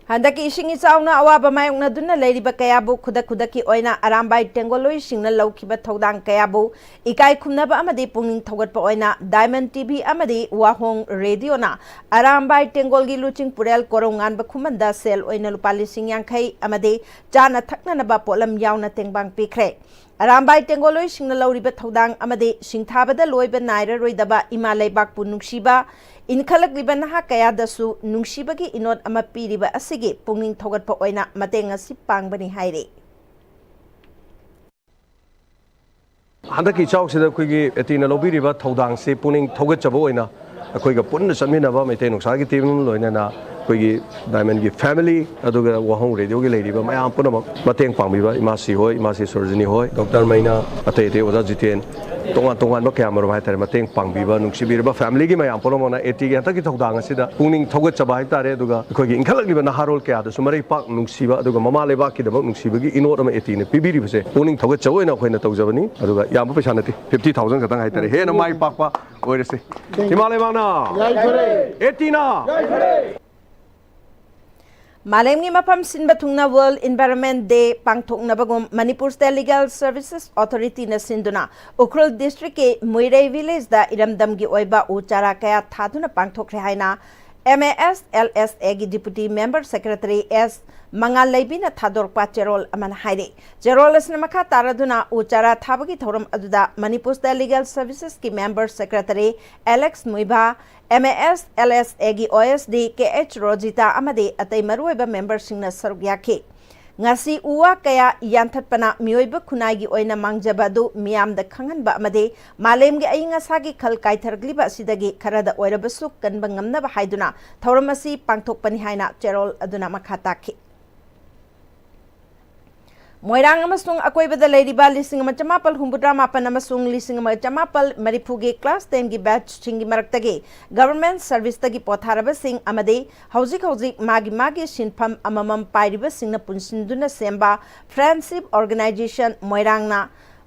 ꯍꯟꯗꯛꯀꯤ ꯏꯁꯤꯡ ꯏꯆꯥꯎꯅ ꯑꯋꯥꯕ ꯃꯥꯌꯣꯛꯅꯗꯨꯅ ꯂꯩꯔꯤꯕ ꯀꯌꯥꯕꯨ ꯈꯨꯗꯛ ꯈꯨꯗꯛꯀꯤ ꯑꯣꯏꯅ ꯑꯔꯥꯝꯕꯥꯏ ꯇꯦꯡꯒꯣꯜꯂꯣꯏꯁꯤꯡꯅ ꯂꯧꯈꯤꯕ ꯊꯧꯗꯥꯡ ꯀꯌꯥꯕꯨ ꯏꯀꯥꯏ ꯈꯨꯝꯅꯕ ꯑꯃꯗꯤ ꯄꯨꯛꯅꯤꯡ ꯊꯧꯒꯠꯄ ꯑꯣꯏꯅ Diamond T V ꯑꯃꯗꯤ ꯋꯥꯍꯣꯡ ꯔꯦꯗꯤꯑꯣꯅ ꯑꯔꯥꯝꯕꯥꯏ ꯇꯦꯡꯒꯣꯜꯒꯤ ꯂꯨꯆꯤꯡ ꯄꯨꯔꯦꯜ ꯀꯣꯔꯧꯉꯥꯟꯕ ꯈꯨꯃꯟꯗ ꯁꯦꯜ ꯑꯣꯏꯅ ꯂꯨꯄꯥ ꯂꯤꯁꯤꯡ ꯌꯥꯡꯈꯩ ꯑꯃꯗꯤ ꯆꯥꯅ ꯊꯛꯅꯅꯕ ꯄꯣꯠꯂꯝ ꯌꯥꯎꯅ ꯇꯦꯡꯕꯥꯡ ꯄꯤꯈ꯭ꯔꯦ꯫ ꯑꯔꯥꯝꯕꯥꯏ ꯇꯦꯡꯒꯣꯜꯂꯣꯏꯁꯤꯡꯅ ꯂꯧꯔꯤꯕ ꯊꯧꯗꯥꯡ ꯑꯃꯗꯤ ꯁꯤꯡꯊꯥꯕꯗ ꯂꯣꯏꯕ ꯅꯥꯏꯔꯔꯣꯏꯗꯕ ꯏꯃꯥ ꯂꯩꯕꯥꯛꯄꯨ ꯅꯨꯡꯁꯤꯕ, ꯏꯟꯈꯠꯂꯛꯂꯤꯕ ꯅꯍꯥ ꯀꯌꯥꯗꯁꯨ ꯅꯨꯡꯁꯤꯕꯒꯤ ꯏꯅꯣꯠ ꯑꯃ ꯄꯤꯔꯤꯕ ꯑꯁꯤꯒꯤ ꯄꯨꯛꯅꯤꯡ ꯊꯧꯒꯠꯄ ꯑꯣꯏꯅ ꯃꯇꯦꯡ ꯑꯁꯤ ꯄꯥꯡꯕꯅꯤ ꯍꯥꯏꯔꯤ꯫ ꯍꯟꯗꯛꯀꯤ ꯏꯆꯥꯎꯁꯤꯗ ꯑꯩꯈꯣꯏꯒꯤ ꯑꯦꯇꯤꯅ ꯂꯧꯕꯤꯔꯤꯕ ꯊꯧꯗꯥꯡꯁꯤ ꯄꯨꯛꯅꯤꯡ ꯊꯧꯒꯠꯆꯕ ꯑꯣꯏꯅ ꯑꯩꯈꯣꯏꯒ ꯄꯨꯟꯅ ꯆꯠꯃꯤꯟꯅꯕ ꯃꯩꯇꯩ ꯅꯨꯡꯁꯥꯒꯤ team ꯑꯃ ꯂꯣꯏꯅꯅ ꯑꯩꯈꯣꯏꯒꯤ Diamond ꯒꯤ family ꯑꯗꯨꯒ ꯋꯥꯍꯣꯡ ꯔꯦꯗꯤꯑꯣꯒꯤ ꯂꯩꯔꯤꯕ ꯃꯌꯥꯝ ꯄꯨꯝꯅꯃꯛ ꯃꯇꯦꯡ ꯄꯥꯡꯕꯤꯕ ꯏꯃꯥꯁꯤ ꯍꯣꯏ, ꯏꯃꯥꯁꯤ ꯁꯣꯔꯣꯖꯤꯅꯤ ꯍꯣꯏ, ꯗꯣꯛꯇꯔ ꯃꯩꯅꯥ, ꯑꯇꯩ ꯑꯇꯩ ꯑꯣꯖꯥ ꯖꯤꯇꯦꯟ, ꯇꯣꯉꯥꯟ ꯇꯣꯉꯥꯟꯕ ꯀꯌꯥ ꯃꯔꯨꯝ ꯍꯥꯏꯇꯥꯔꯦ ꯃꯇꯦꯡ ꯄꯥꯡꯕꯤꯕ ꯅꯨꯡꯁꯤꯕꯤꯔꯕ family ꯒꯤ ꯃꯌꯥꯝ ꯄꯨꯝꯅꯃꯛꯅ ꯑꯦꯇꯤꯒꯤ ꯍꯟꯗꯛꯀꯤ ꯊꯧꯗꯥꯡ ꯑꯁꯤꯗ ꯄꯨꯛꯅꯤꯡ ꯊꯧꯒꯠꯆꯕ ꯍꯥꯏꯇꯥꯔꯦ꯫ ꯑꯗꯨꯒ ꯑꯩꯈꯣꯏꯒꯤ ꯏꯟꯈꯠꯂꯛꯂꯤꯕ ꯅꯍꯥꯔꯣꯜ ꯀꯌꯥꯗꯁꯨ ꯃꯔꯩ ꯄꯥꯛ ꯅꯨꯡꯁꯤꯕ ꯑꯗꯨꯒ ꯃꯃꯥ ꯂꯩꯕꯥꯛꯀꯤꯗꯃꯛ ꯅꯨꯡꯁꯤꯕꯒꯤ ꯏꯅꯣꯠ ꯑꯃ ꯑꯦꯇꯤꯅ ꯄꯤꯕꯤꯔꯤꯕꯁꯦ ꯄꯨꯛꯅꯤꯡ ꯊꯧꯒꯠꯆꯕ ꯑꯣꯏꯅ ꯑꯩꯈꯣꯏꯅ ꯇꯧꯖꯕꯅꯤ꯫ ꯑꯗꯨꯒ ꯌꯥꯝꯕ ꯄꯩꯁꯥ ꯅꯠꯇꯦ, fifty thousand ꯈꯛꯇꯪ ꯍꯥꯏꯇꯥꯔꯦ꯫ ꯍꯦꯟꯅ ꯃꯥꯏ ꯄꯥꯛꯄ ꯑꯣꯏꯔꯁꯤ꯫ ꯏꯃꯥ ꯂꯩꯕꯥꯛꯅ, ꯑꯦꯇꯤꯅ꯫ ꯃꯥꯂꯦꯝꯒꯤ ꯃꯐꯝ ꯁꯤꯟꯕ ꯊꯨꯡꯅ World Environment Day ꯄꯥꯡꯊꯣꯛꯅꯕꯒꯨꯝ Manipur State Legal Services Authority ꯅ ꯁꯤꯟꯗꯨꯅ ꯎꯈ꯭ꯔꯨꯜ district ꯀꯤ ꯃꯨꯏꯔꯩ village ꯗ ꯏꯔꯝꯗꯝꯒꯤ ꯑꯣꯏꯕ ꯎ ꯆꯥꯔꯥ ꯀꯌꯥ ꯊꯥꯗꯨꯅ ꯄꯥꯡꯊꯣꯛꯈ꯭ꯔꯦ ꯍꯥꯏꯅ M A S L S A ꯒꯤ Deputy Member Secretary S ꯃꯉꯥꯜꯂꯩꯕꯤꯅ ꯊꯥꯗꯣꯔꯛꯄ ꯆꯦꯔꯣꯜ ꯑꯃꯅ ꯍꯥꯏꯔꯤ꯫ ꯆꯦꯔꯣꯜ ꯑꯁꯤꯅ ꯃꯈꯥ ꯇꯥꯔꯗꯨꯅ ꯎ ꯆꯥꯔꯥ ꯊꯥꯕꯒꯤ ꯊꯧꯔꯝ ꯑꯗꯨꯗ ꯃꯅꯤꯄꯨꯔ State Legal Services ꯀꯤ Member Secretary Alex Muivah, M A S L S A ꯒꯤ O S D K H Rozita ꯑꯃꯗꯤ ꯑꯇꯩ ꯃꯔꯨꯑꯣꯏꯕ member ꯁꯤꯡꯅ ꯁꯔꯨꯛ ꯌꯥꯈꯤ꯫ ꯉꯁꯤ ꯎ ꯋꯥ ꯀꯌꯥ ꯌꯥꯟꯊꯠꯄꯅ ꯃꯤꯑꯣꯏꯕ ꯈꯨꯟꯅꯥꯏꯒꯤ ꯑꯣꯏꯅ ꯃꯥꯡꯖꯕ ꯑꯗꯨ ꯃꯤꯌꯥꯝꯗ ꯈꯪꯍꯟꯕ ꯑꯃꯗꯤ ꯃꯥꯂꯦꯝꯒꯤ ꯑꯏꯪ ꯑꯁꯥꯒꯤ ꯈꯜ ꯀꯥꯏꯊꯔꯛꯂꯤꯕ ꯑꯁꯤꯗꯒꯤ ꯈꯔꯗ ꯑꯣꯏꯔꯕꯁꯨ ꯀꯟꯕ ꯉꯝꯅꯕ ꯍꯥꯏꯗꯨꯅ ꯊꯧꯔꯝ ꯑꯁꯤ ꯄꯥꯡꯊꯣꯛꯄꯅꯤ ꯍꯥꯏꯅ ꯆꯦꯔꯣꯜ ꯑꯗꯨꯅ ꯃꯈꯥ ꯇꯥꯈꯤ꯫ ꯃꯣꯏꯔꯥꯡ ꯑꯃꯁꯨꯡ ꯑꯀꯣꯏꯕꯗ ꯂꯩꯔꯤꯕ ꯂꯤꯁꯤꯡ ꯑꯃ ꯆꯃꯥꯄꯜ ꯍꯨꯝꯐꯨꯇꯔꯥ ꯃꯥꯄꯟ ꯑꯃꯁꯨꯡ ꯂꯤꯁꯤꯡ ꯑꯃ ꯆꯃꯥꯄꯜ ꯃꯔꯤꯐꯨꯒꯤ class tenꯒꯤ batchꯁꯤꯡꯒꯤ ꯃꯔꯛꯇꯒꯤ government serviceꯇꯒꯤ ꯄꯣꯊꯥꯔꯕꯁꯤꯡ ꯑꯃꯗꯤ ꯍꯧꯖꯤꯛ ꯍꯧꯖꯤꯛ ꯃꯥꯒꯤ ꯃꯥꯒꯤ ꯁꯤꯟꯐꯝ ꯑꯃꯃꯝ ꯄꯥꯏꯔꯤꯕꯁꯤꯡꯅ ꯄꯨꯟꯁꯤꯟꯗꯨꯅ ꯁꯦꯝꯕ Friendship Organisation ꯃꯣꯏꯔꯥꯡꯅ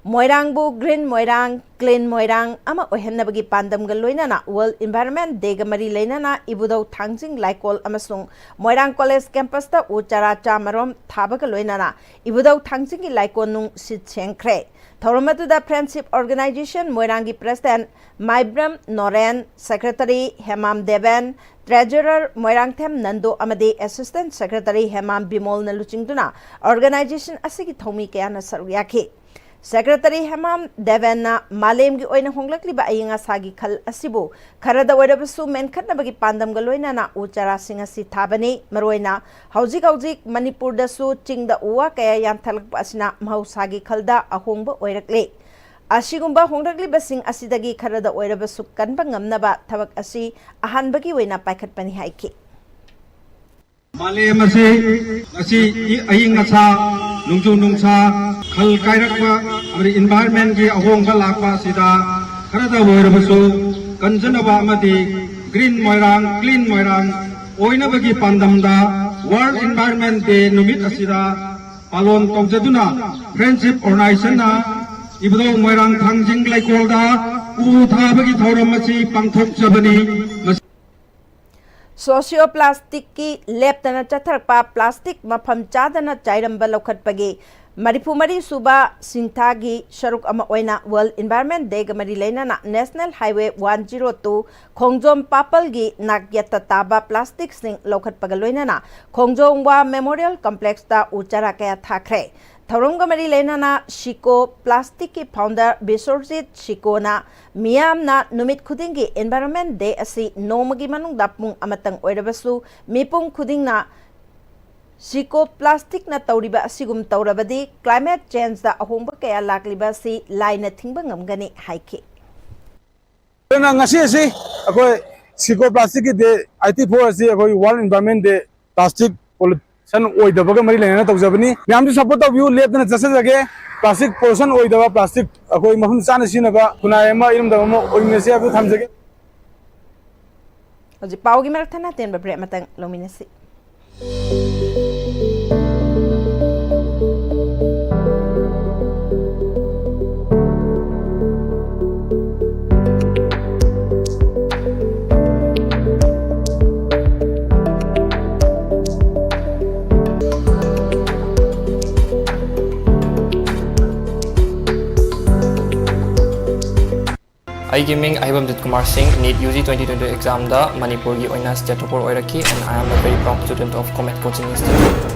ꯃꯣꯏꯔꯥꯡꯕꯨ Green ꯃꯣꯏꯔꯥꯡ, Clean ꯃꯣꯏꯔꯥꯡ ꯑꯃ ꯑꯣꯏꯍꯟꯅꯕꯒꯤ ꯄꯥꯟꯗꯝꯒ ꯂꯣꯏꯅꯅ World Environment Dayꯒ ꯃꯔꯤ ꯂꯩꯅꯅ ꯏꯕꯨꯙꯧ ꯊꯥꯡꯖꯤꯡ ꯂꯥꯏꯀꯣꯜ ꯑꯃꯁꯨꯡ ꯃꯣꯏꯔꯥꯡ College campusꯇ ꯎ ꯆꯥꯔꯥ ꯆꯥꯃꯔꯣꯝ ꯊꯥꯕꯒ ꯂꯣꯏꯅꯅ ꯏꯕꯨꯙꯧ ꯊꯥꯡꯖꯤꯡꯒꯤ ꯂꯥꯏꯀꯣꯟꯅꯨꯡ ꯁꯤꯠ ꯁꯦꯡꯈ꯭ꯔꯦ꯫ ꯊꯧꯔꯝ ꯑꯗꯨꯗ Friendship Organisation ꯃꯣꯏꯔꯥꯡꯒꯤ President ꯃꯥꯏꯕ꯭ꯔꯝ Noren, Secretary Hemam Deben, Treasurer Moirangthem Nando ꯑꯃꯗꯤ Assistant Secretary ꯍꯦꯃꯥꯝ ꯕꯤꯃꯣꯜꯅ ꯂꯨꯆꯤꯡꯗꯨꯅ organisation ꯑꯁꯤꯒꯤ ꯊꯧꯃꯤ ꯀꯌꯥꯅ ꯁꯔꯨꯛ ꯌꯥꯈꯤ꯫ Secretary ꯍꯦꯃꯥꯝ ꯗꯦꯕꯦꯟꯅ ꯃꯥꯂꯦꯝꯒꯤ ꯑꯣꯏꯅ ꯍꯣꯡꯂꯛꯂꯤꯕ ꯑꯏꯪ ꯑꯁꯥꯒꯤ ꯈꯜ ꯑꯁꯤꯕꯨ ꯈꯔꯗ ꯑꯣꯏꯔꯕꯁꯨ ꯃꯦꯟꯈꯠꯅꯕꯒꯤ ꯄꯥꯟꯗꯝꯒ ꯂꯣꯏꯅꯅ ꯎ ꯆꯥꯔꯥꯁꯤꯡ ꯑꯁꯤ ꯊꯥꯕꯅꯤ꯫ ꯃꯔꯨꯑꯣꯏꯅ ꯍꯧꯖꯤꯛ ꯍꯧꯖꯤꯛ ꯃꯅꯤꯄꯨꯔꯗꯁꯨ ꯆꯤꯡꯗ ꯎ ꯋꯥ ꯀꯌꯥ ꯌꯥꯟꯊꯠꯂꯛꯄ ꯑꯁꯤꯅ ꯃꯍꯧꯁꯥꯒꯤ ꯈꯜꯗ ꯑꯍꯣꯡꯕ ꯑꯣꯏꯔꯛꯂꯦ꯫ ꯑꯁꯤꯒꯨꯝꯕ ꯍꯣꯡꯂꯛꯂꯤꯕꯁꯤꯡ ꯑꯁꯤꯗꯒꯤ ꯈꯔꯗ ꯑꯣꯏꯔꯕꯁꯨ ꯀꯟꯕ ꯉꯝꯅꯕ ꯊꯕꯛ ꯑꯁꯤ ꯑꯍꯥꯟꯕꯒꯤ ꯑꯣꯏꯅ ꯄꯥꯏꯈꯠꯄꯅꯤ ꯍꯥꯏꯈꯤ꯫ ꯃꯥꯂꯦꯝ ꯑꯁꯤ ꯉꯁꯤ ꯏ-, ꯑꯏꯪ ꯑꯁꯥ, ꯅꯣꯡꯖꯨ ꯅꯨꯡꯁꯥ, ꯈꯜ ꯀꯥꯏꯔꯛꯄ ꯑꯃꯗꯤ environmentꯀꯤ ꯑꯍꯣꯡꯕ ꯂꯥꯛꯄ ꯑꯁꯤꯗ ꯈꯔꯗ ꯑꯣꯏꯔꯕꯁꯨ ꯀꯟꯖꯅꯕ ꯑꯃꯗꯤ Green ꯃꯣꯏꯔꯥꯡ, Clean ꯃꯣꯏꯔꯥꯡ ꯑꯣꯏꯅꯕꯒꯤ ꯄꯥꯟꯗꯝꯗ World Environment Day ꯅꯨꯃꯤꯠ ꯑꯁꯤꯗ ꯄꯥꯂꯣꯟ ꯇꯧꯖꯗꯨꯅ Friendship Organizationꯅ ꯏꯕꯨꯙꯧ ꯃꯣꯏꯔꯥꯡ ꯊꯥꯡꯖꯤꯡ ꯂꯩꯀꯣꯜꯗ ꯎ ꯊꯥꯕꯒꯤ ꯊꯧꯔꯝ ꯑꯁꯤ ꯄꯥꯡꯊꯣꯛꯆꯕꯅꯤ꯫ ꯃꯁꯤ Socio plasticꯀꯤ ꯂꯦꯞꯇꯅ ꯆꯠꯊꯔꯛꯄ plastic ꯃꯐꯝ ꯆꯥꯗꯅ ꯆꯥꯏꯔꯝꯕ ꯂꯧꯈꯠꯄꯒꯤ ꯃꯔꯤꯐꯨ ꯃꯔꯤ ꯁꯨꯕ ꯁꯤꯡꯊꯥꯒꯤ ꯁꯔꯨꯛ ꯑꯃ ꯑꯣꯏꯅ World Environment Dayꯒ ꯃꯔꯤ ꯂꯩꯅꯅ National Highway one zero two ꯈꯣꯡꯖꯣꯝ ꯄꯥꯄꯜꯒꯤ ꯅꯥꯛꯌꯦꯠꯇ ꯇꯥꯕ plasticꯁꯤꯡ ꯂꯧꯈꯠꯄꯒ ꯂꯣꯏꯅꯅ ꯈꯣꯡꯖꯣꯝ War Memorial Complexꯇ ꯎ ꯆꯥꯔꯥ ꯀꯌꯥ ꯊꯥꯈ꯭ꯔꯦ꯫ ꯊꯧꯔꯝꯒ ꯃꯔꯤ ꯂꯩꯅꯅ ꯁꯤꯀꯣ plasticꯀꯤ founder ꯕꯤꯁ꯭ꯋꯔꯖꯤꯠ ꯁꯤꯀꯣꯅ ꯃꯤꯌꯥꯝꯅ ꯅꯨꯃꯤꯠ ꯈꯨꯗꯤꯡꯒꯤ Environment Day ꯑꯁꯤ ꯅꯣꯡꯃꯒꯤ ꯃꯅꯨꯡꯗ ꯄꯨꯡ ꯑꯃꯇꯪ ꯑꯣꯏꯔꯕꯁꯨ ꯃꯤꯄꯨꯝ ꯈꯨꯗꯤꯡꯅ ꯁꯤꯀꯣ plasticꯅ ꯇꯧꯔꯤꯕ ꯑꯁꯤꯒꯨꯝ ꯇꯧꯔꯕꯗꯤ climate changeꯗ ꯑꯍꯣꯡꯕ ꯀꯌꯥ ꯂꯥꯛꯂꯤꯕ ꯑꯁꯤ ꯂꯥꯏꯅ ꯊꯤꯡꯕ ꯉꯝꯒꯅꯤ ꯍꯥꯏꯈꯤ꯫ ꯑꯗꯨꯅ ꯉꯁꯤ ꯑꯁꯤ ꯑꯩꯈꯣꯏ ꯁꯤꯀꯣ plasticꯀꯤ day eighty four ꯑꯁꯤ ꯑꯩꯈꯣꯏ World Environment Day plastic poly-, ꯁꯟ ꯑꯣꯏꯗꯕꯒ ꯃꯔꯤ ꯂꯩꯅꯅ ꯇꯧꯖꯕꯅꯤ꯫ ꯃꯌꯥꯝꯁꯨ support ꯇꯧꯕꯤꯌꯨ, ꯂꯦꯞꯇꯅ ꯆꯠꯆꯖꯒꯦ꯫ Plastic pollution ꯑꯣꯏꯗꯕ, plastic ꯑꯩꯈꯣꯏ ꯃꯐꯝ ꯆꯥꯅ ꯁꯤꯖꯤꯟꯅꯕ ꯈꯨꯟꯅꯥꯏ ꯑꯃ, ꯏꯔꯝꯗꯝ ꯑꯃ ꯑꯣꯏꯃꯤꯟꯅꯁꯤ ꯍꯥꯏꯕꯗꯨ ꯊꯝꯖꯒꯦ꯫ ꯍꯧꯖꯤꯛ ꯄꯥꯎꯒꯤ ꯃꯔꯛ ꯊꯠꯅ ꯑꯇꯦꯟꯕ break ꯑꯃꯇꯪ ꯂꯧꯃꯤꯟꯅꯁꯤ꯫ ꯑꯩꯒꯤ ꯃꯤꯡ ꯑꯍꯩꯕꯝ ꯖꯤꯠ ꯀꯨꯃꯥꯔ ꯁꯤꯡ, NEET UG twenty twenty examꯗ ꯃꯅꯤꯄꯨꯔꯒꯤ ꯑꯣꯏꯅ state topper ꯑꯣꯏꯔꯛꯈꯤ, and I am a very proud student of Comet Coaching Institute.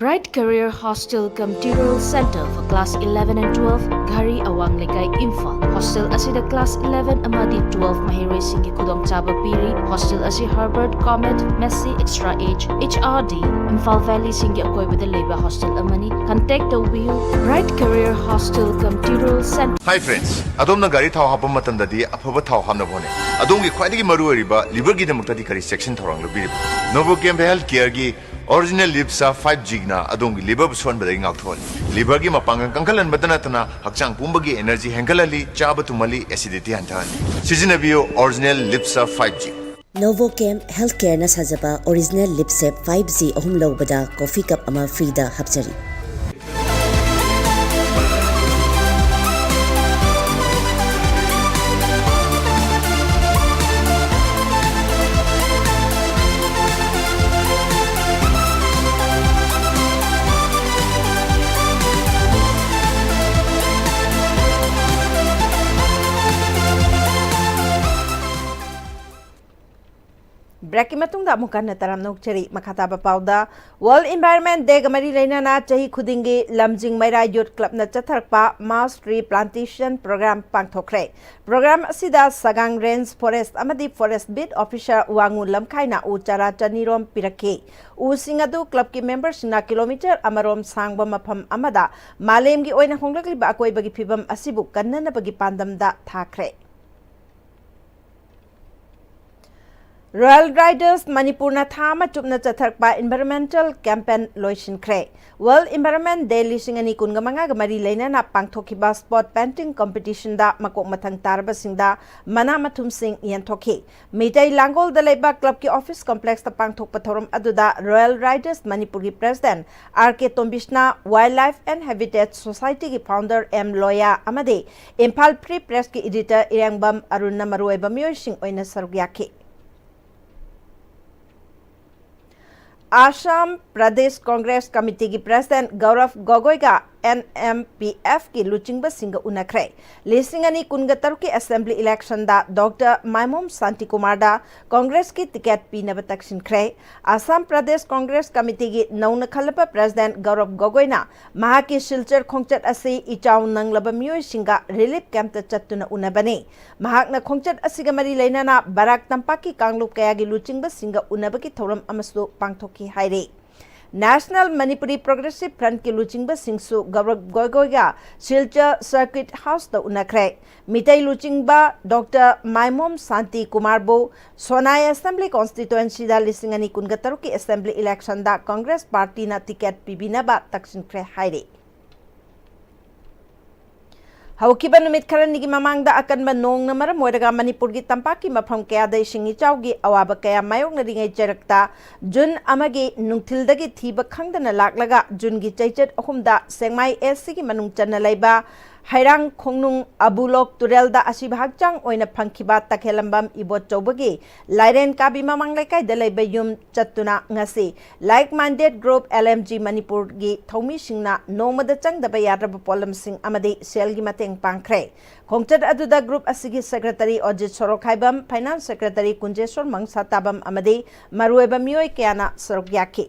Bright Career Hostel cum Tutorial Center for Class eleven and twelve, Ghari, Awang Lekai, Imphal. Hostel ꯑꯁꯤꯗ class eleven ꯑꯃꯗꯤ twelve ꯃꯍꯩꯔꯣꯏꯁꯤꯡꯒꯤ ꯈꯨꯗꯣꯡꯆꯥꯕ ꯄꯤꯔꯤ꯫ Hostel ꯑꯁꯤ Harvard, Comet, Massey, Extra Age, HRD, Imphal Valley ꯁꯤꯡꯒꯤ ꯑꯀꯣꯏꯕꯗ ꯂꯩꯕ hostel ꯑꯃꯅꯤ꯫ Contact ꯇꯧꯕꯤꯌꯨ꯫ Bright Career Hostel cum Tutorial Center. Hi friends, ꯑꯗꯣꯝꯅ ꯒꯥꯔꯤ ꯊꯥꯎ ꯍꯥꯞꯄ ꯃꯇꯝꯗꯗꯤ ꯑꯐꯕ ꯊꯥꯎ ꯍꯥꯞꯅꯕ ꯍꯣꯠꯅꯩ꯫ ꯑꯗꯣꯝꯒꯤ ꯈ꯭ꯋꯥꯏꯗꯒꯤ ꯃꯔꯨꯑꯣꯏꯔꯤꯕ liverꯒꯤꯗꯃꯛꯇꯗꯤ ꯀꯔꯤ ꯆꯦꯛꯁꯤꯟ ꯊꯧꯔꯥꯡ ꯂꯧꯕꯤꯔꯤꯕ? Novochem Healthcareꯒꯤ Original Lipsa five Gꯅ ꯑꯗꯣꯝꯒꯤ liverꯕꯨ ꯁꯣꯟꯕꯗꯒꯤ ꯉꯥꯛꯊꯣꯛꯍꯜꯂꯤ꯫ Liverꯒꯤ ꯃꯄꯥꯡꯒꯜ ꯀꯟꯈꯠꯍꯟꯕꯇ ꯅꯠꯇꯅ ꯍꯛꯆꯥꯡ ꯄꯨꯝꯕꯒꯤ energy ꯍꯦꯟꯒꯠꯍꯜꯂꯤ, ꯆꯥꯕ ꯇꯨꯝꯍꯜꯂꯤ, acidity ꯍꯟꯊꯍꯜꯂꯤ꯫ ꯁꯤꯖꯤꯟꯅꯕꯤꯌꯨ Original Lipsa five G꯫ Novochem Healthcareꯅ ꯁꯥꯖꯕ Original Lipsa five G ꯑꯍꯨꯝ ꯂꯧꯕꯗ coffee cup ꯑꯃ freeꯗ ꯍꯥꯞꯆꯔꯤ꯫ Break ꯀꯤ ꯃꯇꯨꯡꯗ ꯑꯃꯨꯛ ꯍꯟꯅ ꯇꯔꯥꯝꯅ ꯑꯣꯛꯆꯔꯤ꯫ ꯃꯈꯥ ꯇꯥꯕ ꯄꯥꯎꯗ, World Environment Day ꯒ ꯃꯔꯤ ꯂꯩꯅꯅ ꯆꯍꯤ ꯈꯨꯗꯤꯡꯒꯤ ꯂꯝꯖꯤꯡ ꯃꯩꯔꯥ Youth Club ꯅ ꯆꯠꯊꯔꯛꯄ Mass Tree Plantation Program ꯄꯥꯡꯊꯣꯛꯈ꯭ꯔꯦ꯫ Program ꯑꯁꯤꯗ ꯁꯒꯥꯡ Range Forest ꯑꯃꯗꯤ Forest Beat Officer ꯋꯥꯉꯨ ꯂꯝꯈꯥꯏꯅ ꯎ ꯆꯥꯔꯥ ꯆꯅꯤꯔꯣꯝ ꯄꯤꯔꯛꯈꯤ꯫ ꯎꯁꯤꯡ ꯑꯗꯨ club ꯀꯤ member ꯁꯤꯡꯅ kilometre ꯑꯃꯔꯣꯝ ꯁꯥꯡꯕ ꯃꯐꯝ ꯑꯃꯗ ꯃꯥꯂꯦꯝꯒꯤ ꯑꯣꯏꯅ ꯍꯣꯡꯂꯛꯂꯤꯕ ꯑꯀꯣꯏꯕꯒꯤ ꯐꯤꯕꯝ ꯑꯁꯤꯕꯨ ꯀꯟꯅꯅꯕꯒꯤ ꯄꯥꯟꯗꯝꯗ ꯊꯥꯈ꯭ꯔꯦ꯫ Royal Riders ꯃꯅꯤꯄꯨꯔꯅ ꯊꯥ ꯑꯃ ꯆꯨꯞꯅ ꯆꯠꯊꯔꯛꯄ environmental campaign ꯂꯣꯏꯁꯤꯟꯈ꯭ꯔꯦ꯫ World Environment Day ꯂꯤꯁꯤꯡ ꯑꯅꯤ ꯀꯨꯟꯒ ꯃꯉꯥꯒ ꯃꯔꯤ ꯂꯩꯅꯅ ꯄꯥꯡꯊꯣꯛꯈꯤꯕ spot painting competition ꯗ ꯃꯀꯣꯛ ꯃꯊꯪ ꯇꯥꯔꯕꯁꯤꯡꯗ ꯃꯅꯥ ꯃꯊꯨꯝꯁꯤꯡ ꯌꯦꯟꯊꯣꯛꯈꯤ꯫ ꯃꯤꯇꯩ ꯂꯥꯡꯒꯣꯜꯗ ꯂꯩꯕ club ꯀꯤ office complex ꯇ ꯄꯥꯡꯊꯣꯛꯄ ꯊꯧꯔꯝ ꯑꯗꯨꯗ Royal Riders ꯃꯅꯤꯄꯨꯔꯒꯤ president ꯑꯥꯔ ꯀꯦ ꯇꯣꯝꯕꯤꯁꯅꯥ, Wildlife and Habitat Society ꯒꯤ founder ꯑꯦꯝ ꯂꯣꯌꯥ ꯑꯃꯗꯤ ꯏꯝꯐꯥꯜ Free Press ꯀꯤ editor ꯏꯔꯦꯡꯕꯝ ꯑꯔꯨꯟꯅ ꯃꯔꯨꯑꯣꯏꯕ ꯃꯤꯑꯣꯏꯁꯤꯡ ꯑꯣꯏꯅ ꯁꯔꯨꯛ ꯌꯥꯈꯤ꯫ ꯑꯥꯁꯥꯝ ꯄ꯭ꯔꯗꯦꯁ ꯀꯣꯡꯒ꯭ꯔꯦꯁ ꯀꯃꯤꯇꯤꯒꯤ president ꯒꯧꯔꯚ ꯒꯣꯒꯣꯏꯒ ꯑꯦꯟ ꯑꯦꯝ ꯄꯤ ꯑꯦꯐ ꯀꯤ ꯂꯨꯆꯤꯡꯕꯁꯤꯡꯒ ꯎꯅꯈ꯭ꯔꯦ꯫ ꯂꯤꯁꯤꯡ ꯑꯅꯤ ꯀꯨꯟꯒ ꯇꯔꯨꯛꯀꯤ assembly election ꯗ ꯗꯣꯛꯇꯔ ꯃꯥꯏꯃꯣꯝ ꯁꯥꯟꯇꯤꯀꯨꯃꯥꯔꯗ ꯀꯣꯡꯒ꯭ꯔꯦꯁꯀꯤ ticket ꯄꯤꯅꯕ ꯇꯛꯁꯤꯟꯈ꯭ꯔꯦ꯫ ꯑꯥꯁꯥꯝ ꯄ꯭ꯔꯗꯦꯁ ꯀꯣꯡꯒ꯭ꯔꯦꯁ ꯀꯃꯤꯇꯤꯒꯤ ꯅꯧꯅ ꯈꯜꯂꯕ president ꯒꯧꯔꯚ ꯒꯣꯒꯣꯏꯅ ꯃꯍꯥꯛꯀꯤ ꯁꯤꯜꯆꯔ ꯈꯣꯡꯆꯠ ꯑꯁꯤ ꯏꯆꯥꯎ ꯅꯪꯂꯕ ꯃꯤꯑꯣꯏꯁꯤꯡꯒ relief camp ꯇ ꯆꯠꯇꯨꯅ ꯎꯅꯕꯅꯤ꯫ ꯃꯍꯥꯛꯅ ꯈꯣꯡꯆꯠ ꯑꯁꯤꯒ ꯃꯔꯤ ꯂꯩꯅꯅ ꯕꯔꯥꯛ ꯇꯝꯄꯥꯛꯀꯤ ꯀꯥꯡꯂꯨꯞ ꯀꯌꯥꯒꯤ ꯂꯨꯆꯤꯡꯕꯁꯤꯡꯒ ꯎꯅꯕꯒꯤ ꯊꯧꯔꯝ ꯑꯃꯁꯨ ꯄꯥꯡꯊꯣꯛꯈꯤ ꯍꯥꯏꯔꯤ꯫ National Manipuri Progressive Front ꯀꯤ ꯂꯨꯆꯤꯡꯕꯁꯤꯡꯁꯨ ꯒꯧꯔꯚ ꯒꯣꯒꯣꯏꯒ ꯁꯤꯜꯆꯔ Circuit House ꯇ ꯎꯅꯈ꯭ꯔꯦ꯫ ꯃꯤꯇꯩ ꯂꯨꯆꯤꯡꯕ ꯗꯣꯛꯇꯔ ꯃꯥꯏꯃꯣꯝ ꯁꯥꯟꯇꯤ ꯀꯨꯃꯥꯔꯕꯨ ꯁꯣꯅꯥꯏ assembly constituency ꯗ ꯂꯤꯁꯤꯡ ꯑꯅꯤ ꯀꯨꯟꯒ ꯇꯔꯨꯛꯀꯤ assembly election ꯗ ꯀꯣꯡꯒ꯭ꯔꯦꯁ ꯄꯥꯔꯇꯤꯅ ticket ꯄꯤꯕꯤꯅꯕ ꯇꯛꯁꯤꯟꯈ꯭ꯔꯦ ꯍꯥꯏꯔꯤ꯫ ꯍꯧꯈꯤꯕ ꯅꯨꯃꯤꯠ ꯈꯔꯅꯤꯒꯤ ꯃꯃꯥꯡꯗ ꯑꯀꯟꯕ ꯅꯣꯡꯅ ꯃꯔꯝ ꯑꯣꯏꯔꯒ ꯃꯅꯤꯄꯨꯔꯒꯤ ꯇꯝꯄꯥꯛꯀꯤ ꯃꯐꯝ ꯀꯌꯥꯗ ꯏꯁꯤꯡ ꯏꯆꯥꯎꯒꯤ ꯑꯋꯥꯕ ꯀꯌꯥ ꯃꯥꯌꯣꯛꯅꯔꯤꯉꯩ ꯆꯩꯔꯛꯇ ꯖꯨꯟ ꯑꯃꯒꯤ ꯅꯨꯡꯊꯤꯜꯗꯒꯤ ꯊꯤꯕ ꯈꯪꯗꯅ ꯂꯥꯛꯂꯒ ꯖꯨꯟꯒꯤ ꯆꯩꯆꯠ ꯑꯍꯨꯝꯗ ꯁꯦꯛꯃꯥꯏ ꯑꯦꯁ ꯁꯤꯒꯤ ꯃꯅꯨꯡ ꯆꯟꯅ ꯂꯩꯕ ꯐꯩꯔꯥꯡ ꯈꯣꯡꯅꯨꯡ ꯑꯕꯨꯂꯣꯛ ꯇꯨꯔꯦꯜꯗ ꯑꯁꯤꯕ ꯍꯛꯆꯥꯡ ꯑꯣꯏꯅ ꯐꯪꯈꯤꯕ ꯇꯈꯦꯂꯝꯕꯝ ꯏꯕꯣꯆꯧꯕꯒꯤ ꯂꯥꯏꯔꯦꯟ ꯀꯥꯕꯤ ꯃꯃꯥꯡ ꯂꯩꯀꯥꯏꯗ ꯂꯩꯕ ꯌꯨꯝ ꯆꯠꯇꯨꯅ ꯉꯁꯤ Like Minded Group L M G ꯃꯅꯤꯄꯨꯔꯒꯤ ꯊꯧꯃꯤꯁꯤꯡꯅ ꯅꯣꯡꯃꯗ ꯆꯪꯗꯕ ꯌꯥꯗ꯭ꯔꯕ ꯄꯣꯠꯂꯝꯁꯤꯡ ꯑꯃꯗꯤ ꯁꯦꯜꯒꯤ ꯃꯇꯦꯡ ꯄꯥꯡꯈ꯭ꯔꯦ꯫ ꯈꯣꯡꯆꯠ ꯑꯗꯨꯗ group ꯑꯁꯤꯒꯤ secretary ꯑꯖꯤꯠ ꯁꯣꯔꯣꯛꯈꯥꯏꯕꯝ, finance secretary ꯀꯨꯟꯖꯦꯁꯣꯔ ꯃꯪꯁꯥꯇꯥꯕꯝ ꯑꯃꯗꯤ ꯃꯔꯨꯑꯣꯏꯕ ꯃꯤꯑꯣꯏ ꯀꯌꯥꯅ ꯁꯔꯨꯛ ꯌꯥꯈꯤ꯫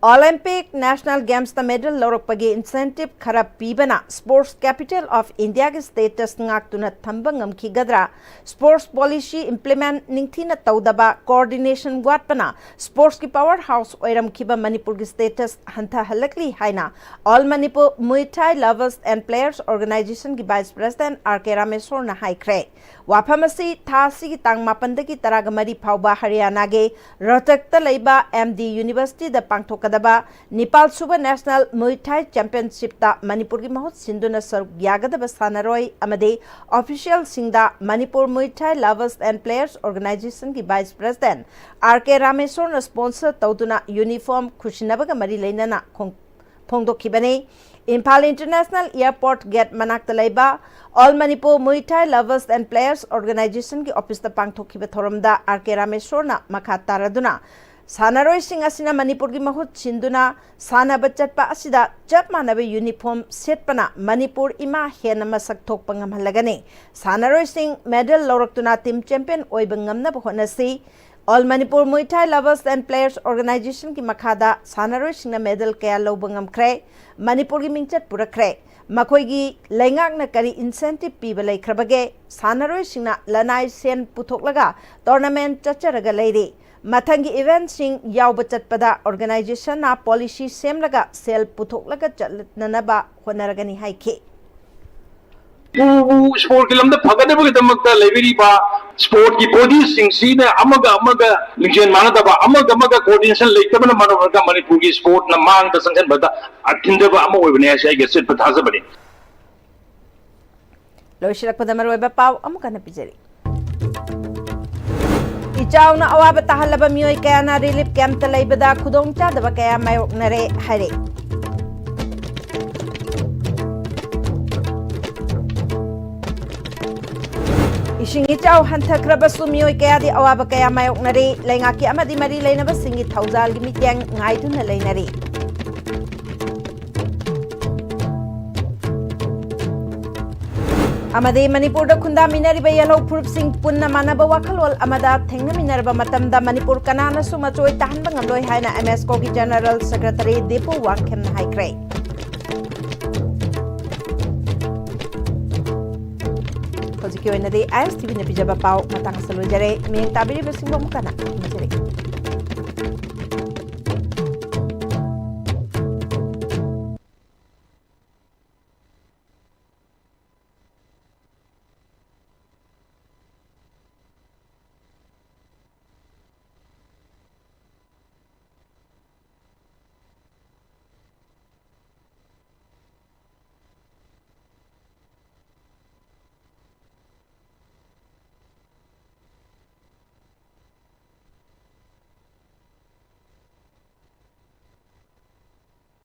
Olympic National Gamesꯇ medal ꯂꯧꯔꯛꯄꯒꯤ incentive ꯈꯔ ꯄꯤꯕꯅ sports capital of Indiaꯒꯤ status ꯉꯥꯛꯇꯨꯅ ꯊꯝꯕ ꯉꯝꯈꯤꯒꯗ꯭ꯔꯥ? Sports policy implement ꯅꯤꯡꯊꯤꯅ ꯇꯧꯗꯕ, coordination ꯋꯥꯠꯄꯅ sportsꯀꯤ power house ꯑꯣꯏꯔꯝꯈꯤꯕ ꯃꯅꯤꯄꯨꯔꯒꯤ status ꯍꯟꯊꯍꯜꯂꯛꯂꯤ ꯍꯥꯏꯅ All Manipur Muay Thai Lovers and Players Organizationꯒꯤ vice president R K ꯔꯥꯃꯦꯁꯣꯔꯅ ꯍꯥꯏꯈ꯭ꯔꯦ꯫ ꯋꯥꯐꯝ ꯑꯁꯤ ꯊꯥ ꯑꯁꯤꯒꯤ ꯇꯥꯡ ꯃꯥꯄꯟꯗꯒꯤ ꯇꯔꯥꯒ ꯃꯔꯤ ꯐꯥꯎꯕ ꯍꯔꯤꯌꯥꯅꯥꯒꯤ ꯔꯣꯍꯇꯛꯇ ꯂꯩꯕ M D Universityꯗ ꯄꯥꯡꯊꯣꯛꯀꯗꯕ ꯅꯤꯄꯥꯜ ꯁꯨꯕ National Muay Thai Championshipꯇ ꯃꯅꯤꯄꯨꯔꯒꯤ ꯃꯍꯨꯠ ꯁꯤꯟꯗꯨꯅ ꯁꯔꯨꯛ ꯌꯥꯒꯗꯕ ꯁꯥꯟꯅꯔꯣꯏ ꯑꯃꯗꯤ officialꯁꯤꯡꯗ Manipur Muay Thai Lovers and Players Organizationꯒꯤ vice president R K ꯔꯥꯃꯦꯁꯣꯔꯅ sponsor ꯇꯧꯗꯨꯅ uniform ꯈꯨꯠꯁꯤꯟꯅꯕꯒ ꯃꯔꯤ ꯂꯩꯅꯅ ꯈꯣꯡ-, ꯐꯣꯡꯗꯣꯛꯈꯤꯕꯅꯤ꯫ ꯏꯝꯐꯥꯜ International Airport gate ꯃꯅꯥꯛꯇ ꯂꯩꯕ All Manipur Muay Thai Lovers and Players Organizationꯒꯤ officeꯇ ꯄꯥꯡꯊꯣꯛꯈꯤꯕ ꯊꯧꯔꯝꯗ R K ꯔꯥꯃꯦꯁꯣꯔꯅ ꯃꯈꯥ ꯇꯥꯔꯗꯨꯅ ꯁꯥꯟꯅꯔꯣꯏꯁꯤꯡ ꯑꯁꯤꯅ ꯃꯅꯤꯄꯨꯔꯒꯤ ꯃꯍꯨꯠ ꯁꯤꯟꯗꯨꯅ ꯁꯥꯟꯅꯕ ꯆꯠꯄ ꯑꯁꯤꯗ ꯆꯞ ꯃꯥꯟꯅꯕ uniform ꯁꯦꯠꯄꯅ ꯃꯅꯤꯄꯨꯔ ꯏꯃꯥ ꯍꯦꯟꯅ ꯃꯁꯛ ꯊꯣꯛꯄ ꯉꯝꯍꯜꯂꯒꯅꯤ꯫ ꯁꯥꯟꯅꯔꯣꯏꯁꯤꯡ medal ꯂꯧꯔꯛꯇꯨꯅ team champion ꯑꯣꯏꯕ ꯉꯝꯅꯕ ꯍꯣꯠꯅꯁꯤ꯫ All Manipur Muay Thai Lovers and Players Organizationꯒꯤ ꯃꯈꯥꯗ ꯁꯥꯟꯅꯔꯣꯏꯁꯤꯡꯅ medal ꯀꯌꯥ ꯂꯧꯕ ꯉꯝꯈ꯭ꯔꯦ, ꯃꯅꯤꯄꯨꯔꯒꯤ ꯃꯤꯡꯆꯠ ꯄꯨꯔꯛꯈ꯭ꯔꯦ꯫ ꯃꯈꯣꯏꯒꯤ ꯂꯩꯉꯥꯛꯅ ꯀꯔꯤ incentive ꯄꯤꯕ ꯂꯩꯈ꯭ꯔꯕꯒꯦ? ꯁꯥꯟꯅꯔꯣꯏꯁꯤꯡꯅ ꯂꯅꯥꯏ ꯁꯦꯟ ꯄꯨꯊꯣꯛꯂꯒ tournament ꯆꯠꯆꯔꯒ ꯂꯩꯔꯤ꯫ ꯃꯊꯪꯒꯤ eventꯁꯤꯡ ꯌꯥꯎꯕ ꯆꯠꯄꯗ organizationꯅ policy ꯁꯦꯝꯂꯒ ꯁꯦꯜ ꯄꯨꯊꯣꯛꯂꯒ ꯆꯠꯅꯅꯕ ꯍꯣꯠꯅꯔꯒꯅꯤ ꯍꯥꯏꯈꯤ꯫ ꯎ, ꯎ, sportꯀꯤ ꯂꯝꯗ ꯐꯒꯠꯅꯕꯒꯤꯗꯃꯛꯇ ꯂꯩꯕꯤꯔꯤꯕ sportꯀꯤ bodyꯁꯤꯡꯁꯤꯅ ꯑꯃꯒ ꯑꯃꯒ ꯂꯤꯡꯖꯦꯜ ꯃꯥꯟꯅꯗꯕ, ꯑꯃꯒ ꯑꯃꯒ coordination ꯂꯩꯇꯕꯅ ꯃꯔꯝ ꯑꯣꯏꯔꯒ ꯃꯅꯤꯄꯨꯔꯒꯤ sportꯅ ꯃꯥꯡꯗ ꯆꯪꯁꯤꯟꯕꯗ ꯑꯊꯤꯡꯖꯕ ꯑꯃ ꯑꯣꯏꯕꯅꯤ ꯍꯥꯏꯁꯦ ꯑꯩꯒꯤ ꯑꯆꯦꯠꯄ ꯊꯥꯖꯕꯅꯤ꯫ ꯂꯣꯏꯁꯤꯜꯂꯛꯄꯗ ꯃꯔꯨꯑꯣꯏꯕ ꯄꯥꯎ ꯑꯃꯨꯛ ꯍꯟꯅ ꯄꯤꯖꯔꯤ꯫ ꯆꯥꯎꯅ ꯑꯋꯥꯕ ꯇꯥꯍꯜꯂꯕ ꯃꯤꯑꯣꯏ ꯀꯌꯥꯅ ꯔꯤꯂꯤꯐ ꯀꯦꯝꯞꯇ ꯂꯩꯕꯗ ꯈꯨꯗꯣꯡꯆꯥꯗꯕ ꯀꯌꯥ ꯃꯥꯌꯣꯛꯅꯔꯦ ꯍꯥꯏꯔꯦ꯫ ꯏꯁꯤꯡ ꯏꯆꯥꯎ ꯍꯟꯊꯈ꯭ꯔꯕꯁꯨ ꯃꯤꯑꯣꯏ ꯀꯌꯥꯗꯤ ꯑꯋꯥꯕ ꯀꯌꯥ ꯃꯥꯌꯣꯛꯅꯔꯤ꯫ ꯂꯩꯉꯥꯛꯀꯤ ꯑꯃꯗꯤ ꯃꯔꯤ ꯂꯩꯅꯕꯁꯤꯡꯒꯤ ꯊꯧꯖꯥꯜꯒꯤ ꯃꯤꯠꯌꯦꯡ ꯉꯥꯏꯗꯨꯅ ꯂꯩꯅꯔꯤ꯫ ꯑꯃꯗꯤ ꯃꯅꯤꯄꯨꯔꯗ ꯈꯨꯟꯗꯥꯃꯤꯟꯅꯔꯤꯕ ꯌꯦꯜꯍꯧ ꯐꯨꯔꯨꯞꯁꯤꯡ ꯄꯨꯟꯅ ꯃꯥꯟꯅꯕ ꯋꯥꯈꯜꯂꯣꯟ ꯑꯃꯗ ꯊꯦꯡꯅꯃꯤꯟꯅꯔꯕ ꯃꯇꯝꯗ ꯃꯅꯤꯄꯨꯔ ꯀꯅꯥꯅꯁꯨ ꯃꯆꯣꯏ ꯇꯥꯍꯟꯕ ꯉꯝꯂꯣꯏ ꯍꯥꯏꯅ M S ꯀꯣꯒꯤ general secretary Dipu ꯋꯥꯡꯈꯦꯝꯅ ꯍꯥꯏꯈ꯭ꯔꯦ꯫ ꯍꯧꯖꯤꯛꯀꯤ ꯑꯣꯏꯅꯗꯤ ꯑꯥꯏ ꯑꯦꯁ ꯇꯤ ꯚꯤꯅ ꯄꯤꯖꯕ ꯄꯥꯎ ꯃꯇꯥꯡ ꯑꯁꯤꯗ ꯂꯣꯏꯖꯔꯦ꯫ ꯃꯤꯠꯌꯦꯡ ꯇꯥꯕꯤꯔꯤꯕꯁꯤꯡꯕꯨ ꯑꯃꯨꯛ ꯍꯟꯅ ꯊꯦꯡꯅꯖꯔꯒꯦ꯫